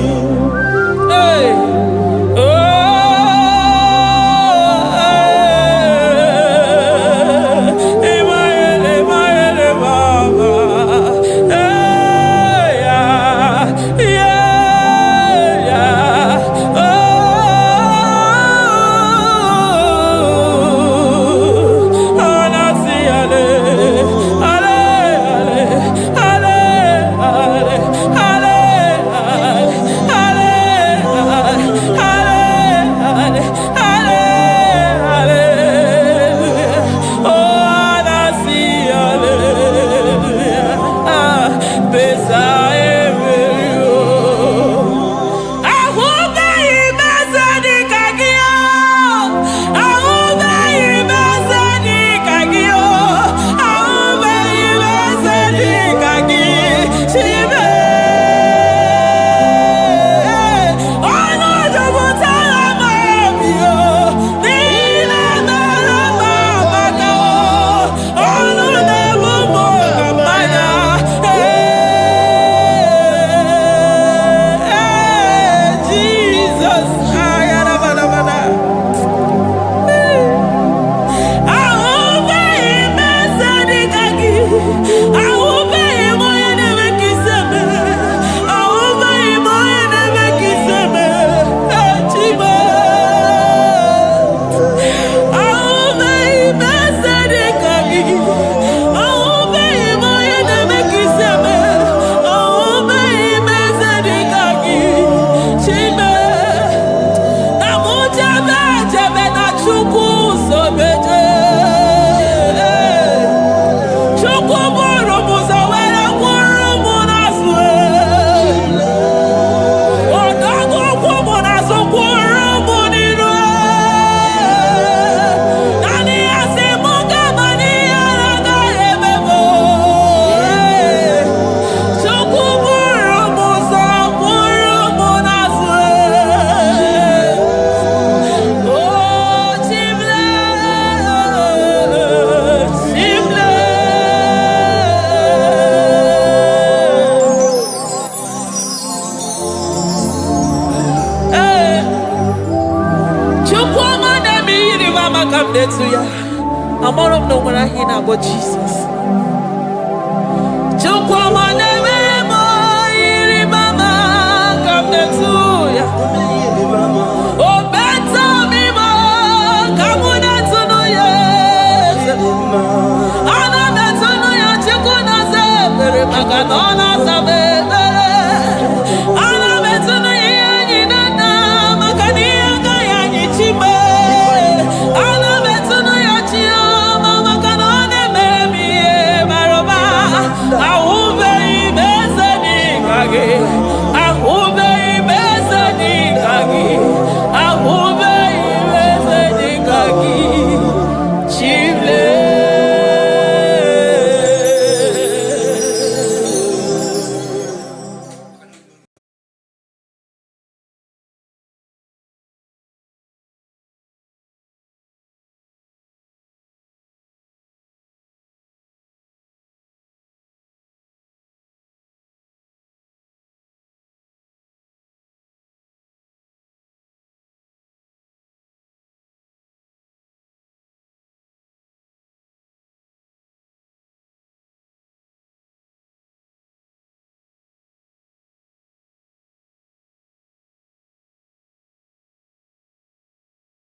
Hey. Oh, hey. Emmanuel, Emmanuel, Mama. Hey, yeah. Oh, anasi ale. ọma ka m na-etu ya. Amara m na o nwere aha ị na-akpọ Jizọs. Chukwu ọma.